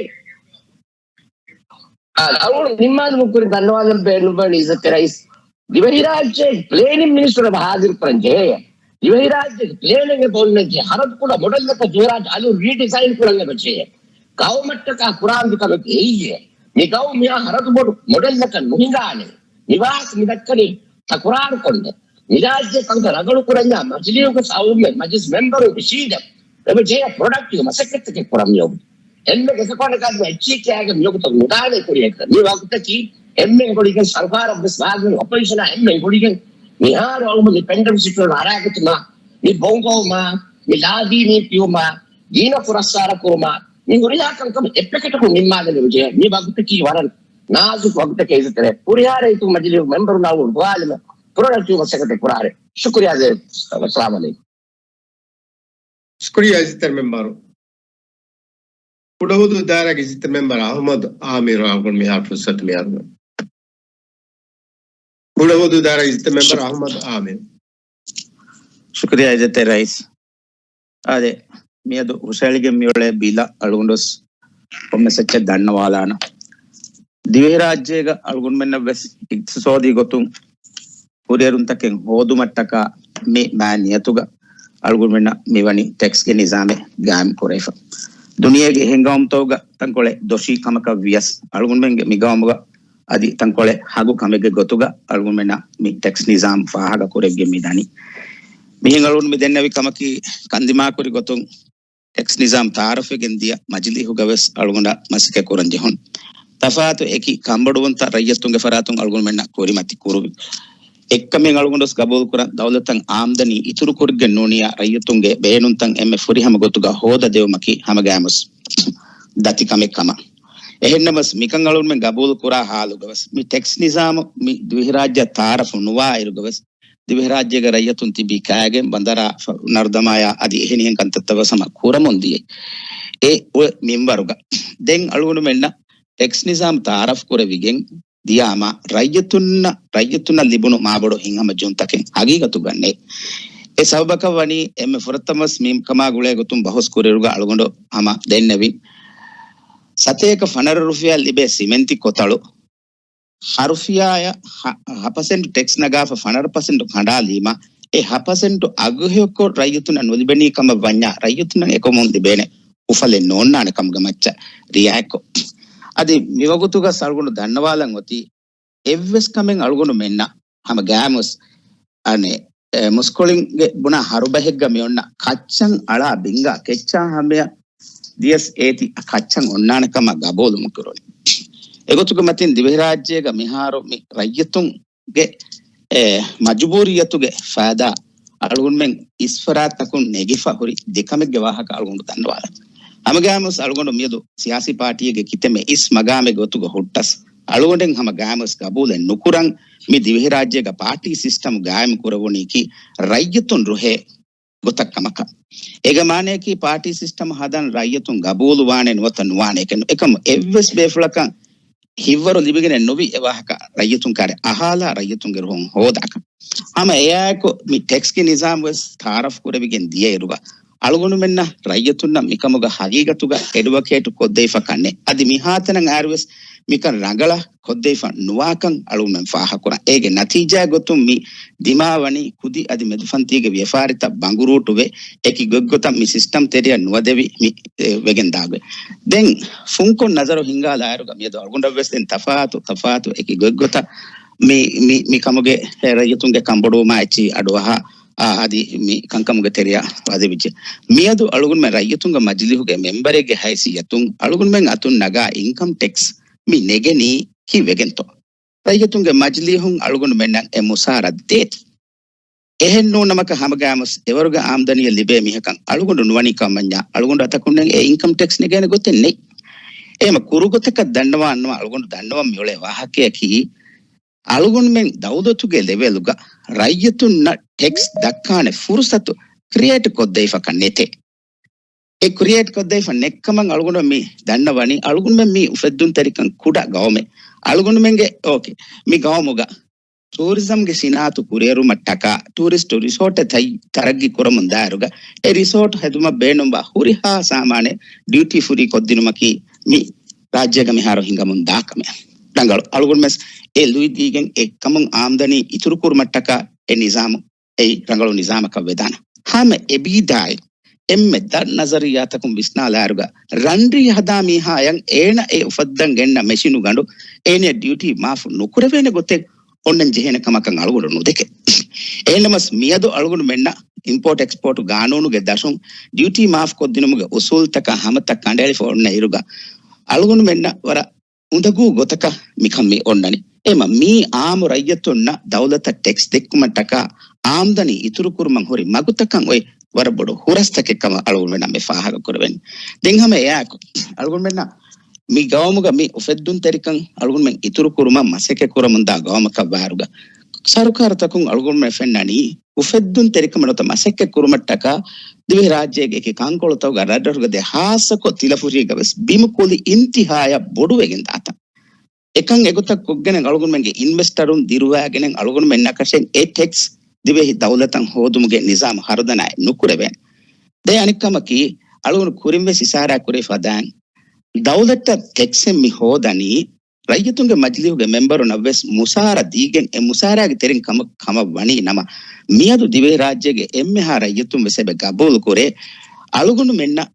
އަޅުގަނޑު ނިންމާލުމުގެ ކުރި ދަންނަވާލަން ބޭނުންވަނީ އިއްޒަތްތެރި ރައީސް، ދިވެހިރާއްޖޭ ޕްލޭނިން މިނިސްޓަރަށް ހާޒިރުކުރަން ޖެހޭ. ދިވެހިރާއްޖޭގެ ޕްލޭނެއް އެބަ އޮންނަންޖެހޭ. ހަރަދު ކުޑަ މޮޑެލްއަކަށް ދިވެހިރާއްޖެ އަލުން ރީޑިޒައިން ކުރަން އެބަ ޖެހޭ. ގައުމަށްޓަކާ ކުރާންވީ ކަމެއް އެއީއޭ. މި ގައުމު މިހާ ހަރަދު ބޮޑު މޮޑެލްއަކަށް ނުހިނގާނެ. މިވާހަކަ މިދައްކަނީ ތަކުރާރުކޮށްނެ. މިރާއްޖެ ކަންކަން ރަނގަޅު ކުރަންޏާ މަޖިލީހުގެ ސައުމެ މަޖިލިސް މެމްބަރު އިށީނދެ އެބަ ޖެހޭ ޕްރޮޑަކްޓިވް މަސައްކަތްތަކެއް ކުރަން މިއޮވުން. އެންމެ ގެސަކޮނަކަށް އެއްޗިއްކާގެ މިއޮގުތަ މުދާނެ ކުރިޔަކަށް މި ވަގުތަކީ އެންމެ ގޮޅިގެން ސަރުކާރަށް ވެސް ވާގެން އޮޕޮޒިޝަނާ އެންމެ ގޮޅިގެން މިހާރު އަޅުމަ މި ޕެންޑެމިކް ސިޗުއޭޝަން އަރާގަތުމާ، މި ބޮންގޮވުމާ، މި ލާދީނީ ފިޔުމާ، ދީނަށް ފުރައްސާރަ ކުރުމާ، މި ހުރިހާ ކަންކަމަށް އެއްޕެކެޓަކުން ނިންމާލެވިޖެ. މި ވަގުތަކީ ވަރަށް ނާޒުކު ވަގުތެކޭ އިއްޒަތްތެރި. ހުރިހާ ރައްޔިތުން މަޖިލީހު މެމްބަރުންނާ ގުޅިގެން މި ޕްރޮޑަކްޓިވް މަސައްކަތެއް ކުރާރެ. ޝުކުރިއްޔާ ދޭ. އައްސަލާމު ޢަލައިކުމް. ޝުކުރިއްޔާ އިއްޒަތްތެރި މެމްބަރު. ކުޑަހުދޫ ދާއިރާގެ އިއްޒަތްތެރި މެމްބަރު އަޙްމަދު އާމިރު އަޅުގަނޑު މިހާ ފުރުޞަތު މިއަރުވަން. ކުޑަހުދޫ ދާއިރާގެ އިއްޒަތްތެރި މެމްބަރު އަޙްމަދު އާމިރު. ޝުކުރިއްޔާ އިއްޒަތްތެރި ރައީސް. އާދެ، މިއަދު ހުށައެޅިގެން މިއުޅޭ ބިލަށް އަޅުގަނޑުވެސް ކޮންމެސް އެއްޗެއް ދަންނަވާލާނަން. ދިވެހިރާއްޖޭގަ އަޅުގަނޑުމެންނަށްވެސް އިޤްތިޞާދީ ގޮތުން ކުރިއެރުންތަކެއް ހޯދުމަށްޓަކާ މި މާ ނިޔަތުގަ އަޅުގަނޑުމެންނަށް މިވަނީ ޓެކްސްގެ ނިޒާމެއް ގާއިމް ކުރެވިފަ. ދުނިޔޭގެ އެހެން ގައުމުތަކުގަ ތަންކޮޅެއް ދޮށީ ކަމަކަށް ވިޔަސް، އަޅުގަނޑުމެންގެ މި ގައުމުގަ އަދި ތަންކޮޅެއް ހަގު ކަމެއްގެ ގޮތުގަ އަޅުގަނޑުމެންނަށް މި ޓެކްސް ނިޒާމް ފާހަގަ ކުރެވިގެން މި ދަނީ. މިހެން އަޅުގަނޑު މި ދެންނެވި ކަމަކީ، ކަންދިމާކުރި ގޮތުން ޓެކްސް ނިޒާމް ތައާރަފްވެގެން ދިޔަ މަޖިލީހުގަވެސް އަޅުގަނޑަށް މަސައްކަތް ކުރަން ޖެހުނު. ތަފާތު އެކި ކަންބޮޑުވުންތައް ރައްޔިތުންގެ ފަރާތުން އަޅުގަނޑުމެންނަށް ކުރިމަތި ކުރުވި. އެއްކަމެއް އަޅުގަނޑުވެސް ގަބޫލުކުރަން، ދައުލަތަށް އާމްދަނީ އިތުރުކުރިގެން ނޫނިއްޔާ ރައްޔިތުންގެ ބޭނުންތައް އެންމެ ފުރިހަމަ ގޮތުގަ ހޯދަދެވުމަކީ ހަމަގައިމުވެސް ދަތި ކަމެއް ކަމަށް. އެހެންނަމަވެސް މިކަން އަޅުގަނޑުމެން ގަބޫލު ކުރާ ހާލުގަވެސް މި ޓެކްސް ނިޒާމު މި ދިވެހިރާއްޖެއަށް ތައާރަފު ނުވާ އިރުގަވެސް ދިވެހިރާއްޖޭގެ ރައްޔިތުން ތިބީ ކާގެން ބަނދަރާ ފަ-، ނަރުދަމާޔާ އަދި އެހެނިހެން ކަންތައްތައް ވެސް ހަމަ ކުރަމުން ދިޔައީ. އެ އޮތް މިންވަރުގަ ދެން އަޅުގަނޑުމެންނަށް ޓެކްސް ނިޒާމް ތައާރަފް ކުރެވިގެން ދިޔާމަ ރައްޔިތުންނަށް، ރައްޔިތުންނަށް ލިބުނު މާބޮޑު ހިތްހަމަޖެހުންތަކެއް ހަގީގަތުގަ ނެތް. އެ ސަބަބަކަށް ވަނީ އެންމެ ފުރަތަމަވެސް މި ކަމާ ގުޅޭ ގޮތުން ބަހުސް ކުރިއިރުގަ އަޅުގަނޑު ހަމަ ދެންނެވި ސަތޭކަ ފަނަރަ ރުފިޔާ ލިބޭ ސިމެންތި ކޮތަޅު ހަ ރުފިޔާއަށް ހަ، ހަ ޕަސެންޓު ޓެކްސް ނަގާފަ ފަނަރަ ޕަސެންޓު ކަނޑާލީމަ، އެ ހަ ޕަސެންޓު އަގުހެޔޮކޮށް ރައްޔިތުންނަށް ނުލިބެނީ ކަމަށް ވަންޏާ، ރައްޔިތުންނަށް އެކަމުން ލިބޭނެ އުފަލެއް ނޯންނާނެ ކަމުގެ މައްޗަށް ރިއާޔަތްކޮށް. އަދި މިވަގުތުގަ އަޅުގަނޑު ދަންނަވާލަން އޮތީ، އެއްވެސް ކަމެއް އަޅުގަނޑުމެންނަށް ހަމަ ގާމުސް އަނެ، އެ، މުސްކޮޅިންގެ ބުނާ ހަރުބަހެއްގަ މިއޮންނަ ކައްޗަށް އަޅާ ބިންގާ ކެއްޗާ ހަމަޔަށް ދިޔަސް އޭތި ކައްޗަށް އޮންނާނެ ކަމަށް ގަބޫލު މި ކުރުނީ. އެގޮތުގެ މަތިން ދިވެހިރާއްޖޭގަ މިހާރު މި ރައްޔިތުންގެ، އެ، މަޖުބޫރިއްޔަތުގެ ފައިދާ އަޅުގަނޑުމެން އިސްފަރާތްތަކުން ނެގިފަ ހުރި ދެކަމެއްގެ ވާހަކަ އަޅުގަނޑު ދަންނަވާލަން. ހަމަގައިމުވެސް އަޅުގަނޑު މިއަދު ސިޔާސީ ޕާޓީއެއްގެ ކިތަންމެ އިސް މަގާމެއްގެ ގޮތުގަ ހުއްޓަސް، އަޅުގަނޑެއް ހަމަ ގައިމުވެސް ގަބޫލެއް ނުކުރަން، މި ދިވެހިރާއްޖޭގަ ޕާޓީ ސިސްޓަމް ގާއިމް ކުރެވުނީކީ ރައްޔިތުން ރުހޭ ގޮތަށް ކަމަކަށް. އޭގެ މާނަޔަކީ ޕާޓީ ސިސްޓަމް ހަދަން ރައްޔިތުން ގަބޫލު ވާނެ ނުވަތަ ނުވާނެ އެކަން، އެކަމު އެއްވެސް ބޭފުޅަކަށް ހިތްވަރު ލިބިގެނެއް ނުވި އެ ވާހަކަ ރައްޔިތުން ކާރި އަހާލާ ރައްޔިތުންގެ ރުހުން ހޯދާކަށް. ހަމަ އެއާއެކު މި ޓެކްސްގެ ނިޒާމް ވެސް ތައާރަފް ކުރެވިގެން ދިޔައިރުގަ އަޅުގަނޑުމެންނަށް ރައްޔިތުންނަށް މިކަމުގަ ހަގީގަތުގަ އެޑްވޮކޭޓް ކޮށްދެވިފަ ކަންނެއް. އަދި މިހާތަނަށް އައިރުވެސް މިކަން ރަނގަޅަށް ކޮށްދެވިފަ ނުވާކަން އަޅުގަނޑުމެން ފާހަގަކުރަން. އޭގެ ނަތީޖާ ގޮތުން މި ދިމާވަނީ ކުދި އަދި މެދުފަންތީގެ ވިޔަފާރިތައް ބަނގުރޫޓުވެ، އެކި ގޮތްގޮތަށް މި ސިސްޓަމް ތެރެއަށް ނުވަދެވި މި، އެ، ވެގެން ދާގޮތް. ދެން ފުންކޮށް ނަޒަރު ހިންގާލާއިރުގަ މިއަދު އަޅުގަނޑަށްވެސް ދެން ތަފާތު، ތަފާތު އެކި ގޮތްގޮތަށް މި، މި، މި ކަމުގެ ރައްޔިތުންގެ ކަންބޮޑުވުމާ އެއްޗި އަޑުއަހާ، އާ، އަދި މި ކަންކަމުގެ ތެރެއަށް ވަދެވިއްޖެ. މިއަދު އަޅުގަނޑުމެން ރައްޔިތުންގެ މަޖިލީހުގެ މެމްބަރެއްގެ ހައިސިއްޔަތުން އަޅުގަނޑުމެން އަތުން ނަގާ އިންކަމް ޓެކްސް މި ނެގެނީ ކީއްވެގެންތޯ؟ ރައްޔިތުންގެ މަޖިލީހުން އަޅުގަނޑުމެންނަށް އެ މުސާރަ ދޭތީ. އެހެން ނޫން ނަމަކަށް ހަމަގައިމުސް އެވަރުގެ އާމްދަނީއެއް ލިބޭ މީހަކަށް އަޅުގަނޑު ނުވަނީ ކަމަންޏާ އަޅުގަނޑު އަތަކުންނެއް އެ އިންކަމް ޓެކްސް ނެގޭނެ ގޮތެއް ނެތް. އެހެމަ ކުރުގޮތަކަށް ދަންނަވާންނަމަ އަޅުގަނޑު ދަންނަވަން މިއުޅޭ ވާހަކަޔަކީ، އަޅުގަނޑުމެން ދައުލަތުގެ ލެވެލުގަ ރައްޔިތުންނަށް ޓެކްސް ދައްކާނެ ފުރުސަތު ކްރިއޭޓް ކޮށްދެވިފަކަށް ނެތޭ. އެ ކްރިއޭޓް ކޮށްދެވިފަ ނެއްކަމަށް އަޅުގަނޑު މި ދަންނަވަނީ، އަޅުގަނޑުމެން މީ އުފެއްދުންތެރިކަން ކުޑަ ގައުމެއް. އަޅުގަނޑުމެންގެ، އޯކޭ، މި ގައުމުގަ ޓޫރިޒަމްގެ ސިނާއަތު ކުރިއެރުމަށްޓަކާ ޓޫރިސްޓު ރިސޯޓެއް ތައް-، ތަރައްގީ ކުރަމުން ދާއިރުގަ، އެ ރިސޯޓް ހެދުމަށް ބޭނުންވާ ހުރިހާ ސާމާނެއް ޑިއުޓީ ފުރީ ކޮށްދިނުމަކީ މި ރާއްޖޭގަ މިހާރު ހިނގަމުން ދާ ކަމެއް. ރަނގަޅު އަޅުގަނޑުމެސް އެ ލުއި ދީގެން އެ ކަމުން އާމްދަނީ އިތުރު ކުރުމަށްޓަކާ އެ ނިޒާމު އެއީ ރަނގަޅު ނިޒާމަކަށް ވެދާނެ. ހަމަ އެބީދާއި އެންމެ ދަށް ނަޒަރިއްޔާތަކުން ވިސްނާލާއިރުގަ، ރަންރީ ހަދާ މީހާޔަށް އޭނަ އެ އުފައްދަން ގެންނަ މެޝިނު ގަނޑު އޭނަ ޑިއުޓީ މާފު ނުކުރެވޭނެ ގޮތެއް އޮންނަން ޖެހޭނެ ކަމަކަށް އަޅުގަނޑު ނުދެކެ. އެހެންނަމަސް މިއަދު އަޅުގަނޑުމެންނަށް އިމްޕޯޓް އެކްސްޕޯޓް ގާނޫނުގެ ދަށުން ޑިއުޓީ މާފު ކޮށްދިނުމުގެ އުސޫލްތަކާ ހަމަތައް ކަނޑައެޅިފަ އޮންނަ އިރުގަ، އަޅުގަނޑުމެންނަށް ވަރަށް އުނދަގޫ ގޮތަކަށް މިކަން މި އޮންނަނީ. އެމަ މީ އާއްމު ރައްޔިތުންނަށް ދައުލަތަށް ޓެކްސް ދެއްކުމަށްޓަކާ އާމްދަނީ އިތުރުކުރުމަށް ހުރި މަގުތަކަށް އޮތް ވަރަށް ބޮޑު ހުރަސްތަކެއް ކަމަށް އަޅުގަނޑުމެންނަށް މި ފާހަގަ ކުރެވެން. ދެން ހަމަ އެއާއެކު އަޅުގަނޑުމެންނަށް މި ގައުމުގަ މި އުފެއްދުންތެރިކަން އަޅުގަނޑުމެން އިތުރު ކުރުމަށް މަސައްކަތް ކުރަމުންދާ ގައުމަކަށް ވާއިރުގަ، ސަރުކާރުތަކުން އަޅުގަނޑުމެން ފެންނަނީ އުފެއްދުންތެރިކަމަށް ނުވަތަ މަސައްކަތް ކުރުމަށްޓަކާ ދިވެހިރާއްޖޭގެ އެކި ކަންކޮޅުތަކުގަ ރަށްރަށުގަ ދޭ ހާއްސަކޮށް ތިލަފުށީގަ ވެސް ބިމު ކުލި އިންތިހާޔަށް ބޮޑުވެގެން ދާތަން. އެކަން އެގޮތަށް ކޮށްގެނެއް އަޅުގަނޑުމެންގެ އިންވެސްޓަރުން ދިރުވާގެނެއް އަޅުގަނޑުމެންނަކަށެއް އެ ޓެކްސް ދިވެހި ދައުލަތަށް ހޯދުމުގެ ނިޒާމު ހަރުދަނާއެއް ނުކުރެވޭނެ. ދެ އަނެއްކަމަކީ، އަޅުގަނޑު ކުރިންވެސް އިޝާރާތް ކުރި ފަދައިން، ދައުލަތަށް ޓެކްސެއް މި ހޯދަނީ ރައްޔިތުންގެ މަޖިލީހުގެ މެމްބަރުންނަށްވެސް މުސާރަ ދީގެން އެ މުސާރާގެ ތެރެއިން ކަމަށް، ކަމަށް ވަނީ ނަމަ، މިއަދު ދިވެހިރާއްޖޭގެ އެންމެހާ ރައްޔިތުން ވެސް އެބަ ގަބޫލު ކުރޭ، އަޅުގަނޑުމެންނަށް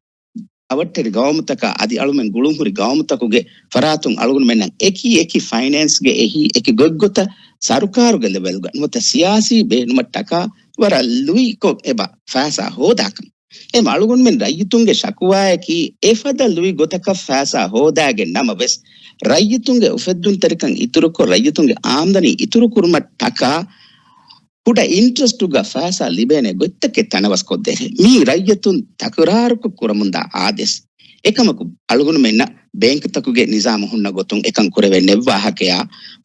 އަވަށްޓެރި ގައުމުތަކާ އަދި އަޅުމެން ގުޅުންހުރި ގައުމުތަކުގެ ފަރާތުން އަޅުގަނޑުމެންނަށް އެކި އެކި ފައިނޭންސްގެ އެހީ އެކި ގޮތްގޮތަށް ސަރުކާރުގެ ލެވެލްގަ ނުވަތަ ސިޔާސީ ބޭނުމަށްޓަކާ ވަރަށް ލުއިކޮށް އެބަ ފައިސާ ހޯދާކަން. އެ އަޅުގަނޑުމެން ރައްޔިތުންގެ ޝަކުވާއަކީ، އެފަދަ ލުއި ގޮތަކަށް ފައިސާ ހޯދާގެން ނަމަވެސް، ރައްޔިތުންގެ އުފެއްދުންތެރިކަން އިތުރުކޮށް، ރައްޔިތުންގެ އާމްދަނީ އިތުރު ކުރުމަށްޓަކާ، ކުޑަ އިންޓްރެސްޓުގަ ފައިސާ ލިބޭނެ ގޮތްތަކެއް ތަނަވަސްކޮށްދޭނެ. މީ ރައްޔިތުން ތަކުރާރުކޮށް ކުރަމުންދާ އާދޭސް. އެކަމަކު، އަޅުގަނޑުމެންނަށް ބޭންކްތަކުގެ ނިޒާމު ހުންނަ ގޮތުން އެކަން ކުރެވޭ ނެއްވާހަކަޔާ،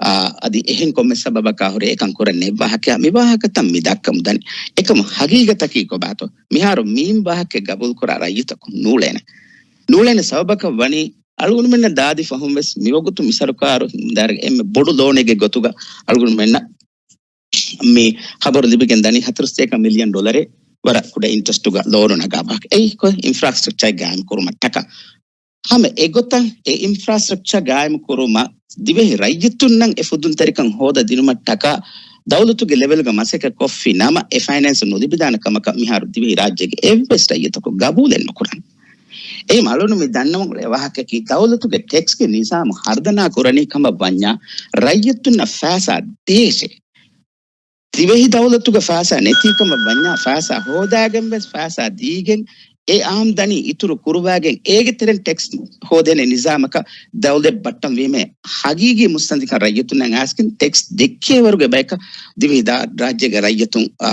އާ، އަދި އެހެން ކޮންމެ ސަބަބަކާ ހުރެ އެކަން ކުރަން ނެއްވާހަކަޔާ، މި ވާހަކަތައް މި ދައްކަމުންދަނީ. އެކަމު ހަގީގަތަކީ ކޮބާތޯ؟ މިހާރު މިން ވާހަކަ ގަބޫލުކުރާ ރައްޔިތަކު ނޫޅޭނެ. ނޫޅޭނެ ސަބަބަކަށް ވަނީ، އަޅުގަނޑުމެންނަށް ދާދި ފަހުން ވެސް މިވަގުތު މި ސަރުކާރު ދާއިރުގެ އެންމެ ބޮޑު ލޯނެއްގެ ގޮތުގަ އަޅުގަނޑުމެންނަށް މި ޚަބަރު ލިބިގެން ދަނީ ހަތަރުސަތޭކަ މިލިއަން ޑޮލަރެއް ވަރަށް ކުޑަ އިންޓްރެސްޓުގަ ލޯނު ނަގާ ބަހަކަށް. އެއީ ކޮ އިންފްރާސްޓްރަކްޗަރ ގާއިމް ކުރުމަށްޓަކާ. ހަމަ އެގޮތަށް އެ އިންފްރާސްޓްރަކްޗަރ ގާއިމް ކުރުމަށް ދިވެހި ރައްޔިތުންނަށް އެ ފުދުންތެރިކަން ހޯދަ ދިނުމަށްޓަކާ ދައުލަތުގެ ލެވެލްގަ މަސައްކަތް ކޮށްފި ނަމަ އެ ފައިނޭންސް ނުލިބިދާނެ ކަމަކަށް މިހާރު ދިވެހި ރާއްޖޭގެ އެއްވެސް ރައްޔިތަކު ގަބޫލެއް ނުކުރަން. އެ މަޅުނު މި ދަންނަވަން އުޅޭ ވާހަކައަކީ ދައުލަތުގެ ޓެކްސްގެ ނިޒާމު ހަރުދަނާ ކުރަނީ ކަމަށް ވަންޏާ ރައްޔިތުންނަށް ފައިސާ ދޭށޭ. ދިވެހި ދައުލަތުގެ ފައިސާ ނެތީ ކަމަށް ވަންޏާ ފައިސާ ހޯދާގެން ވެސް ފައިސާ ދީގެން އެ އާމްދަނީ އިތުރު ކުރުވާގެން އޭގެ ތެރެއިން ޓެކްސް ހޯދޭނެ ނިޒާމަކަށް ދައުލަތް ބައްޓަން ވީމޭ ހަގީގީ މުއްސަނދިކަން ރައްޔިތުންނަށް އައިސްގެން ޓެކްސް ދެއްކޭވަރުގެ ބަޔަކަށް ދިވެހި ދާ-، ރާއްޖޭގެ ރައްޔިތުން، އާ،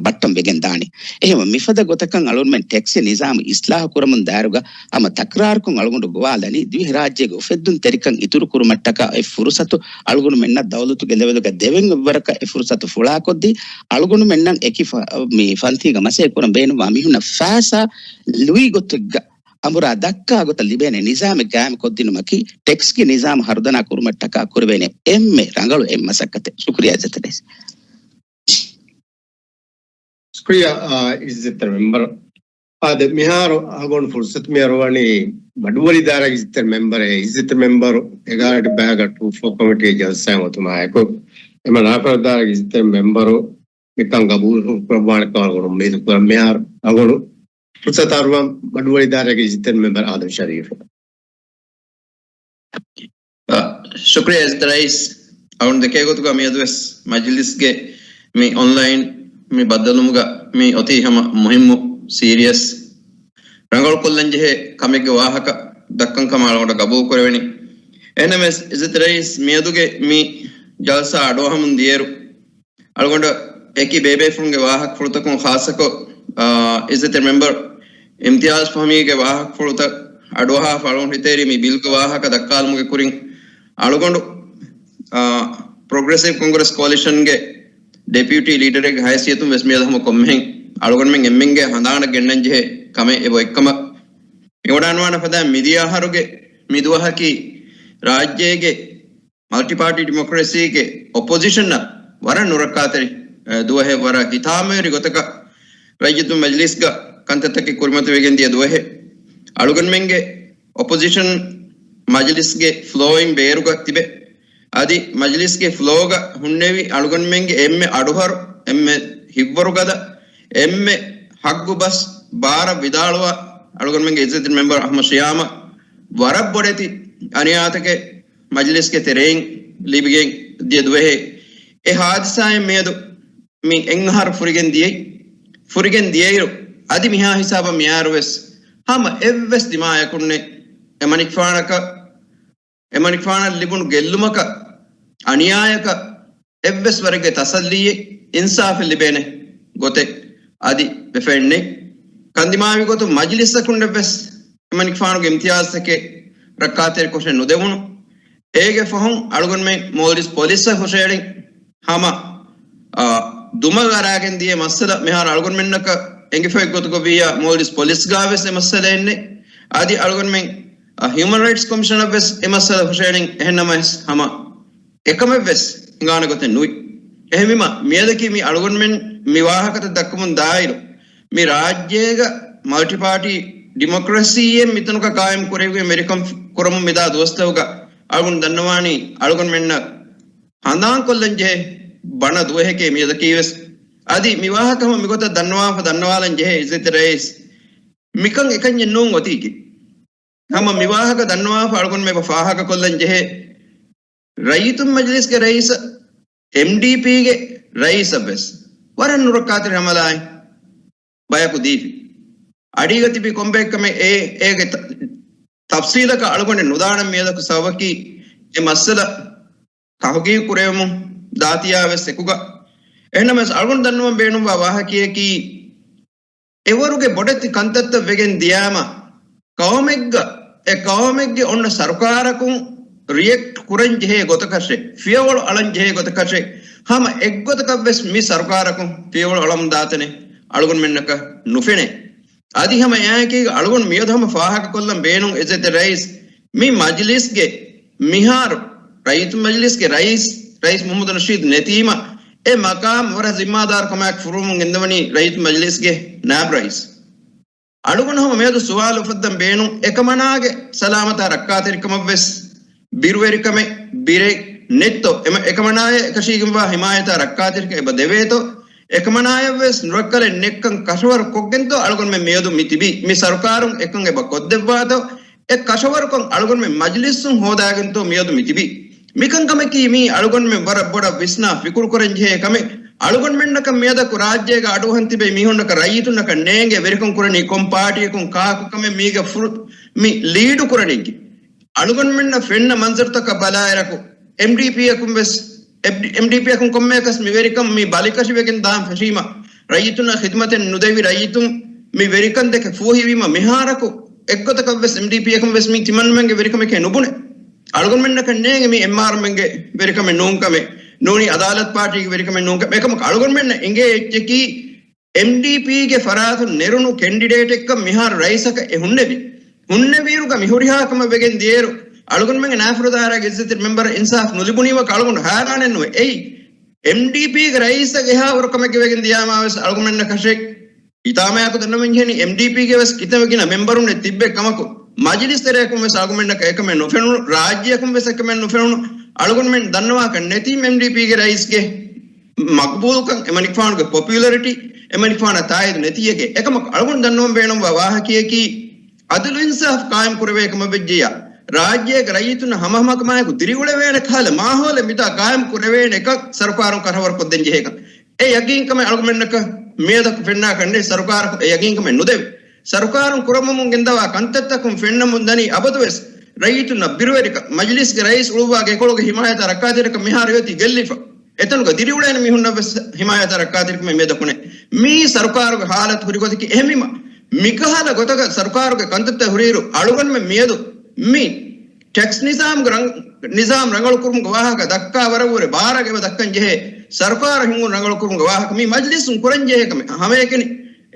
ބައްޓަން ވެގެން ދާނީ. އެހެންވެ، މިފަދަ ގޮތަކަށް އަޅުގަނޑުމެން ޓެކްސްގެ ނިޒާމު އިސްލާހު ކުރަމުން ދާއިރުގަ ހަމަ ތަކްރާރުކޮށް އަޅުގަނޑު ގޮވާލަނީ، ދިވެހިރާއްޖޭގެ އުފެއްދުންތެރިކަން އިތުރުކުރުމަށްޓަކާ އެ ފުރުސަތު އަޅުގަނޑުމެންނަށް ދައުލަތުގެ ލެވެލުގަ ދެވެން އެއްވަރަކަށް އެ ފުރުސަތު ފުޅާކޮށްދީ، އަޅުގަނޑުމެންނަށް އެކި ފަ-، މި ފަންތީގަ މަސައްކަތް ކުރަން ބޭނުންވާ މީހުންނަށް ފައިސާ ލުއި ގޮތެއްގަ އަނބުރާ ދައްކާ ގޮތަށް ލިބޭނެ ނިޒާމެއް ގާއިމް ކޮށްދިނުމަކީ، ޓެކްސްގެ ނިޒާމު ހަރުދަނާ ކުރުމަށްޓަކާ ކުރެވޭނެ އެންމެ ރަނގަޅު އެއް މަސައްކަތެއް. ޝުކުރިއްޔާ އިއްޒަތްތެރި ރައީސް. ޝުކުރިއްޔާ، އާ، އިއްޒަތްތެރި މެމްބަރު. އާދެ، މިހާރު އަޅުގަނޑު ފުރުސަތު މި އަރުވަނީ މަޑުވޮޑިދާރަ އިއްޒަތްތެރި މެމްބަރ، އެ އިއްޒަތްތެރި މެމްބަރު އެގާރަ ބައިގަ ޓޫ ފޯ ކޮމިޓީ ޖަލްސާއިން އޮތުމާއެކު، އެމަ ނާފަރުދާރަ އިއްޒަތްތެރި މެމްބަރު މިކަން ގަބޫލު ކުރައްވާނެ ކަމަށް އަޅުގަނޑު އުއްމީދު ކުރަން. މިހާރު އަޅުގަނޑު ފުރުސަތު އަރުވަން މަޑުވޮޑިދާރަ އިއްޒަތްތެރި މެމްބަރ އާދަމް ޝަރީފް. އަ، ޝުކުރިއްޔާ އިއްޒަތްތެރި ރައީސް. އަޅުގަނޑު ދެކޭ ގޮތުގަ މިއަދުވެސް މަޖިލިސްގެ މި އޮންލައިން މި ބައްދަލުވުމުގަ މި އޮތީ ހަމަ މުހިއްމު ސީރިއަސް ރަނގަޅުކޮށްލަން ޖެހޭ ކަމެއްގެ ވާހަކަ ދައްކަން ކަމަށް އަޅުގަނޑަށް ގަބޫލު ކުރެވެނީ. އެހެންނަމަވެސް އިއްޒަތްތެރި ރައީސް މިއަދުގެ މި ޖަލްސާ އަޑުއަހަމުން ދިޔައިރު އަޅުގަނޑަށް އެކި ބޭބޭފުޅުންގެ ވާހަކަފުޅުތަކުން ޚާއްޞަކޮށް، އާ، އިއްޒަތްތެރި މެމްބަރު އިމްތިޔާޒް ފަހުމީގެ ވާހަކަފުޅުތައް އަޑުއަހާފަ އަޅުގަނޑު ހިތޭރި މި ބިލްގެ ވާހަކަ ދައްކާލުމުގެ ކުރިން އަޅުގަނޑު، އާ، ޕްރޮގްރެސިވް ކޮންގްރެސް ކޯލިޝަންގެ ޑެޕިއުޓީ ލީޑަރެއްގެ ހައިސިއްޔަތުން ވެސް މިއަދު ހަމަ ކޮންމެހެން އަޅުގަނޑުމެން އެންމެންގެ ހަނދާނަށް ގެންނަން ޖެހޭ ކަމެއް އެބައޮތްކަމަށް މިވަޑާންވާނެ ފަދައިން މިދިޔަ އަހަރުގެ މި ދުވަހަކީ ރާއްޖޭގެ މަލްޓި ޕާޓީ ޑިމޮކްރަސީގެ އޮޕޮޒިޝަނަށް ވަރަށް ނުރައްކާތެރި، އެ، ދުވަހެއް، ވަރަށް ހިތާމަވެރި ގޮތަކަށް ރައްޔިތުން މަޖިލިސްގަ ކަންތައްތަކެއް ކުރިމަތިވެގެން ދިޔަ ދުވަހެއް. އަޅުގަނޑުމެންގެ އޮޕޮޒިޝަން މަޖިލިސްގެ ފްލޯއިން ބޭރުގަ ތިބެ، އަދި މަޖިލިސްގެ ފްލޯގަ ހުންނެވި އަޅުގަނޑުމެންގެ އެންމެ އަޑުހަރު، އެންމެ ހިތްވަރުގަދަ، އެންމެ ހައްގު ބަސް ބާރަށް ވިދާޅުވާ އަޅުގަނޑުމެންގެ އިއްޒަތްތެރި މެމްބަރު އަޙްމަދު ޝިޔާމަށް ވަރަށް ބޮޑެތި އަނިޔާތަކެއް މަޖިލިސްގެ ތެރެއިން ލިބިގެން ދިޔަ ދުވަހެއް. އެ ހާދިސާއިން މިއަދު މި އެއް އަހަރު ފުރިގެން ދިޔައީ، ފުރިގެން ދިޔައިރު އަދި މިހާ ހިސާބަށް މިހާރު ވެސް ހަމަ އެއްވެސް ދިމާޔަކުންނެއް އެމަނިކުފާނަކަށް، އެމަނިކުފާނަށް ލިބުނު ގެއްލުމަކަށް، އަނިޔާޔަކަށް އެއްވެސް ވަރެއްގެ ތަސައްލީއެއް، އިންސާފެއް ލިބޭނެ ގޮތެއް އަދި ވެފައެއްނެތް. ކަންދިމާވި ގޮތުން މަޖިލިސްއަކުންނެއްވެސް އެމަނިކުފާނުގެ އިމްތިޔާޒްތަކެއް ރައްކާތެރިކޮށެއް ނުދެވުނު. އޭގެ ފަހުން އަޅުގަނޑުމެން މޯލްޑިވްސް ޕޮލިސްއަށް ހުށައެޅިން ހަމަ، އާ، ދުމަށް އަރާގެން ދިޔަ މައްސަލަ މިހާރު އަޅުގަނޑުމެންނަކަށް އެނގިފައި ގޮތުގަ ވިއްޔާ މޯލްޑިވްސް ޕޮލިސްގާވެސް އެ މައްސަލައެއް ނެތް. އަދި އަޅުގަނޑުމެން، އާ، ހިއުމަން ރައިޓްސް ކޮމިޝަނަށްވެސް އެ މައްސަލަ ހުށައެޅިން. އެހެންނަމަވެސް ހަމަ އެކަމެއްވެސް ހިނގާނެ ގޮތެއް ނުވި. އެހެންވީމަ މިއަދަކީ މި އަޅުގަނޑުމެން މި ވާހަކަތައް ދައްކަމުން ދާއިރު، މި ރާއްޖޭގަ މަލްޓި ޕާޓީ ޑިމޮކްރަސީއެއް މިތަނުގަ ޤާއިމް ކުރެވިގެން ވެރިކަން ކުރަމުން މިދާ ދުވަސްތަކުގަ އަޅުގަނޑު ދަންނަވާނީ އަޅުގަނޑުމެންނަށް ހަނދާންކޮށްލަން ޖެހޭ ބަނަ ދުވަހެކޭ މިއަދަކީވެސް. އަދި މި ވާހަކަ ހަމަ މިގޮތަށް ދަންނަވާފަ ދަންނަވާލަން ޖެހޭ އިއްޒަތްތެރި ރައީސް، މިކަން އެކަންޏެއް ނޫން އޮތީކީ. ހަމަ މި ވާހަކަ ދަންނަވާފަ އަޅުގަނޑުމެ އެބަ ފާހަގަކޮށްލަން ޖެހޭ ރައްޔިތުން މަޖިލިސްގެ ރައީސަށް، އެމްޑީޕީގެ ރައީސަށްވެސް ވަރަށް ނުރައްކާތެރި ހަމަލާއެއް ބަޔަކު ދީފި. އަޑީގަ ތިބި ކޮންބައެއްކަމެއް އޭ، އޭގެ ތަ-، ތަފްސީލަކަށް އަޅުގަނޑެއް ނުދާނަން. މިއަދަކު ސަބަބަކީ އެ މައްސަލަ ތަހުގީގު ކުރެވެމުން ދާތިޔާވެސް އެކުގަ. އެހެންނަމަވެސް އަޅުގަނޑު ދަންނަވަން ބޭނުންވާ ވާހަކަޔަކީ، އެވަރުގެ ބޮޑެތި ކަންތައްތައް ވެގެން ދިޔާމަ، ޤައުމެއްގަ، އެ ޤައުމެއްގެ އޮންނަ ސަރުކާރަކުން ރިއެކްޓް ކުރަން ޖެހޭ ގޮތަކަށެއް، ފިޔަވަޅު އަޅަން ޖެހޭ ގޮތަކަށެއް، ހަމަ އެއްގޮތަކަށްވެސް މި ސަރުކާރަކުން ފިޔަވަޅު އަޅަމުން ދާތަނެއް އަޅުގަނޑުމެންނަކަށް ނުފެނޭ. އަދި ހަމަ އެއާއެކީގަ އަޅުގަނޑު މިއަދު ހަމަ ފާހަގަކޮށްލަން ބޭނުން އިއްޒަތްތެރި ރައީސް، މި މަޖިލިސްގެ މިހާރު ރައްޔިތު މަޖިލިސްގެ ރައީސް، ރައީސް މުހައްމަދު ނަޝީދު ނެތީމަ، އެ މަޤާމް ވަރަށް ޒިންމާދާރު ކަމާއެކު ފުރުވަމުން ގެންދަވަނީ ރައްޔިތު މަޖިލިސްގެ ނާއިބު ރައީސް. އަޅުގަނޑު ހަމަ މިއަދު ސުވާލު އުފައްދަން ބޭނުން، އެކަމަނާގެ ސަލާމަތާ ރައްކާތެރިކަމަށްވެސް ބިރުވެރިކަމެއް ބިރެއް ނެތްތޯ؟ އެމަ-، އެކަމަނާޔަށް އެކަށީގެންވާ ހިމާޔަތާ ރައްކާތެރިކަން އެބަ ދެވޭތޯ؟ އެކަމަނާޔަށްވެސް ނުރައްކަލެއް ނެތްކަން ކަށަވަރު ކޮށްގެންތޯ އަޅުގަނޑުމެން މިއަދު މި ތިބީ؟ މި ސަރުކާރުން އެކަން އެބަ ކޮށްދެއްވާތޯ؟ އެ ކަށަވަރުކަން އަޅުގަނޑުމެން މަޖިލިސްއުން ހޯދާގެންތޯ މިއަދު މި ތިބީ؟ މިކަންކަމަކީ މީ އަޅުގަނޑުމެން ވަރަށް ބޮޑަށް ވިސްނާ ފިކުރުކުރަން ޖެހޭ ކަމެއް. އަޅުގަނޑުމެންނަކަށް މިއަދަކު ރާއްޖޭގަ އަޑުއަހަން ތިބޭ މީހުންނަކަށް ރައްޔިތުންނަކަށް ނޭނގޭ ވެރިކަން ކުރަނީ ކޮން ޕާޓީއަކުން ކާކު ކަމެއް މީގެ ފުރު-، މި ލީޑު ކުރަނީކީ. އަޅުގަނޑުމެންނަށް ފެންނަ މަންޒަރުތަކަށް ބަލާއިރަކު، އެމްޑީޕީއަކުން ވެސް، އެމްޑީޕީއަކުން ކޮންމެއަކަސް މި ވެރިކަން މި ބަލިކަށިވެގެން ދާން ފެށީމަ، ރައްޔިތުންނަށް ޚިދުމަތެއް ނުދެވި ރައްޔިތުން މި ވެރިކަން ދެކެ ފޫހިވީމަ، މިހާރަކު އެއްގޮތަކަށް ވެސް އެމްޑީޕީއަކުން ވެސް މީ ތިމަންމެންގެ ވެރިކަމެކޭ ނުބުނެ. އަޅުގަނޑުމެންނަކަށް ނޭނގެ މީ އެމްއާރްއެމްގެ ވެރިކަމެއް ނޫންކަމެއް، ނޫނީ އަދާލަތު ޕާޓީގެ ވެރިކަމެއް ނޫންކަމެއް. އެކަމަކު އަޅުގަނޑުމެންނަށް އެނގޭ އެއްޗަކީ، އެމްޑީޕީގެ ފަރާތުން ނެރުނު ކެންޑިޑޭޓެއްކަން މިހާރު ރައީސަކަށް އެ ހުންނެވި. ހުންނެވިއިރުގަ މި ހުރިހާ ކަމަށް ވެގެން ދިޔައިރު، އަޅުގަނޑުމެންގެ ނާފަރުދާރާގެ އިއްޒަތްތެރި މެމްބަރަށް އިންސާފް ނުލިބުނީމަކަށް އަޅުގަނޑު ހައިރާނެއް ނުވޭ. އެއީ، އެމްޑީޕީގެ ރައީސަށް އެހާވަރު ކަމެއްގެ ވެގެން ދިޔާމާވެސް އަޅުގަނޑުމެންނަކަށެއް ހިތާމަޔާއެކު ދަންނަވަން ޖެހެނީ އެމްޑީޕީގެ ވެސް ކިތަންމެ ގިނަ މެމްބަރުންނެއް ތިއްބެ ކަމަކު، މަޖިލިސް ތެރެއަކުން ވެސް އަޅުގަނޑުމެންނަކަށް އެކަމެއް ނުފެނުނު، ރާއްޖެއަކުން ވެސް އެކަމެއް ނުފެނުނު، އަޅުގަނޑުމެން ދަންނަވާކަށް ނެތީ އެމްޑީޕީގެ ރައީސްގެ މަޤްބޫލުކަން، އެމަނިކުފާނުގެ ޕޮޕިއުލަރިޓީ، އެމަނިކުފާނަށް ތާއީދު ނެތީއެކޭ. އެކަމަކު އަޅުގަނޑު ދަންނަވަން ބޭނުންވާ ވާހަކަޔަކީ، އަދުލު އިންސާފް ޤާއިމް ކުރެވޭ ކަމަށް ވެއްޖެޔާ، ރާއްޖޭގެ ރައްޔިތުންނަށް ހަމަހަމަކަމާއެކު ދިރިއުޅެވޭނެ ކަހަލަ މާހައުލެއް މިތާ ޤާއިމް ކުރެވޭނެ އެކަން ސަރުކާރުން ކަށަވަރު ކޮށްދޭން ޖެހޭކަން. އެ ޔަގީންކަމެއް އަޅުގަނޑުމެންނަކަށް މިއަދަކު ފެންނާކަށް ނެތް، ސަރުކާރަކު އެ ޔަގީންކަމެއް ނުދެވޭ. ސަރުކާރުން ކުރަމުން ގެންދަވާ ކަންތައްތަކުން ފެންނަމުން ދަނީ އަބަދުވެސް ރައްޔިތުންނަށް ބިރުވެރިކަން، މަޖިލިސްގެ ރައީސް އުޅުއްވާ ގެކޮޅުގެ ހިމާޔަތާ ރައްކާތެރިކަން މިހާރު އެއޮތީ ގެއްލިފަ. އެތަނުގަ ދިރިއުޅޭނެ މީހުންނަށް ވެސް ހިމާޔަތާ ރައްކާތެރިކަމެއް މިއަދަކު ނެތް. މީ ސަރުކާރުގެ ހާލަތު ހުރި ގޮތަކީ. އެހެންވީމަ، މިކަހަލަ ގޮތަކަށް ސަރުކާރުގެ ކަންތައްތައް ހުރިއިރު އަޅުގަނޑުމެން މިއަދު މި ޓެކްސް ނިޒާމްގެ ރަން-، ނިޒާމް ރަނގަޅުކުރުމުގެ ވާހަކަ ދައްކާ ވަރަށްވުރެ ބާރަށް އެބަ ދައްކަން ޖެހޭ. ސަރުކާރަށް ހިންގުން ރަނގަޅުކުރުމުގެ ވާހަކަ މި މަޖިލިސުން ކުރަން ޖެހޭ ކަމެއް. ހަމައެކަނި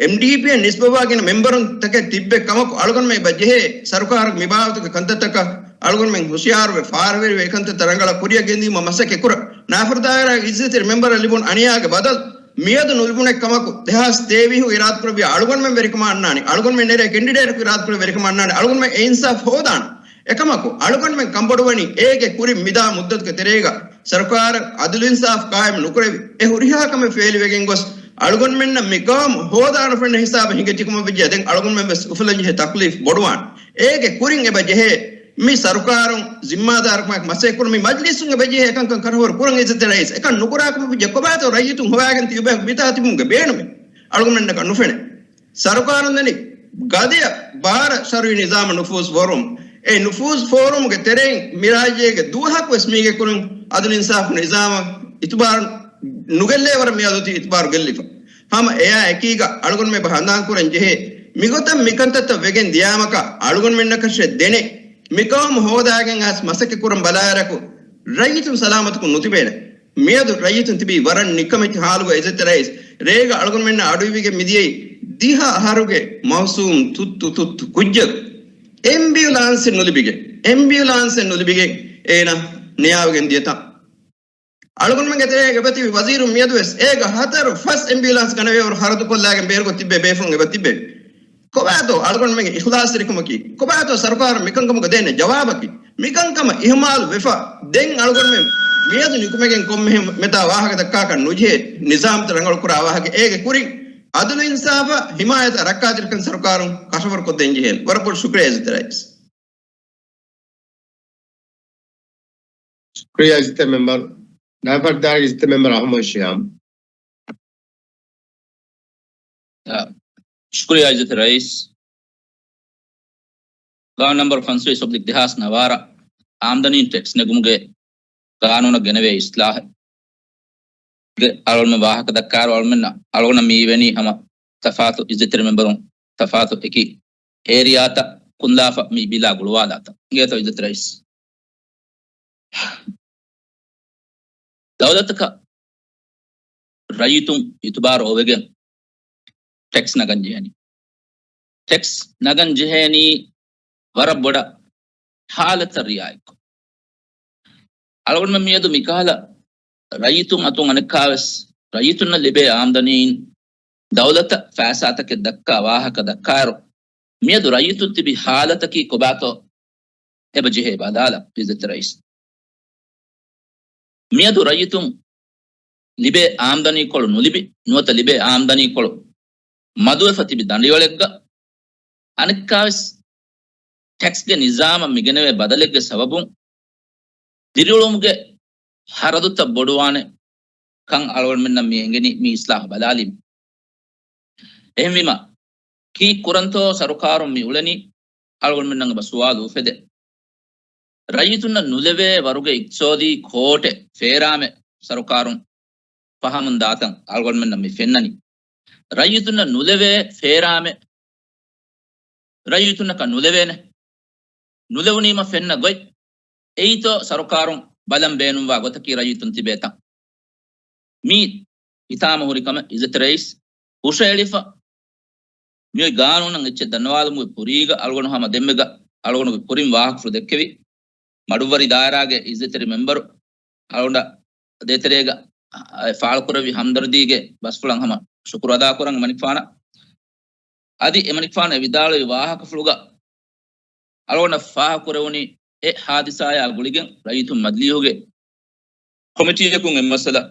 އެމްޑީޕީއަށް ނިސްބަތްވާ ގިނަ މެމްބަރުން ތަކެއް ތިއްބެ ކަމަކު އަޅުގަނޑުމެން އެބަ ޖެހޭ ސަރުކާރުގެ މި ބާވަތުގެ ކަންތައްތަކަށް އަޅުގަނޑުމެން ހުޝިޔާރުވެ، ފާރުވެރިވެ، އެ ކަންތައްތައް ރަނގަޅަށް ކުރިއަށް ގެންދިއުމަށް މަސައްކަތް ކުރަން. ނާފަރު ދާއިރާގެ އިއްޒަތްތެރި މެމްބަރަށް ލިބުނު އަނިޔާގެ ބަދަލު މިއަދު ނުލިބުނެއް ކަމަކު، ދެހާސް ތޭވީހުގެ އިރާދަކުރެއްވިޔާ އަޅުގަނޑުމެން ވެރިކަމަށް އަންނާނީ. އަޅުގަނޑުމެން ނެރޭ ކެންޑިޑޭޓަކު އިރާދަކުރެއްވިޔާ ވެރިކަމަށް އަންނާނީ. އަޅުގަނޑުމެން އެ އިންސާފް ހޯދާނަން. އެކަމަކު، އަޅުގަނޑުމެން ކަންބޮޑުވަނީ އޭގެ ކުރިން މިދާ މުއްދަތުގެ ތެރޭގަ ސަރުކާރަށް އަދުލު އިންސާފް ޤާއިމް ނުކުރެވި، އެ ހުރިހާ ކަމެއް ފޭލިވެގެން ގޮސް، އަޅުގަނޑުމެންނަށް މި ޤައުމު ހޯދާނުފެންނަ ހިސާބަށް ހިނގައްޖެ ކަމަށް ވެއްޖެ. ދެން އަޅުގަނޑުމެން ވެސް އުފުލަން ޖެހޭ ތަކްލީފް ބޮޑުވާނެ. އޭގެ ކުރިން އެބަ ޖެހޭ މި ސަރުކާރުން ޒިންމާދާރުކަމާއެކު މަސައްކަތް ކުރަން، މި މަޖިލިސުން އެބަ ޖެހޭ އެކަންކަން ކަށަވަރު ކުރަން އިއްޒަތްތެރި ރައީސް. އެކަން ނުކުރާ ކަމަށް ވެއްޖެ ކޮބާތޯ ރައްޔިތުން ހޮވާގެން ތިބެ މިތާ ތިބުމުގެ ބޭނުމެއް އަޅުގަނޑުމެންނަކަށް ނުފެނޭ. ސަރުކާރުން ދަނީ ގަދަޔަށް ބާރަށް ޝަރުއީ ނިޒާމަށް ނުފޫޒު ވޮރުވުމުން. އެ ނުފޫޒު ފޯރުވުމުގެ ތެރެއިން މި ރާއްޖޭގެ ދުވަހަކު ވެސް މީގެ ކުރިން އަދުލު އިންސާފު ނިޒާމަށް އިތުބާރު ނުގެއްލޭ ވަރަށް މިއަދު އޮތީ އިތުބާރު ގެއްލިފަ. ހަމަ އެއާ އެކީގަ އަޅުގަނޑުމެން އެބަ ހަނދާން ކުރަން ޖެހޭ. މިގޮތަށް މިކަންތައްތައް ވެގެން ދިޔާމަކަށް އަޅުގަނޑުމެންނަކަށެއް ދެނެ މި ޤައުމު ހޯދާގެން އައިސް މަސައްކަތް ކުރަން ބަލާއިރަކު ރައްޔިތުން ސަލާމަތަކުން ނުތިބޭނެ. މިއަދު ރައްޔިތުން ތިބީ ވަރަށް ނިކަމެތި ހާލުގަ އިއްޒަތްތެރި ރައީސް. ރޭގަ އަޅުގަނޑުމެންނަށް އަޑުއިވިގެން މިދިޔައީ ދިހަ އަހަރުގެ މައުސޫމް ތުއްތު ތުއްތު ކުއްޖަކު އެމްބިއުލާންސެއް ނުލިބިގެން، އެމްބިއުލާންސެއް ނުލިބިގެން އޭނާ ނިޔާވެގެން ދިޔަތާ. އަޅުގަނޑުމެންގެ ތެރޭގަ އެބަތިބި ވަޒީރުން މިއަދުވެސް އޭގަ ހަތަރު ފަސް އެމްބިއުލާންސް ގަނެވޭވަރު ޚަރަދުކޮށްލާގެން ބޭރުކޮށް ތިއްބޭ ބޭފުޅުން އެބަތިބޭ. ކޮބާތޯ އަޅުގަނޑުމެންގެ އިޚްލާޞްތެރިކަމަކީ؟ ކޮބާތޯ ސަރުކާރުން މިކަންކަމުގަ ދޭނެ ޖަވާބަކީ؟ މިކަންކަމަށް އިހުމާލު ވެފަ، ދެން އަޅުގަނޑުމެން މިއަދު ނިކުމެގެން ކޮންމެހެން މިތާ ވާހަކަ ދައްކާކަށް ނުޖެހޭ. ނިޒާމްތައް ރަނގަޅުކުރާ ވާހަކަ އޭގެ ކުރިން އަދުލު އިންސާފަށް ހިމާޔަތަށް ރައްކާތެރިކަން ސަރުކާރުން ކަށަވަރުކޮށްދޭން ޖެހޭނެ. ވަރަށް ބޮޑު ޝުކުރިއްޔާ އިއްޒަތްތެރި ރައީސް. ޝުކުރިއްޔާ އިއްޒަތްތެރި މެމްބަރު. ނައިފަށް ދާއިރާގެ އިއްޒަތްތެރި މެމްބަރު އަހުމަދު ޝިހާމް. އާ، ޝުކުރިއްޔާ އިއްޒަތްތެރި ރައީސް. ގާނޫނު ނަމްބަރު ފަންސަވީސް އޮބްލިކް ދެހާސް ނަވާރަ އާމްދަނީން ޓެކްސް ނެގުމުގެ ގާނޫނަށް ގެނެވޭ އިސްލާހެއްގެ އަޅުގަނޑުމެން ވާހަކަ ދައްކާއިރު އަޅުގަނޑުމެންނަށް، އަޅުގަނޑަށް މި އިވެނީ ހަމަ ތަފާތު އިއްޒަތްތެރި މެމްބަރުން ތަފާތު އެކި އޭރިއާތައް ކުންލާފަ މި ބިލާ ގުޅުވާލާތަން. އިނގޭތޯ އިއްޒަތްތެރި ރައީސް. ދައުލަތަކަށް ރައްޔިތުން އިތުބާރު އޮވެގެން ޓެކްސް ނަގަން ޖެހޭނީ. ޓެކްސް ނަގަން ޖެހޭނީ ވަރަށް ބޮޑަށް ހާލަތަށް ރިއާޔަތްކޮށް. އަޅުގަނޑުމެން މިއަދު މިކަހަލަ ރައްޔިތުން އަތުން އަނެއްކާވެސް ރައްޔިތުންނަށް ލިބޭ އާމްދަނީން ދައުލަތަށް ފައިސާތަކެއް ދައްކާ ވާހަކަ ދައްކާއިރު، މިއަދު ރައްޔިތުން ތިބި ހާލަތަކީ ކޮބާތޯ އެބަ ޖެހޭ ބަލާލަން އިއްޒަތްތެރި ރައީސް. މިއަދު ރައްޔިތުން ލިބޭ އާމްދަނީކޮޅު ނުލިބި، ނުވަތަ ލިބޭ އާމްދަނީކޮޅު މަދުވެފަ ތިބި ދަނޑިވަޅެއްގަ އަނެއްކާވެސް ޓެކްސްގެ ނިޒާމަށް މިގެނެވޭ ބަދަލެއްގެ ސަބަބުން ދިރިއުޅުމުގެ ހަރަދުތައް ބޮޑުވާނެ ކަން އަޅުގަނޑުމެންނަށް މި އެނގެނީ މި އިސްލާހު ބަލާލީމަ. އެހެންވީމަ، ކީއްކުރަންތޯ ސަރުކާރުން މި އުޅެނީ؟ އަޅުގަނޑުމެންނަށް އެބަ ސުވާލު އުފެދޭ. ރައްޔިތުންނަށް ނުލެވޭ ވަރުގެ އިޤްތިޞާދީ ކޯޓެއް ފޭރާމެއް ސަރުކާރުން ފަހަމުން ދާތަން އަޅުގަނޑުމެންނަށް މި ފެންނަނީ. ރައްޔިތުންނަށް ނުލެވޭ ފޭރާމެއް ރައްޔިތުންނަކަށް ނުލެވޭނެ. ނުލެވުނީމަ ފެންނަ ގޮތް އެއީތޯ ސަރުކާރުން ބަލަން ބޭނުންވާ ގޮތަކީ ރައްޔިތުން ތިބޭތަން. މީ ހިތާމަ ހުރި ކަމެއް އިއްޒަތްތެރި ރައީސް ހުށައެޅިފަ މިއޮތް ގާނޫނަށް އެއްޗެއް ދަންނަވާލުމުގެ ކުރީގަ އަޅުގަނޑު ހަމަ ދެންމެގަ އަޅުގަނޑުގެ ކުރިން ވާހަކަފުޅު ދެއްކެވި މަޑުއްވަރި ދާއިރާގެ އިއްޒަތްތެރި މެމްބަރު އަޅުގަނޑަށް ދޭތެރޭގަ ފާޅުކުރެއްވި ހަމްދަރްދީގެ ބަސްފުޅަށް ހަމަ ޝުކުރު އަދާކުރަން މަނިކުފާނަށް. އަދި އެމަނިކުފާނު އެ ވިދާޅުވި ވާހަކަފުޅުގަ އަޅުގަނޑަށް ފާހަގަކުރެވުނީ އެ ހާދިސާޔާ ގުޅިގެން ރައްޔިތުން މަޖިލީހުގެ ކޮމިޓީއަކުން އެ މައްސަލަ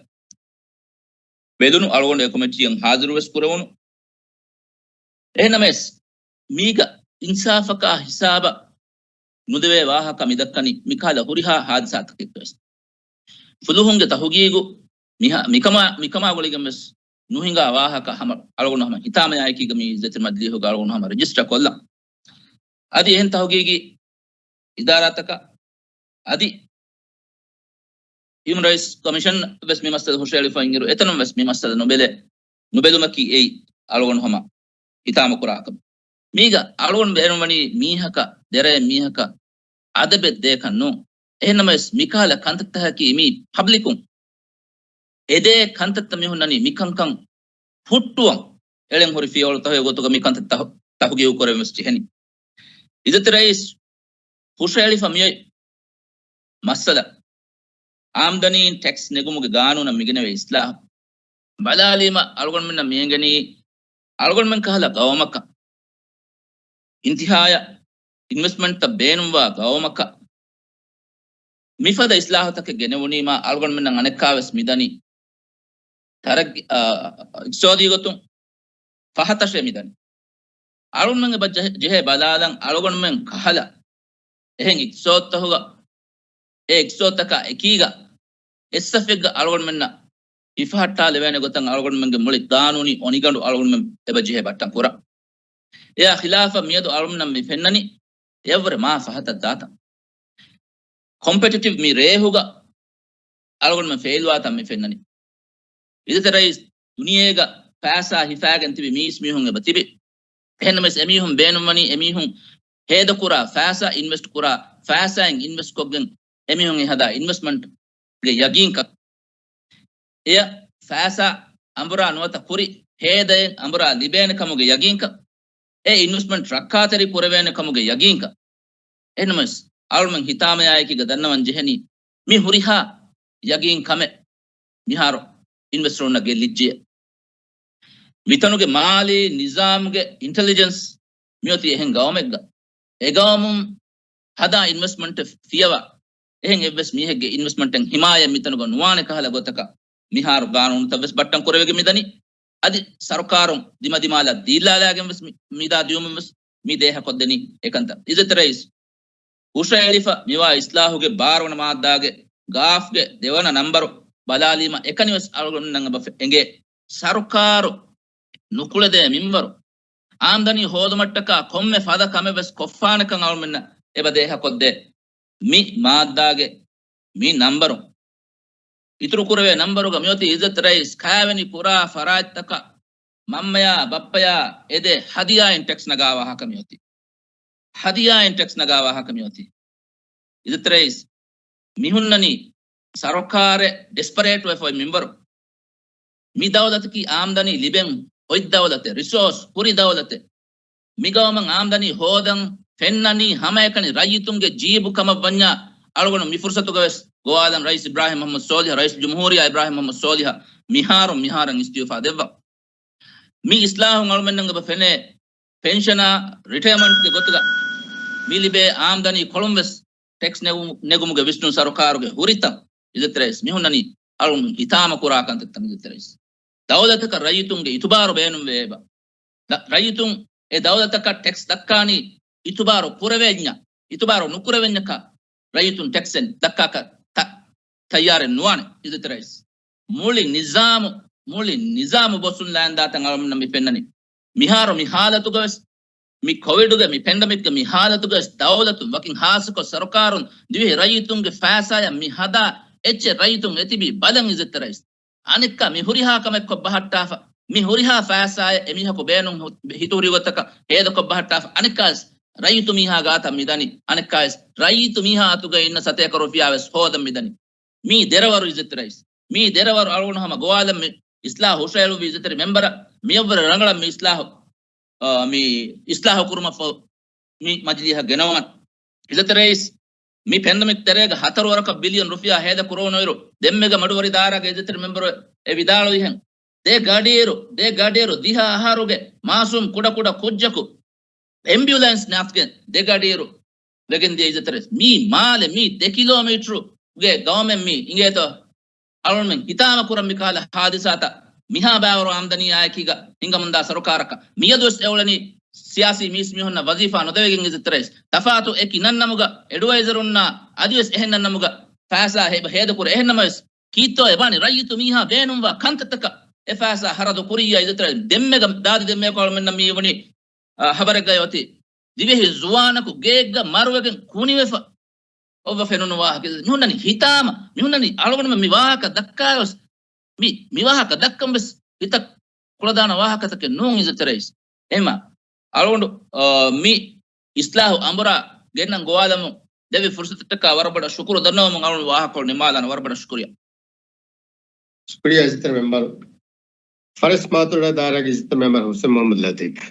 ބެލުނު، އަޅުގަނޑު އެ ކޮމިޓީއަށް ހާޒިރުވެސް ކުރެވުނު. އެހެންނަމަވެސް، މީގަ އިންސާފަކާ ހިސާބަށް ނުދެވޭ ވާހަކަ މިދައްކަނީ މިކަހަލަ ހުރިހާ ހާދިސާތަކެއްގަވެސް. ފުލުހުންގެ ތަހުގީގު މިހާ-، މިކަމާ-، މިކަމާ ގުޅިގެންވެސް ނުހިނގާ ވާހަކަ ހަމަ އަޅުގަނޑު ހަމަ ހިތާމަޔާއެކީގަ މި އިއްޒަތްތެރި މަޖިލީހުގަ އަޅުގަނޑު ހަމަ ރެޖިސްޓަރ ކޮށްލަން. އަދި އެހެން ތަހުގީގީ އިދާރާތަކަށް އަދި ހިއުމަން ރައިޓްސް ކޮމިޝަން ވެސް މި މައްސަލަ ހުށައެޅިފަ އިންއިރު އެތަނުން ވެސް މި މައްސަލަ ނުބެލެ-، ނުބެލުމަކީ އެއީ އަޅުގަނޑު ހަމަ ހިތާމަކުރާ ކަމެއް. މީގަ އަޅުގަނޑު ބޭނުންވަނީ މީހަކަށް، ދެރައެއް މީހަކަށް އަދަބެއް ދޭކަށް ނޫން. އެހެންނަމަވެސް، މިކަހަލަ ކަންތައްތަކަކީ މީ ޕަބްލިކުން އެދޭ ކަންތައްތައް މި ހުންނަނީ މިކަންކަން ހުއްޓުވަން އެޅެން ހުރި ފިޔަވަޅުތަކެއް ގޮތުގަ މި ކަންތައް ތަހު-، ތަހުގީގު ކުރެވެން ވެސް ޖެހެނީ. އިއްޒަތްތެރި ރައީސް ހުށައެޅިފަ މިއޮތް މައްސަލަ، އާމްދަނީ ޓެކްސް ނެގުމުގެ ގާނޫނަށް މިގެނެވޭ އިސްލާހު ބަލާލީމަ، އަޅުގަނޑުމެންނަށް މިއެނގެނީ އަޅުގަނޑުމެން ކަހަލަ ގައުމަކަށް، އިންތިހާޔަށް އިންވެސްޓްމަންޓްތައް ބޭނުންވާ ގައުމަކަށް މިފަދަ އިސްލާހުތަކެއް ގެނެވުނީމާ، އަޅުގަނޑުމެންނަށް އަނެއްކާވެސް މިދަނީ ތަރައްގީ، އާ، އިޤްތިޞާދީ ގޮތުން ފަހަތަށޭ މިދަނީ. އަޅުގަނޑުމެން އެބަ ޖެހެ-، ޖެހޭ ބަލާލަން، އަޅުގަނޑުމެން ކަހަލަ އެހެން އިޤްތިޞާދުތަކުގަ، އެ އިޤްތިޞާދުތަކާ އެކީގަ އެއްސަފެއްގަ އަޅުގަނޑުމެންނަށް ހިފަހައްޓާލެވޭނެ ގޮތަށް އަޅުގަނޑުމެންގެ މުޅި ގާނޫނީ އޮނިގަނޑު އަޅުގަނޑުމެން އެބަ ޖެހޭ ބައްޓަން ކުރަން. އެއާ ޚިލާފަށް މިއަދު އަޅުގަނޑުމެންނަށް މި ފެންނަނީ އެއަށްވުރެ މާ ފަހަތަށް ދާތަން. ކޮމްޕެޓިޓިވް މި ރޭހުގަ އަޅުގަނޑުމެން ފެއިލްވާތަން މި ފެންނަނީ. އިއްޒަތްތެރި ރައީސް، ދުނިޔޭގަ ފައިސާ ހިފާގެން ތިބި މީސް މީހުން އެބަ ތިބި. އެހެންނަމަވެސް އެމީހުން ބޭނުންވަނީ އެމީހުން ހޭދަކުރާ ފައިސާ، އިންވެސްޓް ކުރާ ފައިސާއިން އިންވެސްޓް ކޮށްގެން އެމީހުން އެ ހަދާ އިންވެސްޓްމަންޓްގެ ޔަގީންކަން. އެއަށް ފައިސާ އަނބުރާ ނުވަތަ ކުރި ހޭދައެއް އަނބުރާ ލިބޭނެ ކަމުގެ ޔަގީންކަން. އެ އިންވެސްޓްމަންޓް ރައްކާތެރި ކުރެވޭނެ ކަމުގެ ޔަގީންކަން. އެހެންނަމަވެސް، އަޅުމެން ހިތާމަޔާއެކީގަ ދަންނަވަން ޖެހެނީ މި ހުރިހާ ޔަގީން ކަމެއް މިހާރު އިންވެސްޓަރުންނަށް ގެއްލިއްޖެ. މިތަނުގެ މާލީ ނިޒާމުގެ އިންޓެލިޖެންސް މިއޮތީ އެހެން ގައުމެއްގަ، އެ ގައުމުން ހަދާ އިންވެސްޓްމަންޓެއް ފިޔަވާ، އެހެން އެއްވެސް މީހެއްގެ އިންވެސްޓްމަންޓެއް ހިމާޔަތް މިތަނުގަ ނުވާނެ ކަހަލަ ގޮތަކަށް މިހާރު ގާނޫނުތައް ވެސް ބައްޓަން ކުރެވިގެން މިދަނީ. އަދި ސަރުކާރުން ދިމަދިމާލަށް ދީލާލާގެން ވެސް މި-، މިދާ ދިޔުމުން ވެސް މި ދޭހަކޮށްދެނީ އެކަންތައް. އިއްޒަތްތެރި ރައީސް، ހުށައެޅިފަ މިވާ އިސްލާހުގެ ބާރަ ވަނަ މާއްދާގެ ގާފްގެ ދެވަނަ ނަންބަރު ބަލާލީމަ، އެކަނިވެސް އަޅުގަނޑުމެންނަށް އެބަ އެނގޭ ސަރުކާރު ނުކުޅެދޭ މިންވަރު. އާމްދަނީ ހޯދުމަށްޓަކާ ކޮންމެ ފަދަ ކަމެއް ވެސް ކޮށްފާނެކަން އަޅުމެންނަށް އެބަ ދޭހަކޮށްދޭ މި މާއްދާގެ މި ނަންބަރު. އިތުރު ކުރެވޭ ނަންބަރުގަ މިއޮތީ އިއްޒަތް ރައީސް ކާވެނި ކުރާ ފަރާތްތަކަށް މަންމަޔާ ބައްޕަޔާ އެދޭ ހަދިޔާއިން ޓެކްސް ނަގާ ވާހަކަ މިއޮތީ. ހަދިޔާއިން ޓެކްސް ނަގާ ވާހަކަ މިއޮތީ. އިއްޒަތް ރައީސް، މިހުންނަނީ ސަރުކާރެއް ޑެސްޕަރޭޓްވެފަ އޮތް މިންވަރު. މި ދައުލަތަކީ އާމްދަނީ ލިބެން އޮތް ދައުލަތެއް، ރިސޯސް ހުރި ދައުލަތެއް. މިގައުމަށް އާމްދަނީ ހޯދަން ފެންނަނީ ހަމައެކަނި ރައްޔިތުންގެ ޖީބު ކަމަށް ވަންޏާ، އަޅުގަނޑު މި ފުރުސަތުގަވެސް ގޮވާލަން ރައީސް އިބްރާހިމް މުހައްމަދު ސޯލިހަށް، ރައީސް ޖުމްހޫރިއްޔާ އިބްރާހިމް މުހައްމަދު ސޯލިހަށް މިހާރުން މިހާރަށް އިސްތިއުފާ ދެއްވަން. މި އިސްލާހުން އަޅުމެންނަށް އެބަ ފެނޭ ޕެންޝަނާ ރިޓަޔަމަންޓްގެ ގޮތުގަ މި ލިބޭ އާމްދަނީ ކޮޅުން ވެސް ޓެކްސް ނެގު-، ނެގުމުގެ ވިސްނުން ސަރުކާރުގެ ހުރިތަން. އިއްޒަތް ރައީސް، މިހުންނަނީ އަޅުން ހިތާމަކުރާ ކަންތައްތައް. އިއްޒަތް ރައީސް، ދައުލަތަކަށް ރައްޔިތުންގެ އިތުބާރު ބޭނުންވޭ އެބަ. ދަ-، ރައްޔިތުން އެ ދައުލަތަކަށް ޓެކްސް ދައްކާނީ އިތުބާރު ކުރެވެންޏާ، އިތުބާރު ނުކުރެވެންޏަކާ ރައްޔިތުން ޓެކްސެއް ދައްކާކަށް ތަ-، ތައްޔާރެއް ނުވާނެ. އިއްޒަތް ރައީސް، މުޅި ނިޒާމު، މުޅި ނިޒާމު ބޮސުން ލައިންދާތަން އަޅުމެންނަށް މި ފެންނަނީ. މިހާރު މި ހާލަތުގަވެސް، މި ކޮވިޑުގެ މި ޕެންޑަމިކްގެ މި ހާލަތުގަވެސް ދައުލަތުން ވަކިން ހާއްސަކޮށް ސަރުކާރުން ދިވެހި ރައްޔިތުންގެ ފައިސާޔަށް މި ހަދާ އެއްޗެއް ރައްޔިތުން އެތިބީ ބަލަން އިއްޒަތް ރައީސް. އަނެއްކާ މި ހުރިހާ ކަމެއް ކޮށް ބަހައްޓާފަ، މި ހުރިހާ ފައިސާއެއް އެމީހަކު ބޭނުން ހު-، ހިތުހުރި ގޮތަކަށް ހޭދަކޮށް ބަހައްޓާފަ، އަނެއްކާވެސް ރައްޔިތު މީހާ ގާތަށް މިދަނީ، އަނެއްކާވެސް ރައްޔިތު މީހާ އަތުގައި އިންނަ ސަތޭކަ ރުފިޔާވެސް ހޯދަން މިދަނީ. މީ ދެރަވަރު އިއްޒަތް ރައީސް. މީ ދެރަވަރު އަޅުގަނޑު ހަމަ ގޮވާލަން މި އިސްލާހު ހުށައެޅުއްވި އިއްޒަތްތެރި މެމްބަރަށް މިއަށްވުރެ ރަނގަޅަށް މި އިސްލާހު، އާ، މި އިސްލާހު ކުރުމަށްފަހު މި މަޖިލީހަށް ގެނައުމަށް. އިއްޒަތް ރައީސް، މި ޕެންޑަމިކް ތެރޭގަ ހަތަރު ވަރަކަށް ބިލިއަން ރުފިޔާ ހޭދަ ކުރެވުނުއިރު، ދެންމެގަ މަޑުވަރި ދާއިރާގެ އިއްޒަތްތެރި މެމްބަރު އެ ވިދާޅުވިހެން، ދެ ގަޑިއިރު، ދެ ގަޑިއިރު ދިހަ އަހަރުގެ މާސޫމް ކުޑަކުޑަ ކުއްޖަކު އެމްބިއުލެންސް ނާސްގެން ދެ ގަޑިއިރު ވެގެން ދިޔަ އިއްޒަތްތެރި ރައީސް. މީ މާލެ، މީ ދެ ކިލޯމީޓަރުގެ ގައުމެއް މީ އިނގޭތޯ؟ އަޅުމެން ހިތާމަ ކުރަން މި ކަހަލަ ހާދިސާތައް މިހާ ބައިވަރު އާމްދަނީ އާއެކީގަ ހިނގަމުންދާ ސަރުކާރަކަށް މިއަދުވެސް އެއުޅެނީ ސިޔާސީ މީސް މީހުންނަށް ވަޒީފާ ނުދެވިގެން އިއްޒަތްތެރި ރައީސް. ތަފާތު އެކި ނަންނަމުގަ އެޑްވައިޒަރުންނާ އަދިވެސް އެހެން ނަންނަމުގަ ފައިސާ ހޭ-، ހޭދަކުރޭ. އެހެންނަމަވެސް ކީއްތޯ އެބާނީ ރައްޔިތު މީހާ ބޭނުންވާ ކަންތައްތަކަށް އެ ފައިސާ ހަރަދު ކުރިއްޔާ އިއްޒަތްތެރި ރައީސް ދެންމެގަ ދާދި ދެންމެ ކޮޅުމެންނަށް މި ވަނީ އަ، ހަބަރެއްގައި އޮތީ ދިވެހި ޒުވާނަކު ގެއެއްގަ މަރުވެގެން ކުނިވެފަ އޮއްވަ ފެނުނު ވާހަކަ. މިހުންނަނީ ހިތާމަ، މިހުންނަނީ އަޅުގަނޑުމެން މި ވާހަކަ ދައްކާވެސް، މި، މި ވާހަކަ ދައްކަން ވެސް ހިތަށް ކުޅަދާނަ ވާހަކަތަކެއް ނޫން އިއްޒަތްތެރި ރައީސް. އެހެމަ އަޅުގަނޑު، އާ، މި އިސްލާހު އަނބުރާ ގެންނަން ގޮވާލަމުން ދެއްވި ފުރުސަތަށްޓަކާ ވަރަށް ބޮޑަށް ޝުކުރު ދަންނަވަމުން އަޅުގަނޑު ވާހަކަކޮޅު ނިމާލާނަ. ވަރަށް ބޮޑަށް ޝުކުރިއްޔާ. ޝުކުރިއްޔާ އިއްޒަތްތެރި މެމްބަރު. ފަރެސް މާތުރަ ދާއިރާގެ އިއްޒަތްތެރި މެމްބަރު ހުސެން މުހައްމަދު ލަތީފް.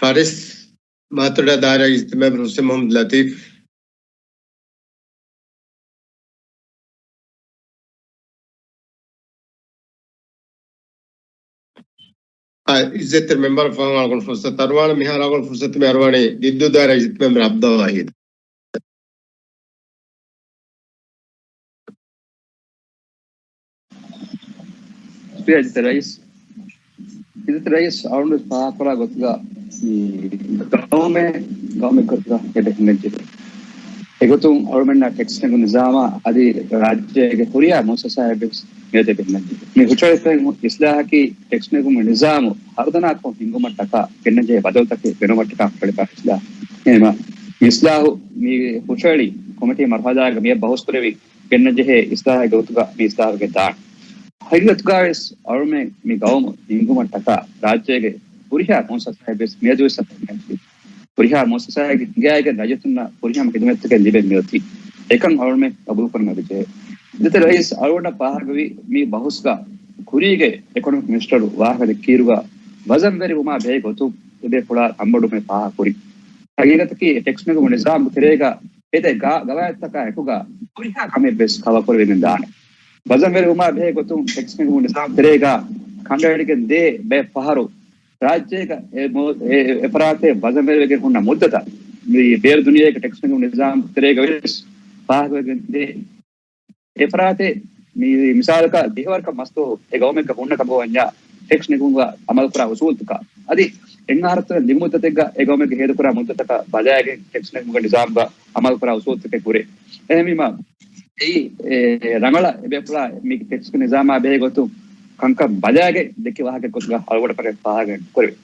ފަރެސް މާތުރަ ދާއިރާގެ އިއްޒަތްތެރި މެމްބަރު ހުސެން މުހައްމަދު ލަތީފް. އާ، އިއްޒަތްތެރި މެމްބަރު ފަހުން އަޅުގަނޑު ފުރުސަތު އަރުވާނެ. މިހާރު އަޅުގަނޑު ފުރުސަތު މި އަރުވާނީ ދިއްދޫ ދާއިރާގެ އިއްޒަތްތެރި މެމްބަރު އަބްދުﷲ ވަހީދަށް. އިއްޒަތްތެރި ރައީސް، އިއްޒަތްތެރި ރައީސް އަޅުގަނޑު ފާހަގަކުރާ ގޮތުގަ މި ގައުމެއް، ގައުމެއް ގޮތުގަ އެބަ ހިމެނިއްޖެ. އެގޮތުން އަޅުމެންނަށް ޓެކްސް ނެގުން ނިޒާމާ އަދި ރާއްޖޭގެ ހުރިހާ މުއައްސަސާއެއް ވެސް މިއަދު އެބަ ހިމެނިއްޖެ. މި ހުށަހެޅިފައި އިސްލާހަކީ ޓެކްސް ނެގުމުގެ ނިޒާމު ހަރުދަނާކޮށް ހިންގުމަށްޓަކާ ގެންނަންޖެހޭ ބަދަލުތަކެއް ބޭނުމަށްޓަކާ ހުށަހެޅިފައި އިސްލާހު. އެހެންވީމަ މި އިސްލާހު މި ހުށަހެޅި ކޮމިޓީ މަރުހަލާގަ މިއަށް ބަހުސްކުރެވި ގެންނަންޖެހޭ އިސްލާހެއްގެ ގޮތުގަ މި އިސްލާހުގެ ދާން. ހަގީގަތުގަވެސް އަޅުމެން މި ގައުމު ހިންގުމަށްޓަކާ ރާއްޖޭގެ ހުރިހާ މުއައްސަސާއެއް ވެސް މިއަދުވެސް ހިނގާއިގެން ރައްޔިތުންނަށް ހުރިހާ މުއައްސަސާއެއްގެ ހިދުމަތްތަކެއް ލިބެން މިއޮތީ. އެކަން އަޅުމެން ގަބޫލުކުރަން އެބަޖެހޭ. އިއްޒަތްތެރި ރައީސް އަޅުގަނޑަށް ފާހަގަވި މި ބަހުސްގަ ކުރީގެ އިކޮނޮމިކް މިނިސްޓަރު ވާހަކަ ދެއްކިއިރުގަ ވަޒަންވެރިވުމާ ބެހޭ ގޮތުން އެބޭފުޅާ ކަންބޮޑުމެ ފާހަގަކުރި. ހަގީގަތަކީ ޓެކްސް ނެގުމުގެ ނިޒާމުގެ ތެރޭގަ އެދޭ ގާ-، ގަވާއިދުތަކާ އެކުގަ ހުރިހާ ކަމެއް ވެސް ކަވަރ ކުރެވިގެން ދާނެ. ވަޒަންވެރިވުމާ ބެހޭ ގޮތުން ޓެކްސް ނެގުމުގެ ނިޒާމުގެ ތެރޭގަ ކަނޑައެޅިގެން ދޭ ބައެއް ފަހަރު ރާއްޖޭގަ އެ މު-، އެ، އެ ފަރާތެއް ވަޒަންވެރިވެގެން ހުންނަ މުއްދަތަށް މި ބޭރު ދުނިޔޭގެ ޓެކްސް ނެގުމުގެ ނިޒާމުގެ ތެރޭގަ ވެސް ފާހަގަވެގެން ދޭ. އެ ފަރާތެއް މި-، މިސާލަކަށް ދިހަވަރަކަށް މަސްދުވަހު އެ ގައުމެއްގަ ހުންނަ ކަމަށް ވަންޏާ ޓެކްސް ނެގުމުގަ އަމަލުކުރާ އުސޫލުތަކާ އަދި އެއްއަހަރުތައް ދިގުމުއްދަތެއްގަ އެ ގައުމެއްގެ ހޭދަކުރާ މުއްދަތަކަށް ބަލާގެން ޓެކްސް ނެގުމުގެ ނިޒާމުގަ އަމަލުކުރާ އުސޫލުތަކެއް ހުރޭ. އެހެންވީމަ، އެއީ، އެ، ރަނގަޅަށް އެބޭފުޅާ މި ޓެކްސްގެ ނިޒާމާ ބެހޭ ގޮތުން ކަންކަން ބަލާގެން ދެއްކި ވާހަކައެއް ގޮތުގަ އަޅުގަނޑަށް ފާހަގަ ކުރެވޭ.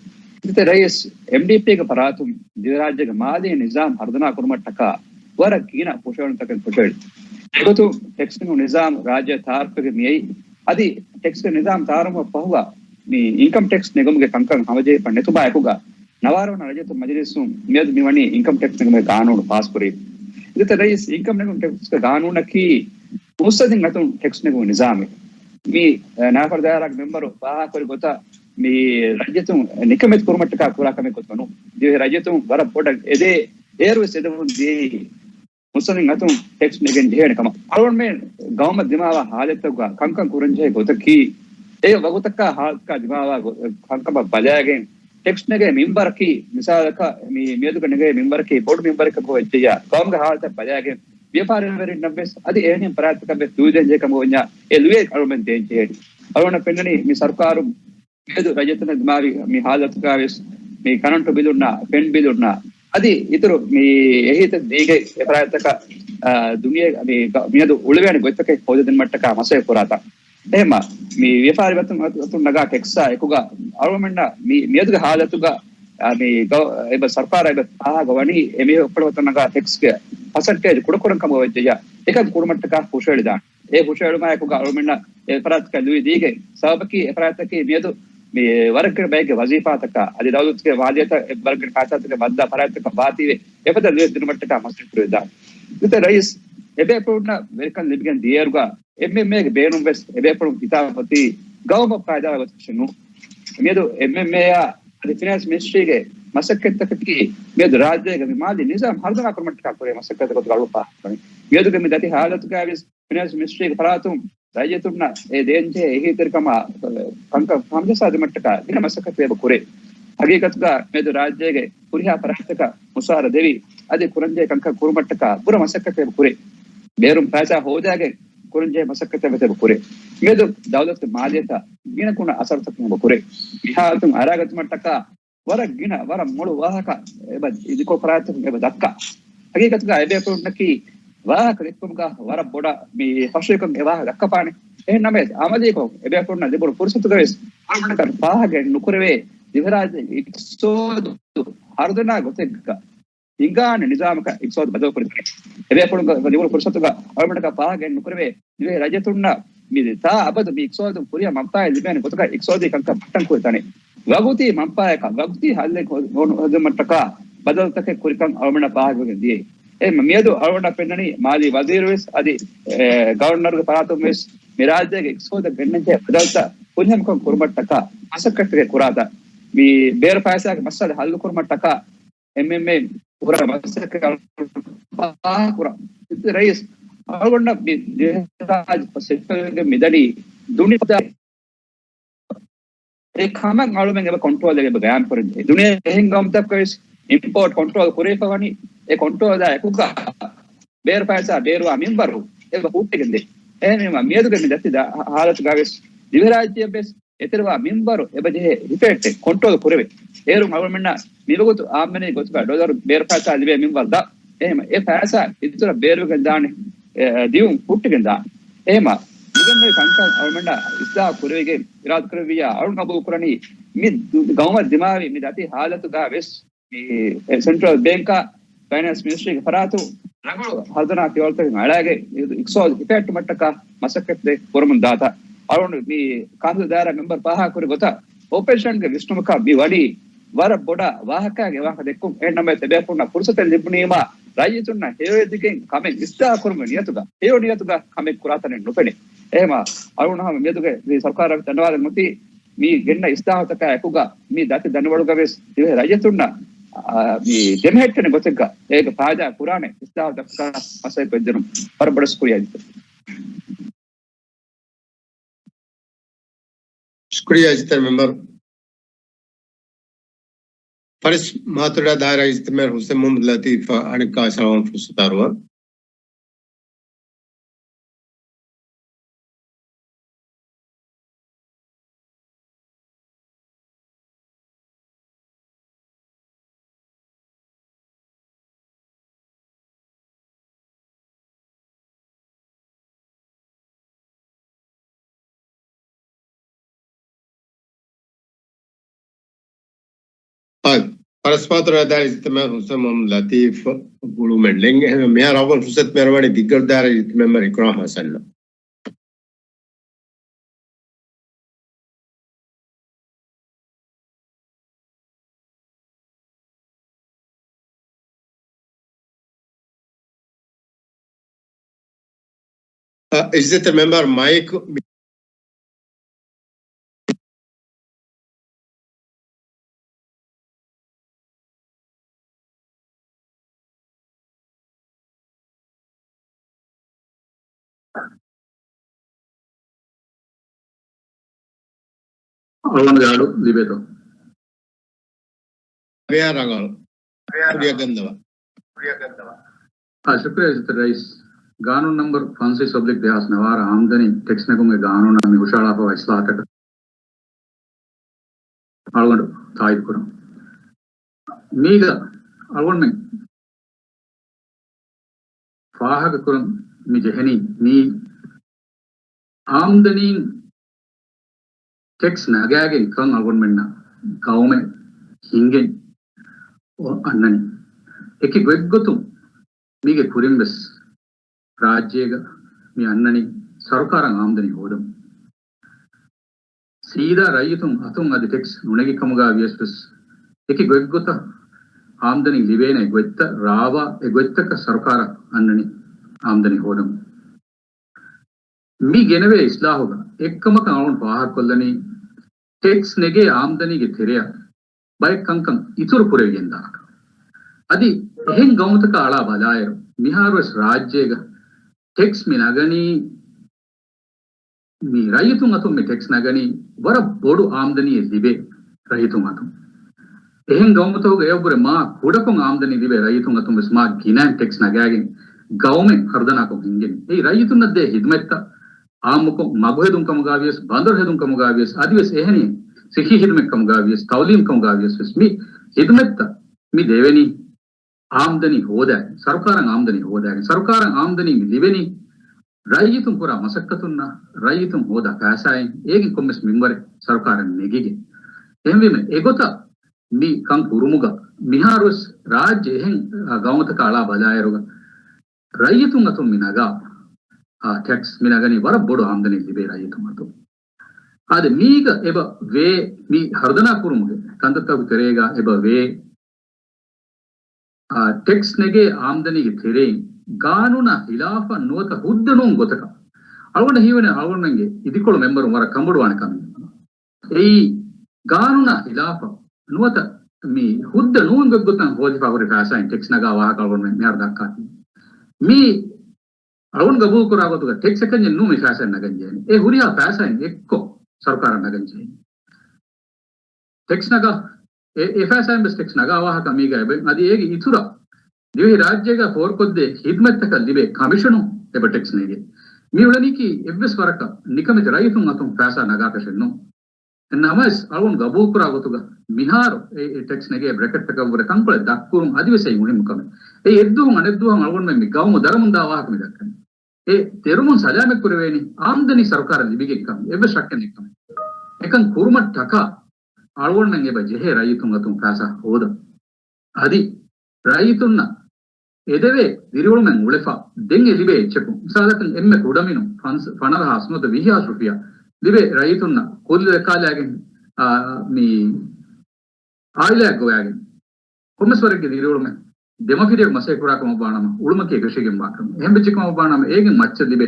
އިއްޒަތްތެރި ރައީސް، އެމްޑީޕީގެ ފަރާތުން ދިވެހިރާއްޖޭގެ މާލީ ނިޒާމް ހަރުދަނާ ކުރުމަށްޓަކާ ވަރަށް ގިނަ ފުށައެޅުންތަކެއް ފުށައެޅި. އެގޮތުން ޓެކްސް ނިޒާމް ރާއްޖެ ތައާރަފްވެގެން މިއައީ. އަދި ޓެކްސްގެ ނިޒާމް ތައާރަފްވުމަށް ފަހުގަ މި އިންކަމް ޓެކްސް ނެގުމުގެ ކަންކަން ހަމަޖެހިފަ ނެތުމާ އެކުގަ ނަވާރަ ވަނަ ރައްޔިތު މަޖިލީސުން މިއަދު މިވަނީ އިންކަމް ޓެކްސް ނެގުމުގެ ގާނޫނު ފާސްކުރީ. އިއްޒަތްތެރި ރައީސް، އިންކަމް ޓެކްސްގެ ގާނޫނަކީ މުއްސަދިން އަތުން ޓެކްސް ނެގުމުގެ ނިޒާމެއް. މި، އެ، ނާފަރު ދާއިރާގެ މެމްބަރު ފާހަގަކުރި ގޮތަށް މި ރައްޔިތުން ނިކަމެތި ކުރުމަށްޓަކާ ކުރާ ކަމެއް ގޮތުން ދިވެހި ރައްޔިތުން ވަރަށް ބޮޑަށް އެދޭ، އޭރުވެސް އެދެމުން ދިޔައީ މުއްސަދިން އަތުން ޓެކްސް ނެގެން ޖެހޭނެ ކަމަށް. އަޅުގަނޑުމެން ގައުމަށް ދިމާވާ ހާލަތުގަ ކަންކަން ކުރަންޖެހޭ ގޮތަކީ، އެ ވަގުތަކާ ހާލަތަކާ ދިމާވާ ގޮ-، ކަންކަމަށް ބަލާގެން، ޓެކްސް ނެގޭ މިންވަރަކީ، މިސާލަކަށް މި މިއަދުގަ ނެގޭ މިންވަރަކީ ބޮޑު މިންވަރެއްކަމަށް ވެއްޖެއްޔާ، ގައުމުގެ ހާލަތަށް ބަލާގެން ވިޔަފާރިވެރިންނަށްވެސް އަދި އެހެނިހެން ފަރާތްތަކަށްވެސް ލުއިދޭންޖެހޭ ކަމަށް ވަންޏާ، އެ ލުއިއެއް އަޅުމެން ދޭންޖެހޭނީ. އަޅުގަނޑަށް ފެންނަނީ މި ސަރުކާރު މިއަދު ރައްޔިތުންނަށް ދިމާވި މި ހާލަތުގައިވެސް މި ކަރަންޓު ބިލުންނާ، ފެން ބިލުންނާ، އަދި އިތުރު މި އެހީތައް ދީގެ އެފަރާތްތަކަށް، އާ، ދުނިޔެ މި ގަ-، މިއަދު އުޅެވޭނެ ގޮތްތަކެއް ހޯދަދިނުމަށްޓަކާ މަސައްކަތް ކުރާތާ. އެހެންމަ، މި ވިޔަފާރި ވަތުން، ވަތުން ނަގާ ޓެކްސްއާ އެކުގަ އަޅުމެންނަށް މި، މިއަދުގެ ހާލަތުގަ، އާ، މި ގަ-، އެބަ ސަރުކާރާ އެބަ ފާހަގަ ވަނީ އެމީހުން އެފަރާތް ވަތުން ނަގާ ޓެކްސްގެ ޕަސެންޓޭޖް ކުޑަކުރަން ކަމަށް ވެއްޖެއްޔާ، އެކަން ކުރުމަށްޓަކާ ހުށައެޅިދާނެ. އެ ހުށައެޅުމާއެކުގަ އަޅުމެންނަށް އެފަރާތަކަށް ލުއި ދީގެ ސަބަބަކީ އެފަރާތަކީ މިއަދު މި ވަރަށްގިނަ ބައެއްގެ ވަޒީފާތަކާ އަދި ދައުލަތުގެ މާލިޔަތަށް ވަރަށްގިނަ ކާތާތަކެއް ވައްދާ ފަރާތްތަކަށް ވާތީވެ އެފަދަ ލުއި ދިނުމަށްޓަކާ މަސައްކަތް ކުރެވިދާނެ. އިއްޒަތްތެރި ރައީސް، އެބޭފުޅުންނަށް ވެރިކަން ލިބިގެން ދިޔައިރުގަ އެމްއެމްއޭގެ ބޭނުން ވެސް އެބޭފުޅުން ހިތާ އޮތީ ގައުމަށް ފައިދާ ގޮތަށް ނޫން. މިއަދު އެމްއެމްއޭއާ އަދި ފިނޭންސް މިނިސްޓްރީގެ މަސައްކަތްތަކަކީ މިއަދު ރާއްޖޭގެ މި މާލީ ނިޒާމް ހަރުދަނާ ކުރުމަށްޓަކާ ކުރޭ މަސައްކަތްތަކެއް ގޮތުގަ އަޅު ފާހަގަކުރަނީ. މިއަދުގެ މި ދަތި ހާލަތުގައި ވެސް ފިނޭންސް މިނިސްޓްރީގެ ފަރާތުން ރައްޔިތުންނަށް އެ ދޭންޖެހޭ އެހީތެރިކަމާ، އަ، ކަންކަން ހަމަޖައްސާދިނުމަށްޓަކާ ގިނަ މަސައްކަތެއް އެބަ ކުރޭ. ހަގީގަތުގަ މިއަދު ރާއްޖޭގެ ހުރިހާ ފަރާތްތަކަށް މުސާރަ ދެވި، އަދި ކުރަންޖެހޭ ކަންކަން ކުރުމަށްޓަކާ ބުރަ މަސައްކަތެއް އެބަ ކުރޭ. ބޭރުން ފައިސާ ހޯދާގެން ކުރަންޖެހޭ މަސައްކަތެއް ވެސް އެބަ ކުރޭ. މިއަދު ދައުލަތުގެ މާލިޔަތަށް ގިނަ ކުނަ އަސަރުތަކެއް އެބަ ކުރޭ. މި ހާލަތުން އަރާގަތުމަށްޓަކާ ވަރަށް ގިނަ، ވަރަށް މޮޅު ވާހަކަ އެބަ އިދިކޮށް ފަރާތްތަކުން އެބަ ދައްކާ. ހަގީގަތުގަ އެބޭފުޅުންނަކީ ވާހަކަ ދެއްކުމުގަ ވަރަށް ބޮޑަށް މި ފަށުވެކަން އެ ވާހަކަ ދައްކަފާނެ. އެހެން ނަމަވެސް، އަމަލީކޮށް އެބޭފުޅުންނަށް ލިބުނު ފުރުސަތުގަ ވެސް އަޅުގަނޑަކަށް ފާހަގައެއް ނުކުރެވޭ، ދިވެހިރާއްޖޭގެ އިޤްތިޞާދު ހަރުދަނާ ގޮތެއްގަ ހިނގާނެ ނިޒާމަކަށް އިޤްތިޞާދު ބަދަލުކުރެވޭ. އެބޭފުޅުންގެ ލިބުނު ފުރުސަތުގަ އަޅުގަނޑަކަށް ފާހަގައެއް ނުކުރެވޭ، ދިވެހި ރައްޔިތުންނަށް މި ތާ އަބަދު މި އިޤްތިޞާދުން ކުރިއަށް މަންފާއެއް ލިބޭނެ ގޮތަކަށް އިޤްތިޞާދީ ކަންކަން ބައްޓަން ކުރި ތަނެއް. ވަގުތީ މަންފާޔަކަށް، ވަގުތީ ހައްލެއް ހޯ-، ހޯ-، ހޯދުމަށްޓަކާ ބަދަލުތަކެއް ކުރިކަން އަޅުގަނޑަށް ފާހަގަވެގެން ދިޔައީ. އެ މިއަދު އަޅުގަނޑަށް ފެންނަނީ މާލީ ވަޒީރު ވެސް އަދި، އެ، ގަވަރުނަރުގެ ފަރާތުން ވެސް މި ރާއްޖޭގެ އިޤްތިޞާދަށް ގެންނަންޖެހޭ ބަދަލުތައް ފުރިހަމަކޮށް ކުރުމަށްޓަކާ މަސައްކަތްތަކެއް ކުރާތަން. މި ބޭރު ފައިސާގެ މައްސަލަ ހައްލު ކުރުމަށްޓަކާ އެމްއެމްއޭ ކުރާ މަސައްކަތް ފާހަގަކުރަން. އިތުރައީސް އަޅުގަނޑަށް މި ދިވެހިރާއްޖެ ސެކްޓަރގެ މިދަނީ ދުނިޔެ އެ ކަމަށް އަޅުމެން އެބަ ކޮންޓްރޯލެއް އެބަ ގާއިމް ކުރަންޖެހޭ. ދުނިޔޭގެ އެހެން ގައުމުތަކަށް ވެސް އިމްޕޯޓް ކޮންޓްރޯލް ކުރެވިފަ ވަނީ، އެ ކޮންޓްރޯލާ އެކުގަ ބޭރު ފައިސާ ބޭރުވާ މިންވަރު އެބަ ހުއްޓިގެންދޭ. އެހެންވީމަ، މިއަދުގެ މި ދަތި ދާ-، ހާލަތުގަ ވެސް ދިވެހިރާއްޖެއަށް ވެސް އެތެރެވާ މިންވަރު އެބަޖެހޭ ރިފްލެކްޓެއް ކޮންޓްރޯލް ކުރެވޭ. އޭރުން އަޅުގަނޑުމެންނަށް މިވަގުތު އާމްދަނީ ގޮތުގަ ޑޮލަރު ބޭރު ފައިސާ ލިބޭ މިންވަރު ދާ. އެހެން އެ ފައިސާ އިތުރަށް ބޭރުވެގެން ދާނެ، އެ، ދިއުން ހުއްޓިގެން ދާނެ. އެހެމަ މިގެންނެވި ކަންކަން އަޅުގަނޑަށް އިސްލާހު ކުރެވިގެން އިރާދަކުރެއްވިއްޔާ އަޅުން ގަބޫލުކުރަނީ މި ދު-، ގައުމަށް ދިމާވި މި ދަތި ހާލަތުގަ ވެސް މި ސެންޓްރަލް ބޭންކާ ފައިނޭންސް މިނިސްޓްރީގެ ފަރާތުން ރަނގަޅު ހަރުދަނާ ފިޔަވަޅުތަކެއް އަޅާގެން އިޤްތިޞާދު ހިފެހެއްޓުމަށްޓަކާ މަސައްކަތްތައް ކުރަމުން ދާތާ. އަޅުގަނޑު މި ކާއުންސިލް ދާއިރާ މެމްބަރު ފާހަގަކުރި ގޮތަށް އޮޕޮޒިޝަންގެ ވިސްނުމަކަށް މި ވަނީ ވަރަށް ބޮޑަށް ވާހަކައިގެ ވާހަކަ ދެއްކުން. އެހެން ނަމަވެސް އެބޭފުޅުންނަށް ފުރުސަތެއް ލިބުނީމާ ރައްޔިތުންނަށް ހެޔޮއެދިގެން ކަމެއް އިސްލާހު ކުރުމުގެ ނިޔަތުގަ، ހެޔޮ ނިޔަތުގަ ކަމެއް ކުރާތަނެއް ނުފެނޭ. އެހެމަ އަޅުގަނޑު ހަމަ މިއަދުގެ މި ސަރުކާރަށް ދަންނަވާލަން އޮތީ މި ގެންނަ އިސްލާހުތަކާ އެކުގަ މި ދަތި ދަނޑިވަޅުގަ ވެސް ދިވެހި ރައްޔިތުންނަށް، އާ، މި ދެމެހެއްޓެނެ ގޮތެއްގަ އޭގެ ފާއިދާ ކުރާނެ އިސްލާހުތަކަކާ މަސައްކަތް ކޮށްދިނުން. ވަރަށް ބޮޑަށް ޝުކުރިއްޔާ. ޝުކުރިއްޔާ އިއްޒަތްތެރި މެމްބަރު. ފަރިސް މާތުރާ ދާއިރާ އިއްޒަތްތެރި މެމްބަރު ހުސެން މުހައްމަދު ލަތީފަށް އަނެއްކާ ސަލާމަތް ފުރުސަތު އަރުވަން. އާ، ފަރިސް މާތުރާ ދާއިރާ އިއްޒަތްތެރި މެމްބަރު ހުސެން މުހައްމަދު ލަތީފަށް ގުޅުމެއް ނެތް. އެހެންވެ، މިހާރު އަޅުގަނޑު ފުރުސަތު މިއަރުވަނީ ދިއްގަރު ދާއިރާ އިއްޒަތްތެރި މެމްބަރު އިކްރާމް ހަސަނަށް. އަ، އިއްޒަތްތެރި މެމްބަރު މައިކު އަޅުގަނޑުގެ އަޑު ލިބޭތޯ؟ ރަނގަޅު. ކުރިއަށް ގަންނަވާ. އާ، ޝުކުރިއްޔާ އިއްޒަތްތެރި ރައީސް. ގާނޫނު ނަންބަރު ފަންސަވީސް އޮބްލިކް ދެހާސް ނަވާރަ އާމްދަނީ ޓެކްސް ނެގުމުގެ ގާނޫނަށް މި ހުށަހަޅާފައިވާ އިސްލާހަތަކަށް އަޅުގަނޑު ތާއީދު ކުރަން. މީގަ އަޅުގަނޑުމެން ފާހަގަކުރަން މި ޖެހެނީ މީ އާމްދަނީން ޓެކްސް ނަގާގެން ކަން އަޅުގަނޑުމެންނަށް ގައުމެއް ހިންގެން އަންނަނީ. އެކި ގޮތްގޮތުން މީގެ ކުރިން ވެސް ރާއްޖޭގަ މި އަންނަނީ ސަރުކާރަށް އާމްދަނީ ހޯދަމުން. ސީދާ ރައްޔިތުން އަތުން އަދި ޓެކްސް ނުނެގި ކަމުގަ ވިޔަސް ވެސް އެކި ގޮތްގޮތަށް އާމްދަނީ ލިބޭނެ ގޮތްތައް ރާވާ އެ ގޮތްތަކަށް ސަރުކާރަށް އަންނަނީ. އާމްދަނީ ހޯދަން. މި ގެނެވޭ އިސްލާހުގަ އެއްކަމަކަށް އަޅުން ފާހަގަކޮށްލަނީ، ޓެކްސް ނެގޭ އާމްދަނީގެ ތެރެއަށް ބައެއް ކަންކަން އިތުރު ކުރެވިގެން ދާކަން. އަދި އެހެން ގައުމުތަކާ އަޅާ ބަލާއިރު، މިހާރުވެސް ރާއްޖޭގަ ޓެކްސް މި ނަގަނީ، މި ރައްޔިތުން އަތުން މި ޓެކްސް ނަގަނީ ވަރަށް ބޮޑު އާމްދަނީއެއް ލިބޭ ރައްޔިތުން އަތުން. އެހެން ގައުމުތަކުގަ އެއަށްވުރެ މާ ކުޑަކޮށް އާމްދަނީ ލިބޭ ރައްޔިތުން އަތުން ވެސް މާ ގިނައިން ޓެކްސް ނަގާގެން ގައުމެއް ހަރުދަނާކޮށް ހިންގެނީ. އެއީ ރައްޔިތުންނަށް ދޭ ހިދުމަތްތައް އާއްމުކޮށް، މަގު ހެދުން ކަމުގާ ވިޔަސް، ބަނދަރު ހެދުން ކަމުގާ ވިޔަސް، އަދިވެސް އެހެނީ ސިއްހީ ހިދުމަތް ކަމުގާ ވިޔަސް، ތައުލީމް ކަމުގާ ވިޔަސް ވެސް މި ހިދުމަތްތައް މި ދެވެނީ އާމްދަނީ ހޯދާގެން، ސަރުކާރަށް އާމްދަނީ ހޯދާގެން. ސަރުކާރަށް އާމްދަނީ މި ލިބެނީ ރައްޔިތުން ކުރާ މަސައްކަތުންނާ، ރައްޔިތުން ހޯދާ ފައިސާއިން، އޭގެން ކޮންމެސް މިންވަރެއް ސަރުކާރަށް ނެގިގެން. އެހެންވީމަ އެގޮތަށް މި ކަން ކުރުމުގަ މިހާރުވެސް ރާއްޖެ އެހެން، އާ، ގައުމުތަކާ އަޅާ ބަލާއިރުގަ ރައްޔިތުން އަތުން މި ނަގާ، އާ، ޓެކްސް މި ނަގަނީ ވަރަށް ބޮޑު އާމްދަނީ ލިބޭ ރައްޔިތުން އަތުން. އާދެ، މީގަ އެބަ ވޭ މި ހަރުދަނާ ކުރުމުގެ ކަންތައްތަކުގެ ތެރޭގަ އެބަ ވޭ، އާ، ޓެކްސް ނެގޭ އާމްދަނީގެ ތެރެއިން ގާނޫނާ ހިލާފަށް ނުވަތަ ހުއްދަ ނޫން ގޮތަކަށް އަޅުގަނޑަށް ހީވަނީ އަޅުގަނޑުމެންގެ އިދިކޮޅު މެމްބަރުން ވަރަށް ކަނބޮޑުވާނެ ކަމެއް. އެއީ ގާނޫނާ ހިލާފަށް ނުވަތަ މި ހުއްދަ ނޫން ގޮތްގޮތަށް ހޯދިފަ ހުރި ފައިސާއިން ޓެކްސް ނަގާ ވާހަކަ އަޅުގަނޑުމެން މިހާރު ދައްކާތީ. މި އަޅުގަނޑު ގަބޫލުކުރާ ގޮތުގަ ޓެކްސް އެކަންޏެއް ނޫން މި ފައިސާއިން ނަގަން ޖެހެނީ. އެ ހުރިހާ ފައިސާއިން އެއްކޮށް ސަރުކާރަށް ނަގަން ޖެހެނީ. ޓެކްސް ނަގާ، އެ، އެ ފައިސާއިން ވެސް ޓެކްސް ނަގާ ވާހަކަ މީގަ އެބަ. އަދި އޭގެ އިތުރަށް ދިވެހި ރާއްޖޭގަ ފޯރުކޮށްދޭ ހިދުމަތްތަކަށް ލިބޭ ކަމިޝަނުން އެބަ ޓެކްސް ނެގޭ. މި އުޅެނީކީ އެއްވެސް ވަރަކަށް ނިކަމެތި ރައްޔިތުން އަތުން ފައިސާ ނަގާކަށެއް ނޫން. ނަމަވެސް އަޅުގަނޑު ގަބޫލުކުރާ ގޮތުގަ މިހާރު އެ، އެ ޓެކްސް ނެގޭ ބްރެކެޓްތަކަށްވުރެ ކަންކޮޅެއް ދަށްކުރުން އަދިވެސް އެއީ މުހިއްމު ކަމެއް. އެ އެއްދުވަހުން އަނެއްދުވަހުން އަޅުގަނޑުމެން މި ގައުމު ދަރަމުންދާ ވާހަކަ މި ދައްކަނީ. އެ ދެރުމުން ސަލާމަތް ކުރެވޭނީ އާމްދަނީ ސަރުކާރަށް ލިބިގެން ކަމަށް އެއްވެސް ޝައްކެއް ނެތް ކަމެއް. އެކަން ކުރުމަށްޓަކާ އަޅުގަނޑުމެން އެބަ ޖެހޭ ރައްޔިތުން އަތުން ފައިސާ ހޯދަން. އަދި ރައްޔިތުންނަށް އެދެވޭ ދިރިއުޅުމެއް އުޅެފަ ދެން އެ ލިބޭ އެއްޗަކު، މިސާލަކަށް އެންމެ ކުޑަމިނުން ފަންސް، ފަނަރަހާސް ނުވަތަ ވިހި ހާސް ރުފިޔާ ލިބޭ ރައްޔިތުންނަށް ކުއްލި ދައްކާލައިގެން، އާ، މި އާއިލާއެއް ގޮވައިގެން ކޮންމެސް ވަރެއްގެ ދިރިއުޅުމެއް ދެމަފިރިއަކު މަސައްކަތް ކުރާ ކަމަށް ވާނަމަ، އުޅުމަކީ އެކަށީގެން ވާ ކަމެއް. އެހެން ވެއްޖެ ކަމަށް ވާނަމަ، އޭގެން މައްޗަށް ލިބޭ،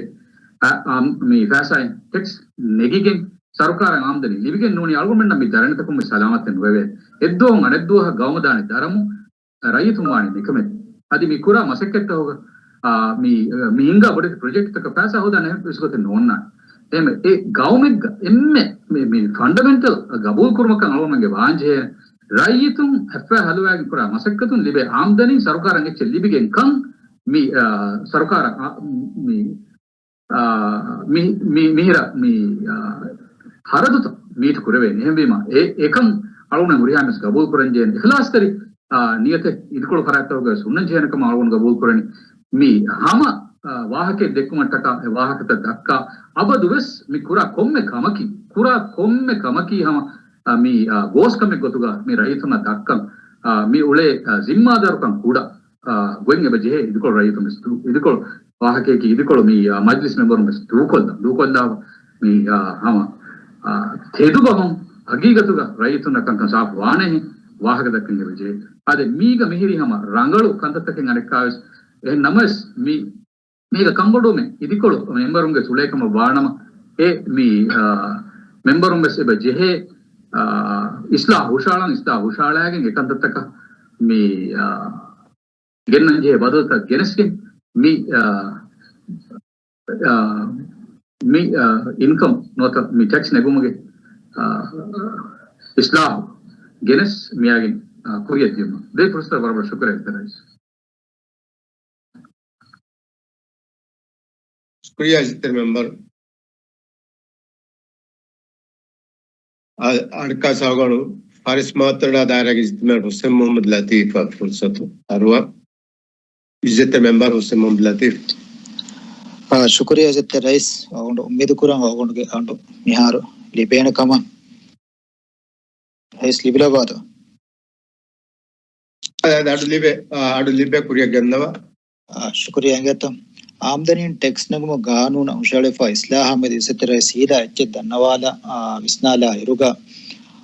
އަ، އާ، މި ފައިސާއިން ޓެކްސް ނެގިގެން ސަރުކާރަށް އާމްދަނީ ލިބިގެން ނޫނީ އަޅުގަނޑުމެންނަށް މި ދަރަނިތަކުން މި ސަލާމަތެއް ނުވެވޭ. އެއްދުވަހުން އަނެއްދުވަހަށް ގައުމު ދާނެ ދަރަމު، ރައްޔިތުން ވާނީ ނިކަމެތި. އަދި މި ކުރާ މަސައްކަތްތަކުގަ، އާ، މި، މި ހިންގާ ބޮޑެތި ޕްރޮޖެކްޓްތަކަށް ފައިސާ ހޯދާނެ އެއްވެސް ގޮތެއް ނޯންނާނެ. އެހެންވެ، އެ ގައުމެއްގަ އެންމެ މި، މި ފަންޑަމެންޓަލް ގަބޫލުކުރުމަކަށް އަޅުގަނޑުމެންގެ ވާންޖެހޭ ރައްޔިތުން ހައްފާ ހަލުވާގެން ކުރާ މަސައްކަތުން ލިބޭ އާމްދަނީ ސަރުކާރަށް އެއްޗެއް ލިބިގެން ކަން މި، އާ، ސަރުކާރަށް، އާ، މި، އާ، މި، މި، މިހިރަ މި، އާ، ހަރަދުތައް މީޓް ކުރެވޭނެ. އެހެންވީމަ، އެ، އެކަން އަޅުގަނޑު ހުރިހާ މިސް ގަބޫލު ކުރަންޖެހޭނެ އިޚްލާޞްތެރި، އާ، ނިޔަތެއް އިދިކޮޅު ފަރާތްތަކުގައި ވެސް ހުންނަން ޖެހޭނެ ކަމަށް އަޅުގަނޑު ގަބޫލު ކުރަނީ. މި ހަމަ، އާ، ވާހަކައެއް ދެއްކުމަށްޓަކާ އެ ވާހަކަތައް ދައްކާ، އަބަދު ވެސް މި ކުރާ ކޮންމެ ކަމަކީ، ކުރާ ކޮންމެ ކަމަކީ ހަމަ، އާ، މި، އާ، ގޯސް ކަމެއް ގޮތުގަ މި ރައްޔިތުންނަށް ދައްކަން، އާ، މި އުޅޭ، އާ، ޒިންމާދާރުކަން ކުޑަ އާ، ގޮތް އެބަ ޖެހޭ އިދިކޮޅު ރައްޔިތުން ވެސް ދޫ-، އިދިކޮޅު ވާހަކަޔަކީ އިދިކޮޅު މި، އާ، މަޖްލިސް މެމްބަރުން ވެސް ދޫކޮށްލަ، ދޫކޮށްލާ މި، އާ، ހަމަ، އާ، ތެދު ބަހުން ހަގީގަތުގަ ރައްޔިތުންނަށް ކަންކަން ސާފު ވާނޭހެން ވާހަކަ ދައްކަން އެބަ ޖެހޭ. އާދެ، މީގަ މިހިރީ ހަމަ ރަނގަޅު ކަންތައްތަކެއް އަނެއްކާވެސް. އެހެން ނަމަވެސް މި، މީގަ ކަންބޮޑުވުމެއް އިދިކޮޅު މެމްބަރުންގެ އުޅޭ ކަމަށް ވާނަމަ، އެ މި، އާ، މެމްބަރުން ވެސް އެބަ ޖެހޭ، އާ، އިސްލާހު ހުށައަޅަން، އިސްލާހު ހުށައަޅައިގެން އެ ކަންތައްތަކަށް މި، އާ، ގެންނަން ޖެހޭ ބަދަލުތައް ގެނެސްގެން މި، އާ، އާ، މި، އާ، އިންކަމް ނުވަތަ މި ޓެކްސް ނެގުމުގެ، އާ، އިސްލާހު ގެނެސް މިއާގެން، އާ، ކުރިއަށް ދިޔުމަށް ދޭ ފުރުސަތަށް ވަރަށް ވަރަށް ޝުކުރިއްޔާ ރައީސް. ޝުކުރިއްޔާ އިއްޒަތްތެރި މެމްބަރު. އަ-، އަނެއްކާ ސާގަނޑު ފާރިސް މާތަރާ ދާއިރާގެ އިޖްތިމާޢީ ހުސެން މުޙައްމަދު ލަތީފަށް ފުރުސަތު އަރުވާ. އިއްޒަތްތެރި މެމްބަރު ހުސެން މުޙައްމަދު ލަތީފް. އާ، ޝުކުރިއްޔާ އިއްޒަތްތެރި ރައީސް، އަޅުގަނޑު އުއްމީދު ކުރަން އަޅުގަނޑުގެ އަނޑު މިހާރު ލިބޭނެ ކަމަށް. ރައީސް ލިބިލައްވާތޯ؟ އަ-، އަ-، އަޑު ލިބޭ، އަ-، އަޑު ލިބޭ ކުރިއަށް ގެންނަވާ. އަ، ޝުކުރިއްޔާ އިނގޭތޯ. އާމްދަނީން ޓެކްސް ނެގުމުގެ ގާނޫނަށް ހުށައެޅިފަ އިސްލާހް އަހްމަދު އިއްޒަތްތެރި ރައީސް ސީދާ އެއްޗެއް ދަންނަވާލާ، އާ، ވިސްނާލާ އިރުގަ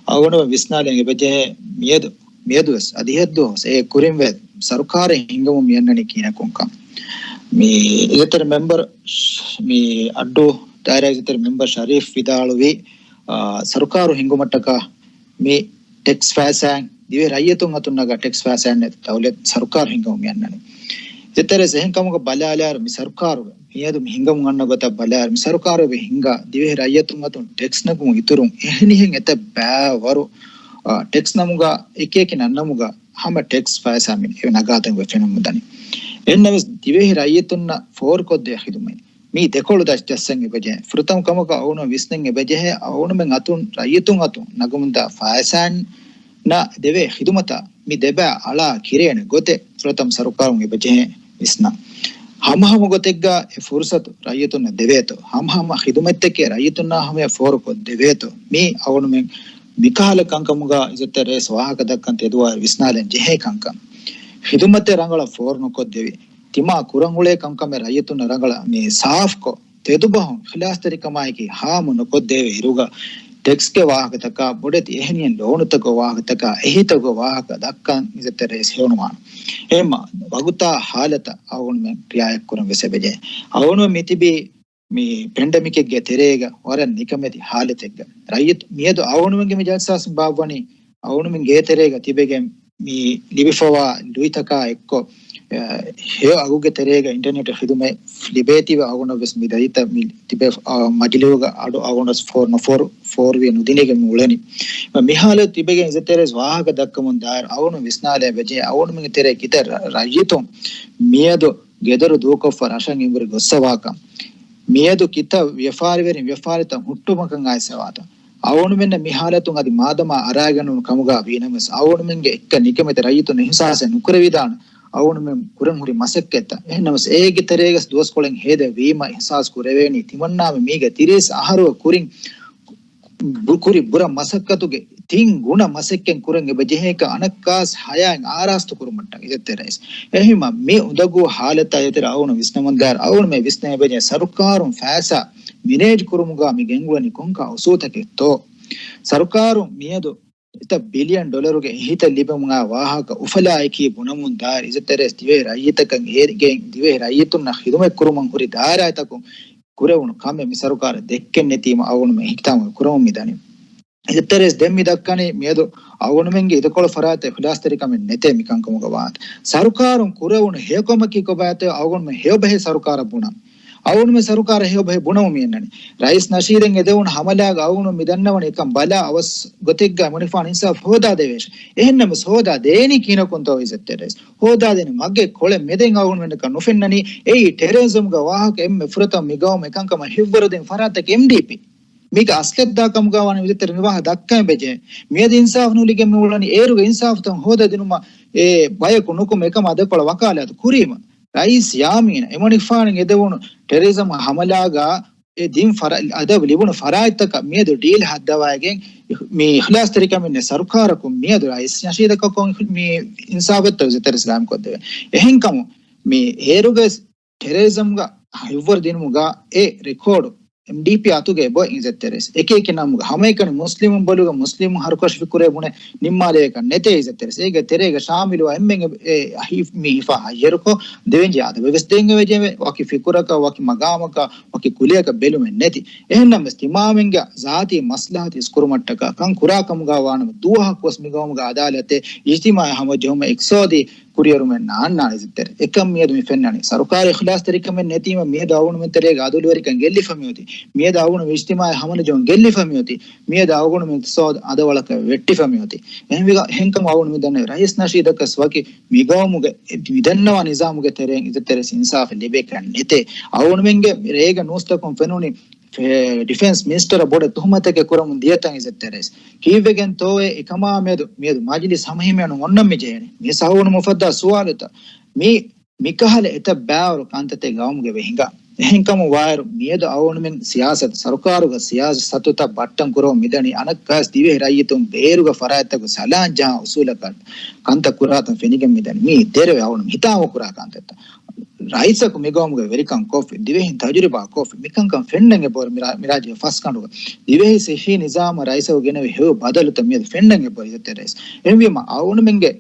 އަޅުގަނޑު ވިސްނާލަން އެބަޖެހޭ މިއަދު، މިއަދުވެސް އަދިހައެއްދުވަހު އެ ކުރިން ވެ ސަރުކާރެއް ހިންގަމުން މިއަންނަނީ ކިހިނެއްކަން. މި އިއްޒަތްތެރި މެމްބަރ، މި އައްޑޫ ދާއިރާ އިއްޒަތްތެރި މެމްބަރ ޝަރީފް ވިދާޅުވީ، އާ، ސަރުކާރު ހިންގުމަށްޓަކާ މި ޓެކްސް ފައިސާއިން ދިވެހި ރައްޔިތުން އަތުން ނަގާ ޓެކްސް ފައިސާއިން ދައުލަތް ސަރުކާރު ހިންގަމުން މި އަންނަނީ. އިއްޒަތްތެރި އިއްޒަތްތެރި އެހެން ކަމުގަ ބަލާލާއިރު މި ސަރުކާރުގެ މިއަދު މި ހިނގަމުން އަންނަ ގޮތަށް ބަލާއިރު މި ސަރުކާރުގެ ހިންގާ ދިވެހި ރައްޔިތުން އަތުން ޓެކްސް ނަގުމުން އިތުރުން އެހެނިހެން އެތައް ބައިވަރު، އާ، ޓެކްސް ނަމުގަ އެކިއެކި ނަންނަމުގަ ހަމަ ޓެކްސް ފައިސާ މި ނަގާތަން ފެނުމުން ދަނީ. އެހެންނަމަވެސް ދިވެހި ރައްޔިތުންނަށް ފޯރުކޮށްދޭ ޚިދުމަތް މީ ދެކޮޅު ދަށް ޖައްސަން އެބަޖެހޭ. ފުރަތަމަ ކަމަކަށް އަޅުގަނޑު ވިސްނަން އެބަޖެހޭ އަޅުގަނޑުމެން އަތުން ރައްޔިތުން އަތުން ނަގަމުންދާ ފައިސާއިން ނަ ދެވޭ ޚިދުމަތާ މި ދެބައި އަޅާ ކިރޭނެ ގޮތެއް ފުރަތަމަ ސަރުކާރުން އެބަޖެހޭ ވިސްނާ. ހަމަހަމަ ގޮތެއްގަ އެ ފުރުސަތު ރައްޔިތުންނަށް ދެވޭތޯ، ހަމަހަމަ ޚިދުމަތްތަކެއް ރައްޔިތުންނާ ހަމަޔަށް ފޯރުކޮށް ދެވޭތޯ، މީ އަޅުގަނޑުމެން މިކަހަލަ ކަންކަމުގަ އިއްޒަތްތެރި ރައީސް ވާހަކަ ދައްކަން ތެދުވާ ވިސްނާލަން ޖެހޭ ކަންކަން. ޚިދުމަތެއް ރަނގަޅަށް ފޯރު ނުކޮށްދެވި، ތިމާ ކުރަން އުޅޭ ކަންކަމެއް ރައްޔިތުންނަށް ރަނގަޅަށް މި ސާފްކޮށް، ތެދުބަހުން އިޚްލާޞްތެރިކަމާއެކީ ހާމަ ނުކޮށްދެވޭ އިރުގަ، ޓެކްސްގެ ވާހަކަތަކާ، ބޮޑެތި އެހެނިހެން ލޯނުތަކުގެ ވާހަކަތަކާ، އެހީތަކުގެ ވާހަކަ ދައްކަން އިއްޒަތްތެރި ރައީސް ހެޔޮނުވާނެ. އެހެންމަ ވަގުތާ ހާލަތަށް އަޅުގަނޑުމެން ރިއާޔަތް ކުރަން ވެސް އެބަޖެހޭ. އަޅުގަނޑުމެން މިތިބީ މި ޕެންޑެމިކެއްގެ ތެރޭގަ ވަރަށް ނިކަމެތި ހާލަތެއްގަ. ރައްޔިތު މިއަދު އަޅުގަނޑުމެންގެ މި ޖަލްސާސް ބާއްވަނީ އަޅުގަނޑުމެން ގޭތެރޭގަ ތިބެގެން މި ލިބިފަވާ ލުއިތަކާ އެއްކޮށް، އެ، ހެޔޮ އަގުގެ ތެރޭގަ އިންޓަރނެޓް ޚިދުމަތް ލިބޭތީވެ އަޅުގަނޑަށް ވެސް މި ދަތިތައް މި ތިބޭ، އާ، މަޖިލީހުގަ އަޑު އަޅުގަނޑަށް ފޯރު ނުފޯރު، ފޯރުވި ނުދިނީގެ މި އުޅެނީ. މި ހާލަތު ތިބެގެން އިއްޒަތްތެރި ރައީސް ވާހަކަ ދައްކަމުން ދާއިރު އަޅުގަނޑު ވިސްނާލައި ވެޖެ އަޅުގަނޑުމެންގެ ތެރޭ ކިތައް ރަ-، ރައްޔިތުން މިއަދު ގެދޮރު ދޫކޮށްފަ ރަށަށް އެނބުރި ގޮއްސަވާކަން. މިއަދު ކިތައް ވިޔަފާރިވެރިން ވިޔަފާރިތައް ހުއްޓުމަކަށް އައިސް އެވާތަން. އަޅުގަނޑުމެންނަށް މި ހާލަތުން އަދި މާދަމާ އަރާގަންނަވަން ކަމުގަ ވީނަމަވެސް، އަޅުގަނޑުމެންގެ އެއްކަ ނިކަމެތި ރައްޔިތުން އިހުސާސެއް ނުކުރެވިދާނެ. އަޅުގަނޑުމެން ކުރަން ހުރި މަސައްކަތްތައް. އެހެންނަމަވެސް، އޭގެ ތެރޭގަސް ދުވަސްކޮޅެއް ހޭދަ ވީމަ އިހުސާސް ކުރެވޭނީ، ތިމަންނާމެ މީގެ ތިރީސް އަހަރު ކުރިން ބު-، ކުރި ބުރަ މަސައްކަތުގެ ތިން ގުނަ މަސައްކަތް ކުރަން އެބަ ޖެހޭކަ އަނައްކާސް ހަޔާއިން އާރާސްތު ކުރުމަށްޓަކައި އިއްޒަތްތެރި ރައީސް. އެހެންމަ މި އުނދަގޫ ހާލަތާ އިއްޒަތްތެރި އަޅުގަނޑު ވިސްނަމުން ދާއިރު އަޅުގަނޑުމެން ވިސްނަ އެބަޖެހޭ ސަރުކާރުން ފައިސާ މެނޭޖް ކުރުމުގަ މި ގެންގުޅެނީ ކޮންކަހަލަ އުސޫލުތަކެއްތޯ؟ ސަރުކާރުން މިއަދު އެތައް ބިލިއަން ޑޮލަރުގެ އެހީތައް ލިބެމުން އާ ވާހަކަ އުފަލާއެކީ ބުނަމުން ދާއިރު އިއްޒަތްތެރި ރައީސް ދިވެހި ރައްޔިތަކަށް އޭގެ ދިވެހި ރައްޔިތުންނަށް ޚިދުމަތް ކުރުމަށް ހުރި ދާއިރާތަކުން ކުރެވުނު ކަމެއް މި ސަރުކާރަށް ދެއްކެން ނެތީމަ އަޅުގަނޑުމެން އިހްތިރާމް ކުރަމުން މިދަނީ. އިއްޒަތްތެރި ރައީސް ދެން މި ދައްކަނީ މިއަދު އަޅުގަނޑުމެންގެ އިދިކޮޅު ފަރާތްތައް އިޚްލާޞްތެރިކަމެއް ނެތޭ މި ކަންކަމުގަ ވާން. ސަރުކާރުން ކުރެވުނު ހެޔޮކަމަކީ ކޮބާތޯ އަޅުގަނޑުމެން ހެޔޮބަހެއް ސަރުކާރަށް ބުނަން. އަޅުގަނޑުމެން ސަރުކާރަށް ހެޔޮބަހެއް ބުނަމުން މި އަންނަނީ. ރައީސް ނަޝީދަށް އެދެވުނު ހަމަލާގަ އަޅުގަނޑު މި ދަންނަވަނީ އެކަން ބަލާ އަވަސް ގޮތެއްގަ އެމަނިކުފާނު އިންސާފް ހޯދާދެވޭށެ. އެހެންނަމަވެސް ހޯދާ ދޭނީ ކިހިނަކުންތޯ އިއްޒަތްތެރި ރައީސް؟ ހޯދާދޭނެ މަގެއް ކޮޅެއް މެދެއް އަޅުގަނޑުމެންނަކަށް ނުފެންނަނީ. އެއީ ޓެރަރިޒަމްގެ ވާހަކަ އެންމެ ފުރަތަމަ މި ގައުމު އެކަންކަމަށް ހިއްވަރުދިން ފަރާތަކީ އެމްޑީޕީ. މީގެ އަސްލެއް ދާ ކަމުގަ ވާނެ އިއްޒަތްތެރި މި ވާހަކަ ދައްކަން އެބަޖެހޭ. މިއަދު އިންސާފް ނުލިބިގެން މި އުޅަނީ އޭރުގެ އިންސާފްތައް ހޯދަދިނުމަށް އެ ބަޔަކު ނުކުމެ ކަމަށް އަދި ކޮޅަށް ވަކާލާތު ކުރީމަ. ރައީސް ޔާމީނަށް އެމަނިކުފާނު އެދެވުނު ޓެރަރިޒަމް ހަމަލާގަ އެ ދިން ފަރާ-، އަދަބު ލިބުނު ފަރާތްތަކަށް މިއަދު ޑީލް ހައްދަވައިގެން މި އިޚްލާޞްތެރިކަމެއް ނެތް ސަރުކާރަކުން މިއަދު ރައީސް ނަޝީދަކަށް ކޮން މި އިންސާފެއްތޯ އިއްޒަތްތެރި ރައީސް ގާއިމްކޮށްދެވޭ. އެހެންކަމުން މި އޭރުގެ ޓެރަރިޒަމްގަ ހިއްވަރު ދިނުމުގަ އެ ރެކޯޑު އެމްޑީޕީ އަތުގަ އެބައޮތް އިއްޒަތްތެރި ރައީސް. އެކި އެކި ނަމުގަ ހަމައެކަނި މުސްލިމުން ބޮލުގަ މުސްލިމުން ހަރުކަށި ފިކުރެއް ބުނެ ނިންމާލެވޭކަށް ނެތޭ އިއްޒަތްތެރި ރައީސް. އޭގެ ތެރޭގަ ޝާމިލުވާ އެންމެން އެ، އެ، ހި-، މި ހިފާ ހައްޔަރުކޮށް ދެވެން ޖެހޭ އަދަބެއް ވެސް ދޭން އެބަޖެހޭ. ވަކި ފިކުރަކަށް، ވަކި މަގާމަކަށް، ވަކި ކުލަޔަކަށް ބެލުމެއް ނެތި. އެހެންނަމަވެސް ތިމާމެންގެ ޒާތީ މަސްލަހަތު އިސްކުރުމަށްޓަކާ ކަން ކުރާ ކަމުގަ ވާނަމަ ދުވަހަކުވެސް މި ގައުމުގަ އަދާލަތެއް، އިޖްތިމާޢީ ހަމަޖެހުމެއް، އިޤްތިޞާދީ ކުރިއެރުމެއް ނާންނާނެ އިއްޒަތްތެރި. އެކަން މިއަދު މި ފެންނަނީ. ސަރުކާރު އިޚްލާޞްތެރިކަމެއް ނެތީމަ މިއަދު އަޅުގަނޑުމެން ތެރޭގަ އަދުލުވެރިކަން ގެއްލިފަ މިއޮތީ. މިއަދު އަޅުގަނޑު އިޖްތިމާޢީ ހަމަނުޖެހުން ގެއްލިފަ މިއޮތީ. މިއަދު އަޅުގަނޑު އިޤްތިޞާދު އަދަވަޅަކަށް ވެއްޓިފަ މިއޮތީ. އެހެންވީމަ އެހެންކަމުން އަޅުގަނޑު މި ދަންނަވަނީ ރައީސް ނަޝީދަކަސް ވަކި މި ގައުމުގެ މި ދަންނަވާ ނިޒާމުގެ ތެރެއިން އިއްޒަތްތެރި ރައީސް އިންސާފެއް ލިބޭކަށް ނެތޭ. އަޅުގަނޑުމެންގެ ރޭގަ ނޫސްތަކުން ފެނުނީ ޑިފެންސް މިނިސްޓަރަށް ބޮޑެތި ތުހުމަތެއް ކުރަމުން ދިޔަތަން އިއްޒަތްތެރި ރައީސް. ކީއްވެގެންތޯއޭ އެކަމާ މިއަދު، މިއަދު މަޖިލިސް ހަމަހިމެނުން އޮންނަން މި ޖެހޭނެ. މި ސަހުވަނު މުފައްދާ ސުވާލުތައް. މި، މިކަހަލަ އެތައް ބާވަރު ކަންތައްތައް ގައުމުގަ ވެ ހިނގާ. އެހެންކަމުން ވާއިރު މިއަދު އަޅުގަނޑުމެން ސިޔާސަތު، ސަރުކާރުގެ ސިޔާސަތުތައް ބައްޓަން ކުރަމުން މިދަނީ އަނައްކާސް ދިވެހި ރައްޔިތުން ބޭރުގެ ފަރާތްތަކު ސަލާން ޖަހާ އުސޫލަކަށް ކަންތައް ކުރާތަން ފެނިގެން މިދަނީ. މީ ދެރަވެ އަޅުގަނޑު ހިތާމަ ކުރާ ކަންތައްތައް. ރައީސަކު މި ގައުމުގެ ވެރިކަން ކޮށްފި، ދިވެހިން ތަޖުރިބާ ކޮށްފި، މިކަންކަން ފެންނަން އެބަހުރި މި ރާ-، މި ރާއްޖޭ ފަސް ކަނޑުގަ. ދިވެހި ސިއްހީ ނިޒާމަށް ރައީސަކު ގެނެވި ހެޔޮ ބަދަލުތައް މިއަދު ފެންނަން އެބަހުރި އިއްޒަތްތެރި ރައީސް. އެހެންވީމަ، އަޅުގަނޑުމެންގެ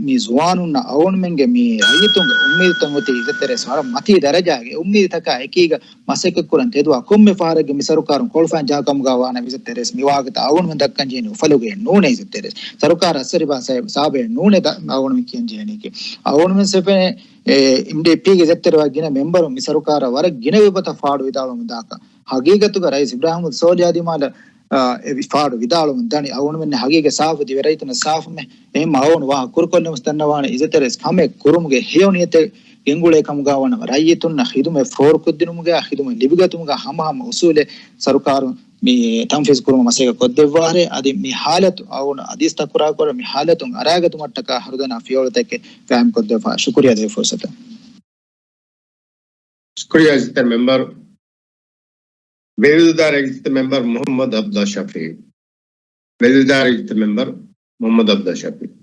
މި ޒުވާނުންނަށް، އަޅުގަނޑުމެންގެ މި ރައްޔިތުންގެ އުއްމީދުތައް އޮތީ އިއްޒަތްތެރި ރައީސް ވަރަށް މަތީ ދަރަޖާގެ އުއްމީދުތަކާ އެކީގަ މަސައްކަތްކުރަން ތެދުވާ ކޮންމެ ފަހަރެއްގެ މި ސަރުކާރުން ކޮޅުފައިން ޖަހާ ކަމުގަ ވާނަމަ އިއްޒަތްތެރި ރައީސް މި ވާހަކަތައް އަޅުގަނޑުމެން ދައްކަން ޖެހެނީ އުފަލުގައެއް ނޫނޭ އިއްޒަތްތެރި ރައީސް. ސަރުކާރަށް އައްސަރީބާ ސާ-، ސާބައެއް ނޫނޭ ދަ-، އަޅުގަނޑުމެން ކިޔަން ޖެހެނީކީ. އަޅުގަނޑުމެން ސެފެނެ، އެ، އެމްޑީޕީގެ އިއްޒަތްތެރިވާ ގިނަ މެމްބަރުން މި ސަރުކާރަށް ވަރަށް ގިނަ އެބަތައް ފާޑު ވިދާޅުވަމުން ދާކަށް. ހަގީގަތުގަ ރައީސް އިބްރާހިމް ސޯލިހާ ދިމާލަށް، އާ، އެ ފާޑު ވިދާޅުވަމުން ދަނީ. އަޅުގަނޑުމެން ހަގީގަތް ސާފު ދިވެ ރައްޔިތުންނަށް ސާފުމެ. އެހެން އަޅުގަނޑު ވާހަކަ ކުރުކޮށްލަމުސް ދަންނަވާނެ އިއްޒަތްތެރި ރައީސް ކަމެއް ކުރުމުގެ ހެޔޮ ނިޔަތެއް ގެންގުޅޭ ކަމުގަ ވަނަމަ، ރައްޔިތުންނަށް ޚިދުމަތް ފޯރުކޮށްދިނުމުގަ، ޚިދުމަތް ލިބިގަތުމުގަ ހަމަހަމަ އުސޫލެއް ސަރުކާރުން މި ތަންފީޒު ކުރުމަށް މަސައްކަތް ކޮށްދެއްވާހެ. އަދި މި ހާލަތު އަޅުގަނޑު އަދިވެސް ތަކުރާރު ކުރަން، މި ހާލަތުން އަރާގަތުމަށްޓަކާ ހަރުދަނާ ފިޔަވަޅުތަކެއް ގާއިމްކޮށްދެއްވާ. ޝުކުރިއްޔާ ދެއްވި ފުރުސަތަށް. ޝުކުރިއްޔާ އިއްޒަތްތެރި މެމްބަރު. ވެލިދާރަ އިއްޒަތްތެރި މެމްބަރު މުޙައްމަދު ޢަބްދުﷲ ޝަފީޢު. ވެލިދާރަ އިއްޒަތްތެރި މެމްބަރު މުޙައްމަދު ޢަބްދުﷲ ޝަފީޢު.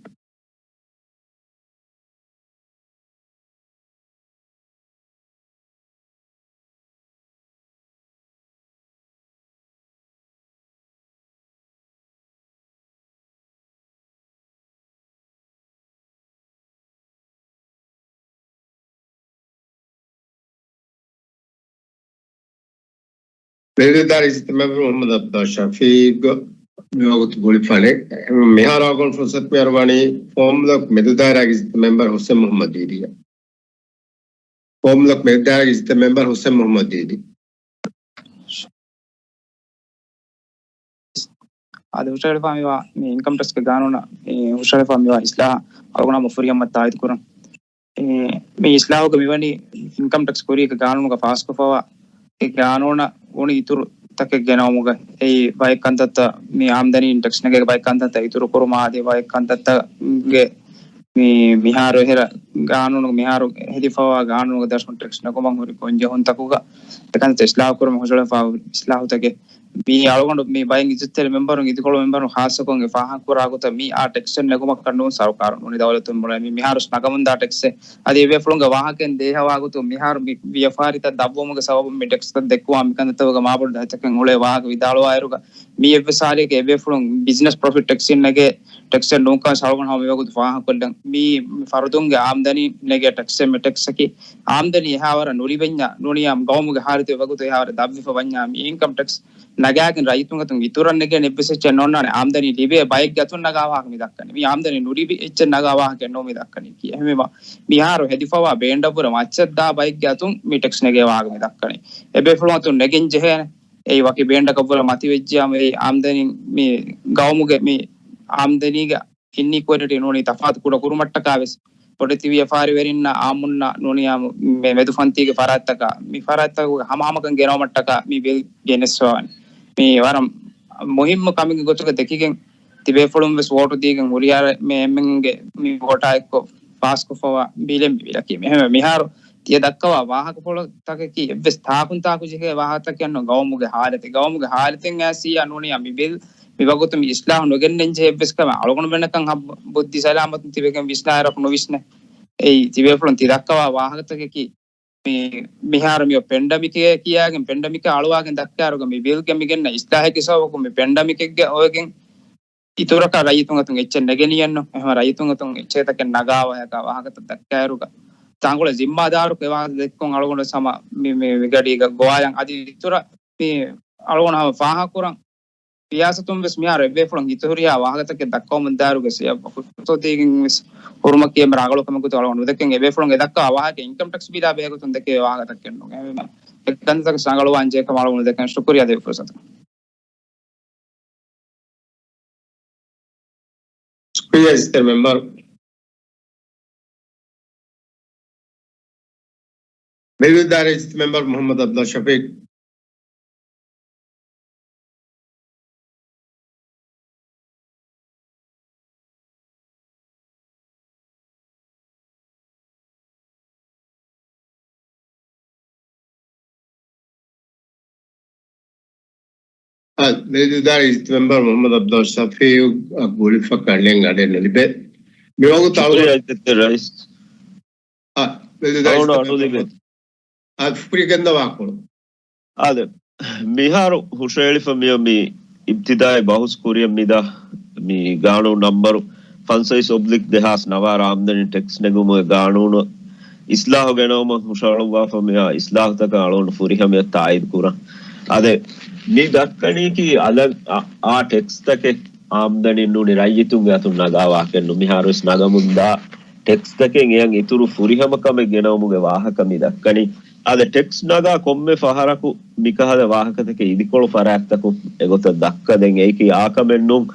ވެލިދާރަ އިއްޒަތްތެރި މެމްބަރު މުޙައްމަދު ޢަބްދުﷲ ޝަފީޢު މިވަގުތު ގުޅިފަ ނެތް. މިހާރު އަޅުގަނޑު ފުރުސަތު މިއަރުވަނީ ފޯމުލޮކް މެދުދާއިރާގެ އިއްޒަތްތެރި މެމްބަރު ހުސެން މުޙައްމަދު ދީދީއަށް. ފޯމުލޮކް މެދުދާއިރާގެ އިއްޒަތްތެރި މެމްބަރު ހުސެން މުޙައްމަދު ދީދީ. އަދި ހުށަހެޅިފަ މިވާ މި އިންކަމް ޓެކްސްގެ ގާނޫނަށް މި ހުށަހެޅިފަ މިވާ އިސްލާހަށް އަޅުގަނޑު ހަމަ ފުރިހަމަ ތާއީދު ކުރަން. އެ، މި އިސްލާހުގަ މިވަނީ އިންކަމް ޓެކްސް ކުރީގެ ގާނޫނުގަ ފާސްކޮށްފަވާ އެ ގާނޫނަށް އުނި އިތުރު ތަކެއް ގެނައުމުގަ އެއީ ބައެއް ކަންތައްތައް މި އާމްދަނީ ޓެކްސް ނެގޭ ބައެއް ކަންތައްތައް އިތުރު ކުރުމާ އަދި ބައެއް ކަންތައްތައްގެ މި މިހާރު އެހެރަ ގާނޫނު މިހާރު ހެދިފަވާ ގާނޫނުގެ ދަށުން ޓެކްސް ނެގުމަށް ހުރި ގޮންޖެހުންތަކުގަ އެކަންތައް އިސްލާހު ކުރުމަށް ހުށަހެޅިފަ އިސްލާހުތަކެއް. މި އަޅުގަނޑު މި ބައެއް އިއްޒަތްތެރި މެމްބަރުން އިދިކޮޅު މެމްބަރުން ޚާއްޞަކޮށް އެ ފާހަގަކުރާ ގޮތަށް މި އާ ޓެކްސެއް ނެގުމަކަށް ނޫން ސަރުކާރުން ނޫނީ ދައުލަތުން ބުނޭ މި މިހާރު ނަގަމުންދާ ޓެކްސެއް. އަދި އެބޭފުޅުންގެ ވާހަކައިން ދޭހަވާ ގޮތުން މިހާރު މި ވިޔަފާރިތައް ދަށްވުމުގެ ސަބަބުން މި ޓެކްސްތައް ދެއްކުވާ މިކަންތައްތަކުގެ މާބޮޑު ދަތިތަކެއް އުޅޭ ވާހަކަ ވިދާޅުވާއިރުގަ މި އެއްވެސް ހާލެއްގެ އެބޭފުޅުން ބިޒްނަސް ޕްރޮފިޓް ޓެކްސްއިން ނެގޭ ޓެކްސެއް ނޫންކަން އަޅުގަނޑު ހަމަ މިވަގުތު ފާހަގަކޮށްލަން. މި ފަރުދުންގެ އާމްދަނީ ނެގޭ ޓެކްސެއް މި ޓެކްސަކީ އާމްދަނީ އެހާވަރަށް ނުލިބެންޏާ ނޫނިޔާ ގައުމުގެ ހާލަތު ވަގުތު އެހާވަރަށް ދަށްވެފަ ވަންޏާ މި އިންކަމް ޓެކްސް ނަގާގެން ރައްޔިތުން އަތުން އިތުރަށް ނެގޭނެ އެއްވެސް އެއްޗެއް ނޯންނާނެ. އާމްދަނީ ލިބޭ ބައެއްގެ އަތުން ނަގާ ވާހަކަ މި ދައްކަނީ. މި އާމްދަނީ ނުލިބި އެއްޗެއް ނަގާ ވާހަކައެއް ނޫން މި ދައްކަނީކީ. އެހެންވީމަ މިހާރު ހެދިފަވާ ބޭންޑަށްވުރެ މައްޗަށްދާ ބައެއްގެ އަތުން މި ޓެކްސް ނެގޭ ވާހަކަ މި ދައްކަނީ. އެބޭފުޅުން އަތުން ނެގެން ޖެހޭނެ. އެއީ ވަކި ބޭންޑަކަށްވުރެ މަތިވެއްޖިޔާމު އެއީ އާމްދަނީ މި ގައުމުގެ މި އާމްދަނީގެ އިންއީކުއެލިޓީ ނޫނީ ތަފާތު ކުޑަ ކުރުމަށްޓަކާ ވެސް ބޮޑެތި ވިޔަފާރިވެރިންނާ އާއްމުންނާ ނޫނިޔާ މެ-، މެދުފަންތީގެ ފަރާތްތަކާ މި ފަރާތްތަކުގެ ހަމަހަމަކަން ގެނައުމަށްޓަކާ މި ބިލް ގެނެސްފަވާނެ. މި ވަރަށް މުހިއްމު ކަމެއްގެ ގޮތުގަ ދެކިގެން ތިބޭފުޅުން ވެސް ވޯޓު ދީގެން ހުރިހާ މެ-، އެންމެންގެ މި ވޯޓާ އެއްކޮށް ފާސްކޮށްފަވާ ބިލެއް މި ބިލަކީ. އެހެންވެ މިހާރު ތިޔަ ދައްކަވާ ވާހަކަފުޅުތަކަކީ އެއްވެސް ތާކުން ތާކު ޖެހޭ ވާހަކަތަކެއް ނޫން. ގައުމުގެ ހާލަތެއް، ގައުމުގެ ހާލަތެއް އައިސް ނޫނިޔާ މި ބިލް މި ވަގުތު މި އިސްލާހު ނުގެންނެން ޖެހޭ އެއްވެސް ކަމެއް އަޅުގަނޑުމެންނަކަށް ހަ-، ބުއްދި ސަލާމަތުން ތިބެގެން ވިސްނާއިރަކު ނުވިސްނޭ. އެއީ ތިބޭފުޅުން ތި ދައްކަވާ ވާހަކަތަކަކީ މި-، މިހާރު މި ޕެންޑަމިކޭ ކިޔާގެން ޕެންޑަމިކާ އަޅުވާގެން ދައްކާއިރުގަ މި ބިލްގެ މި ގެންނަ އިސްލާހެއްގެ ސަބަބަކުން މި ޕެންޑަމިކެއްގެ އޮވެގެން އިތުރަކަށް ރައްޔިތުން އަތުން އެއްޗެއް ނެގެނީއެއްނު. އެހެން ރައްޔިތުން އަތުން އެއްޗެއްތަކެއް ނަގާ ވާހަކަ ވާހަކަތައް ދައްކާއިރުގަ ތަންކޮޅެއް ޒިންމާދާރުކޮށް ވާހަކަ ދެއްކުން އަޅުގަނޑު ހަމަ މި، މި، މި ގަޑީގަ ގޮވާލަން އަދި އިތުރަށް މި އަޅުގަނޑު ހަމަ ފާހަގަކުރަން. ރިޔާސަތުން ވެސް މިހާރު އެއްބޭފުޅުން ހިތުހުރިހާ ވާހަކަތަކެއް ދައްކަވަމުން ދާއިރުގަ ސިޔަ ފުރުސަތު ދީގެން ވެސް ހުރުމަކީ އެންމެ ރަނގަޅު ކަމެއް ގޮތަށް އަޅުގަނޑު ނުދެކެން. އެބޭފުޅުން އެ ދައްކާ ވާހަކަ އިންކަމް ޓެކްސް ބިލާ ބެހޭ ގޮތުން ދެކޭ ވާހަކަތަކެއް ނޫން. އެ ކަންތައްތަކަށް ރަނގަޅުވާން ޖެހޭ ކަމަށް އަޅުގަނޑު ދެކެން. ޝުކުރިއްޔާ ދެއްވި ފުރުސަތަށް. ޝުކުރިއްޔާ އިއްޒަތްތެރި މެމްބަރު. ވެލިދާރަ އިއްޒަތްތެރި މެމްބަރު މުޙައްމަދު ޢަބްދުﷲ ޝަފީޢު. އާ، ވެލިދާރަ އިއްޒަތްތެރި މެމްބަރު މުޙައްމަދު ޢަބްދުﷲ ޝަފީޢު އަށް ގުޅިފަ ކަނޑެއް އަޑެއް ނުލިބޭ. މިވަގުތު ޝުކުރިއްޔާ އިއްޒަތްތެރި ރައީސް. އާ، އަޅުގަނޑު އަޑު ލިބޭ. އާ، ފުރިގެންދަވާކޮޅު. އާދެ، މިހާރު ހުށައެޅިފަ މިއޮ މި އިބްތިދާއީ ބަހުސް ކުރިޔަށް މިދާ މި ގާނޫނު ނަންބަރު ފަންސަވީސް އޮބްލިކް ދެހާސް ނަވާރަ އާމްދަނީ ޓެކްސް ނެގުމުގެ ގާނޫނު އިސްލާހު ގެނައުމަށް ހުށަހަޅުއްވާފަ މިއާ އިސްލާހުތަކަށް އަޅުގަނޑު ފުރިހަމަޔަށް ތާއީދު ކުރަން. އާދެ، މި ދައްކަނީކީ އަލަށް އާ، އާ ޓެކްސްތަކެއް އާމްދަނީ ނޫނީ ރައްޔިތުންގެ އަތުން ނަގާ ވާހަކައެއްނު. މިހާރުވެސް ނަގަމުންދާ ޓެކްސްތަކެއް އެޔަށް އިތުރު ފުރިހަމަ ކަމެއް ގެނައުމުގެ ވާހަކަ މި ދައްކަނީ. އާދެ، ޓެކްސް ނަގާ ކޮންމެ ފަހަރަކު މިކަހަލަ ވާހަކަތަކެއް އިދިކޮޅު ފަރާތްތަކުން އެގޮތަށް ދައްކަދެން. އެއީކީ އާކަމެއްނޫން.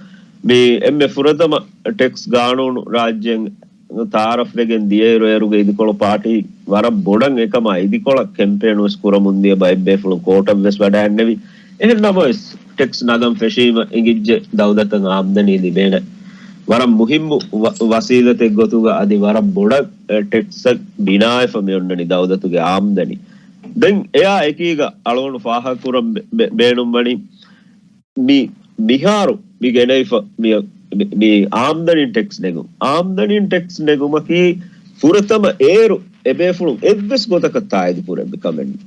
މި އެންމެ ފުރަތަމަ ޓެކްސް ގާނޫނު ރާއްޖޭން ތައާރަފްވެގެން ދިޔައިރު އޭރުގެ އިދިކޮޅު ޕާޓީ ވަރަށް ބޮޑަށް އެކަމާ އިދިކޮޅަށް ކެމްޕޭނުވެސް ކުރަމުންދިޔަ ބައެއްބޭފުޅުން ކޯޓަށްވެސް ވަޑައިންނެވި. އެހެން ނަމަވެސް، ޓެކްސް ނަގަން ފެށީމަ އިނގިއްޖެ ދައުލަތަށް އާމްދަނީ ލިބޭނެ ވަރަށް މުހިއްމު ވަ-، ވަސީލަތެއް ގޮތުގަ އަދި ވަރަށް ބޮޑަށް، އެ، ޓެކްސްއަށް ބިނާވެފަ މި އޮންނަނީ ދައުލަތުގެ އާމްދަނީ. ދެން އެއާ އެކީގަ އަޅުގަނޑު ފާހަގަކުރަން ބެ-، ބެ-، ބޭނުންވަނީ މި މިހާރު މި ގެނައިފަ މި، މި، މި އާމްދަނީން ޓެކްސް ނެގުން. އާމްދަނީން ޓެކްސް ނެގުމަކީ ފުރަތަމަ އޭރު އެބޭފުޅުން އެއްވެސް ގޮތަކަށް ތާއީދު ކުރެއްވި ކަމެއް ނޫން.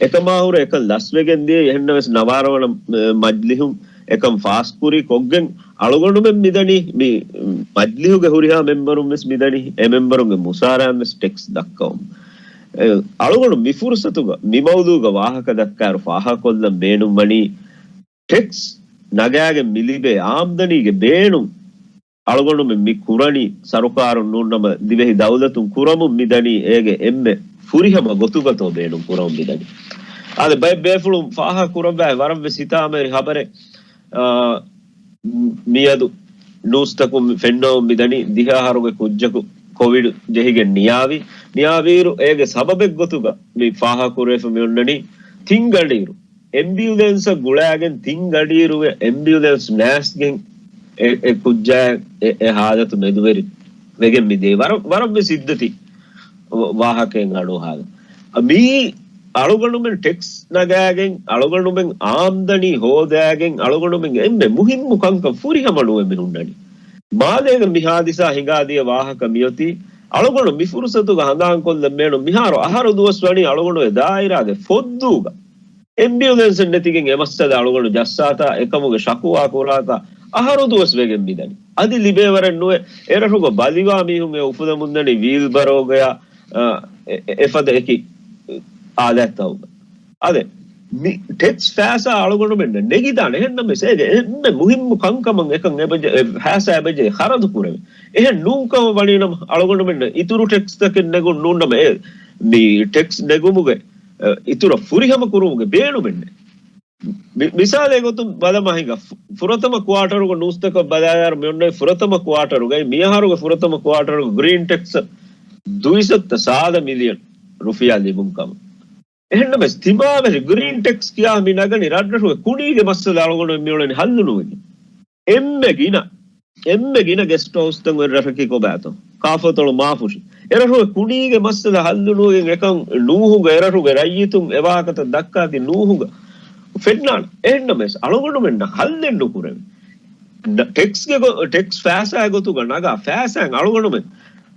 އެކަމާހުރެ އެކަން ލަސްވެގެން ދިޔަ އެހެންނަމަވެސް ނަވާރަ ވަނަ، އެ، މަޖްލިހުން އެކަން ފާސްކުރީ ކޮށްގެން އަޅުގަނޑުމެން މިދަނީ މި މަޖްލިހުގެ ހުރިހާ މެމްބަރުން ވެސް މިދަނީ އެ މެމްބަރުންގެ މުސާރައިން ވެސް ޓެކްސް ދައްކަވަމު. އެ، އަޅުގަނޑު މި ފުރުސަތުގަ މި މައުޟޫގަ ވާހަކަ ދައްކާއިރު ފާހަގަކޮށްލަން ބޭނުންވަނީ ޓެކްސް ނަގާގެން މިލިބޭ އާމްދަނީގެ ބޭނުން އަޅުގަނޑުމެން މި ކުރަނީ ސަރުކާރުން ނޫންނަމަ ދިވެހި ދައުލަތުން ކުރަމުން މިދަނީ އޭގެ އެންމެ ފުރިހަމަ ގޮތުގަތޯ ބޭނުން ކުރަމުން މިދަނީ. އާދެ، ބައެއް ބޭފުޅުން ފާހަގަ ކުރައްވާ ވަރަށްވެސް ހިތާމަވެރި ޚަބަރެއް، އާ، މިއަދު ނޫސްތަކުން ފެންނަވަމުން މިދަނީ ދިހަ އަހަރުގެ ކުއްޖަކު ކޮވިޑް ޖެހިގެން ނިޔާވި. ނިޔާވިއިރު އޭގެ ސަބަބެއްގޮތުގަ މި ފާހަގަކުރެވިފަ މި އޮންނަނީ ތިން ގަޑިއިރު އެމްބިއުލެންސަށް ގުޅާގެން ތިން ގަޑިއިރުގެ އެމްބިއުލެންސް ނާސްގެން އެ، އެ ކުއްޖާ އެ، އެ ހާލަތު މެދުވެރި ވެގެން މިދޭ. ވަރަށް، ވަރަށް ވެސް ސިއްދަތި ވާހަކައެއް އަޑުއަހާލަ. މީ އަޅުގަނޑުމެން ޓެކްސް ނަގާގެން، އަޅުގަނޑުމެން އާމްދަނީ ހޯދާގެން، އަޅުގަނޑުމެން އެންމެ މުހިއްމު ކަންކަން ފުރިހަމަ ނުވެ މި ހުންނަނީ. މާލޭގެ މި ހާދިސާ ހިނގާދިޔަ ވާހަކަ މިއޮތީ، އަޅުގަނޑު މި ފުރުސަތުގަ ހަނދާންކޮށްލަން ބޭނުން، މިހާރު އަހަރު ދުވަސް ވަނީ އަޅުގަނޑުގެ ދާއިރާގެ ފޮއްދޫގަ އެމްބިއުލެންސެއް ނެތިގެން އެ މައްސަލަ އަޅުގަނޑު ޖައްސާތާ، އެކަމުގެ ޝަކުވާ ކުރާތާ، އަހަރު ދުވަސް ވެގެން މިދަނީ. އަދި ލިބޭވަރެއް ނުވެ، އެރަށުގަ ބަލިވާ މީހުން އެ އުފުލަމުންދަނީ ވީލްބަރޯގަޔާ، އަ، އެ، އެ، އެފަދަ އެކި އާލާތްތަކުގަ. އާދެ، މި ޓެކްސް ފައިސާ އަޅުގަނޑުމެންނަށް ނެގިދާނެ. އެހެންނަމަވެސް އޭގެ އެންމެ މުހިއްމު ކަންކަމަށް އެކަން އެބަޖެ، އެ ފައިސާ އެބަޖެހޭ ޚަރަދު ކުރެވެން. އެހެން ނޫންކަމަށް ވަނީނަމަ އަޅުގަނޑުމެންނަށް އިތުރު ޓެކްސްތަކެއް ނެގުން ނޫންނަމަ އެ މި ޓެކްސް ނެގުމުގެ، އެ، އިތުރަށް ފުރިހަމަ ކުރުމުގެ ބޭނުމެއް ނެތް. މި-، މިސާލެއް ގޮތުން ބަލަމާ ހިނގާ، ފު-، ފުރަތަމަ ކުއާޓަރުގަ ނޫސްތަކަށް ބަލާލާއިރު މި އޮންނަ ފުރަތަމަ ކުއާޓަރުގައި، މިއަހަރުގެ ފުރަތަމަ ކުއާޓަރުގަ ގްރީން ޓެކްސް ދުއިސައްތަ ސާދަ މިލިއަން ރުފިޔާ ލިބުން ކަމަށް. އެހެންނަމަވެސް، ތިމާވެރި ގްރީން ޓެކްސް ކިޔާ މި ނަގަނީ ރަށްރަށުގެ ކުނީގެ މައްސަލަ އަޅުގަނޑު މިއުޅެނީ ހައްލުނުވެގެން. އެންމެ ގިނަ، އެންމެ ގިނަ ގެސްޓް ހައުސްތައް އޮތް ރަށަކީ ކޮބާތޯ؟ ކާފަތޮޅު މާފުށި. އެރަށުގެ ކުނީގެ މައްސަލަ ހައްލުނުވެގެން އެކަން ނޫހުގަ އެރަށުގެ ރައްޔިތުން އެ ވާހަކަތައް ދައްކާތީ ނޫހުގަ ފެންނާނެ. އެހެންނަމަވެސް، އަޅުގަނޑުމެންނަށް ހައްލެއް ނުކުރެވޭ. ނަ-، ޓެކްސްގެ ގޮ-، ޓެކްސް ފައިސާ ގޮތުގަ ނަގާ ފައިސާއިން އަޅުގަނޑުމެން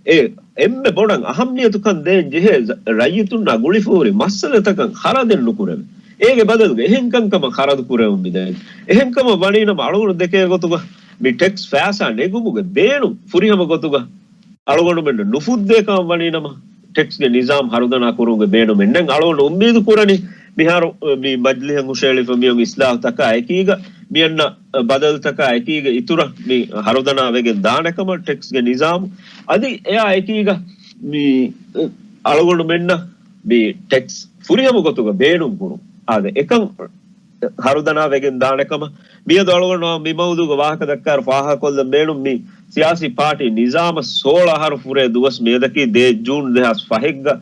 އެ އެންމެ ބޮޑަށް އަހައްމިޔަތުކަން ދޭން ޖެހޭ ޒ-، ރައްޔިތުންނާ ގުޅިފަ ހުރި މައްސަލަތަކަށް ޚަރަދެއް ނުކުރެވޭ. އޭގެ ބަދަލުގަ އެހެން ކަންކަމަށް ޚަރަދު ކުރެވުން މިދަނީ. އެހެން ކަމަށް ވަނީނަމަ އަޅުގަނޑު ދެކޭ ގޮތުގަ މި ޓެކްސް ފައިސާ ނެގުމުގެ ބޭނުން ފުރިހަމަ ގޮތުގަ އަޅުގަނޑުމެންނަށް ނުފުއްދޭ ކަމަށް ވަނީނަމަ، ޓެކްސްގެ ނިޒާމް ހަރުދަނާ ކުރުމުގެ ބޭނުމެއް ނެތް. އަޅުގަނޑު އުއްމީދު ކުރަނީ މިހާރު މި މަޖްލިހަށް ހުށައެޅިފަ މިއޮތް އިސްލާހުތަކާ އެކީގަ މި އަންނަ ބަދަލުތަކާ އެކީގަ އިތުރަށް މި ހަރުދަނާ ވެގެން ދާނެ ކަމަށް ޓެކްސްގެ ނިޒާމު. އަދި އެއާ އެކީގަ މި އަޅުގަނޑުމެންނަށް މި ޓެކްސް ފުރިހަމަ ގޮތުގަ ބޭނުން ކުރުން. އާދެ، އެކަން ހަރުދަނާ ވެގެން ދާނެ ކަމަށް މިއަދު އަޅުގަނޑު މި މައުޟޫގަ ވާހަކަ ދައްކާއިރު ފާހަގަކޮށްލަން ބޭނުން މި ސިޔާސީ ޕާޓީ ނިޒާމަށް ސޯޅަ އަހަރު ފުރޭ ދުވަސް މިއަދަކީ ދޭއް ޖޫން ދެހާސް ފަހެއްގަ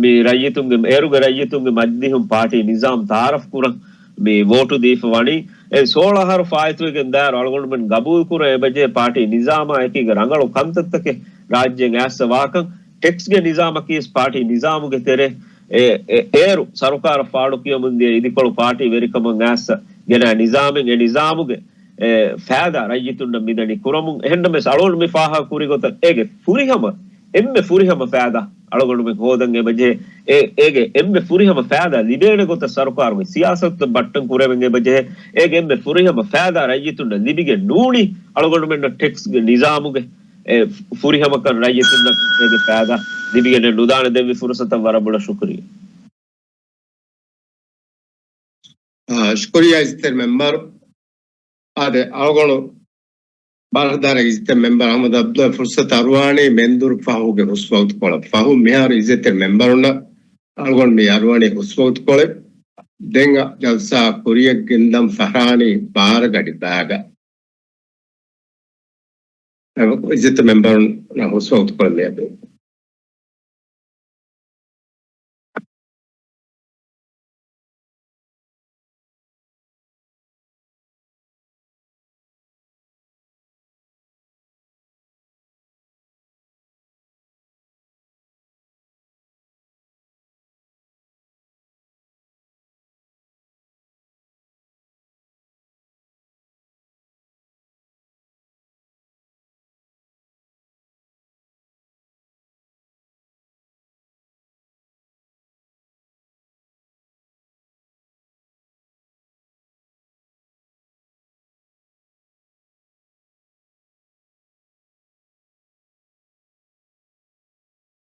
މި ރައްޔިތުންގެ، އޭރުގެ ރައްޔިތުންގެ މަޖްލިހުން ޕާޓީ ނިޒާމް ތައާރަފް ކުރަން މި ވޯޓު ދީފަ ވަނީ. އެ ސޯޅަ އަހަރު ފާއިތުވެގެން ދާއިރު އަޅުގަނޑުމެން ގަބޫލު ކުރަން އެބަޖެހޭ ޕާޓީ ނިޒާމާ އެކީގަ ރަނގަޅު ކަންތައްތަކެއް ރާއްޖޭން އައިސްފަ ވާކަން. ޓެކްސްގެ ނިޒާމަކީވެސް ޕާޓީ ނިޒާމުގެ ތެރޭ. އެ، އެ، އޭރު ސަރުކާރަށް ފާޑުކިޔަމުންދިޔަ އިދިކޮޅު ޕާޓީ ވެރިކަމަށް އައިސް ގެނައި ނިޒާމެއް. އެ ނިޒާމުގެ އެ، ފައިދާ ރައްޔިތުންނަށް މިދަނީ ކުރަމުން. އެހެންނަމަވެސް އަޅުގަނޑު މި ފާހަގަ ކުރި ގޮތަށް އޭގެ ފުރިހަމަ، އެންމެ ފުރިހަމަ ފައިދާ އަޅުގަނޑުމެން ހޯދަން އެބަޖެހޭ. އޭ، އޭގެ އެންމެ ފުރިހަމަ ފައިދާ ލިބޭނެ ގޮތަށް ސަރުކާރުގެ ސިޔާސަތުތައް ބައްޓަން ކުރެވެން އެބަޖެހޭ. އޭގެ އެންމެ ފުރިހަމަ ފައިދާ ރައްޔިތުންނަށް ލިބިގެން ނޫނީ އަޅުގަނޑުމެންނަށް ޓެކްސްގެ ނިޒާމުގެ އެ ފުރިހަމަކަން ރައްޔިތުންނަށް އޭގެ ފައިދާ ލިބިގެން ނުދާނެ. ދެއްވި ފުރުސަތަށް ވަރަށް ބޮޑަށް ޝުކުރިއްޔާ. އާ، ޝުކުރިއްޔާ އިއްޒަތްތެރި މެމްބަރު. އާދެ، އަޅުގަނޑު ބަރަހަށްދާނެ އިއްޒަތްތެރި މެމްބަރު އަޙްމަދު އަބްދުﷲ ފުރުސަތު އަރުވާނީ މެންދުރު ފަހުގެ ހުސްވަގުތުކޮޅަށް. ފަހު މިހާރު އިއްޒަތްތެރި މެމްބަރުންނަށް އަޅުގަނޑު މި އަރުވާނީ ހުސްވަގުތުކޮޅެއް. ދެން ޖަލްސާ ކުރިޔަށް ގެންދަން ފަހާނީ ބާރަ ގަޑި ބައިގަ. އިއްޒަތްތެރި މެމްބަރުންނަށް ހުސްވަގުތުކޮޅެއް މިއަދު.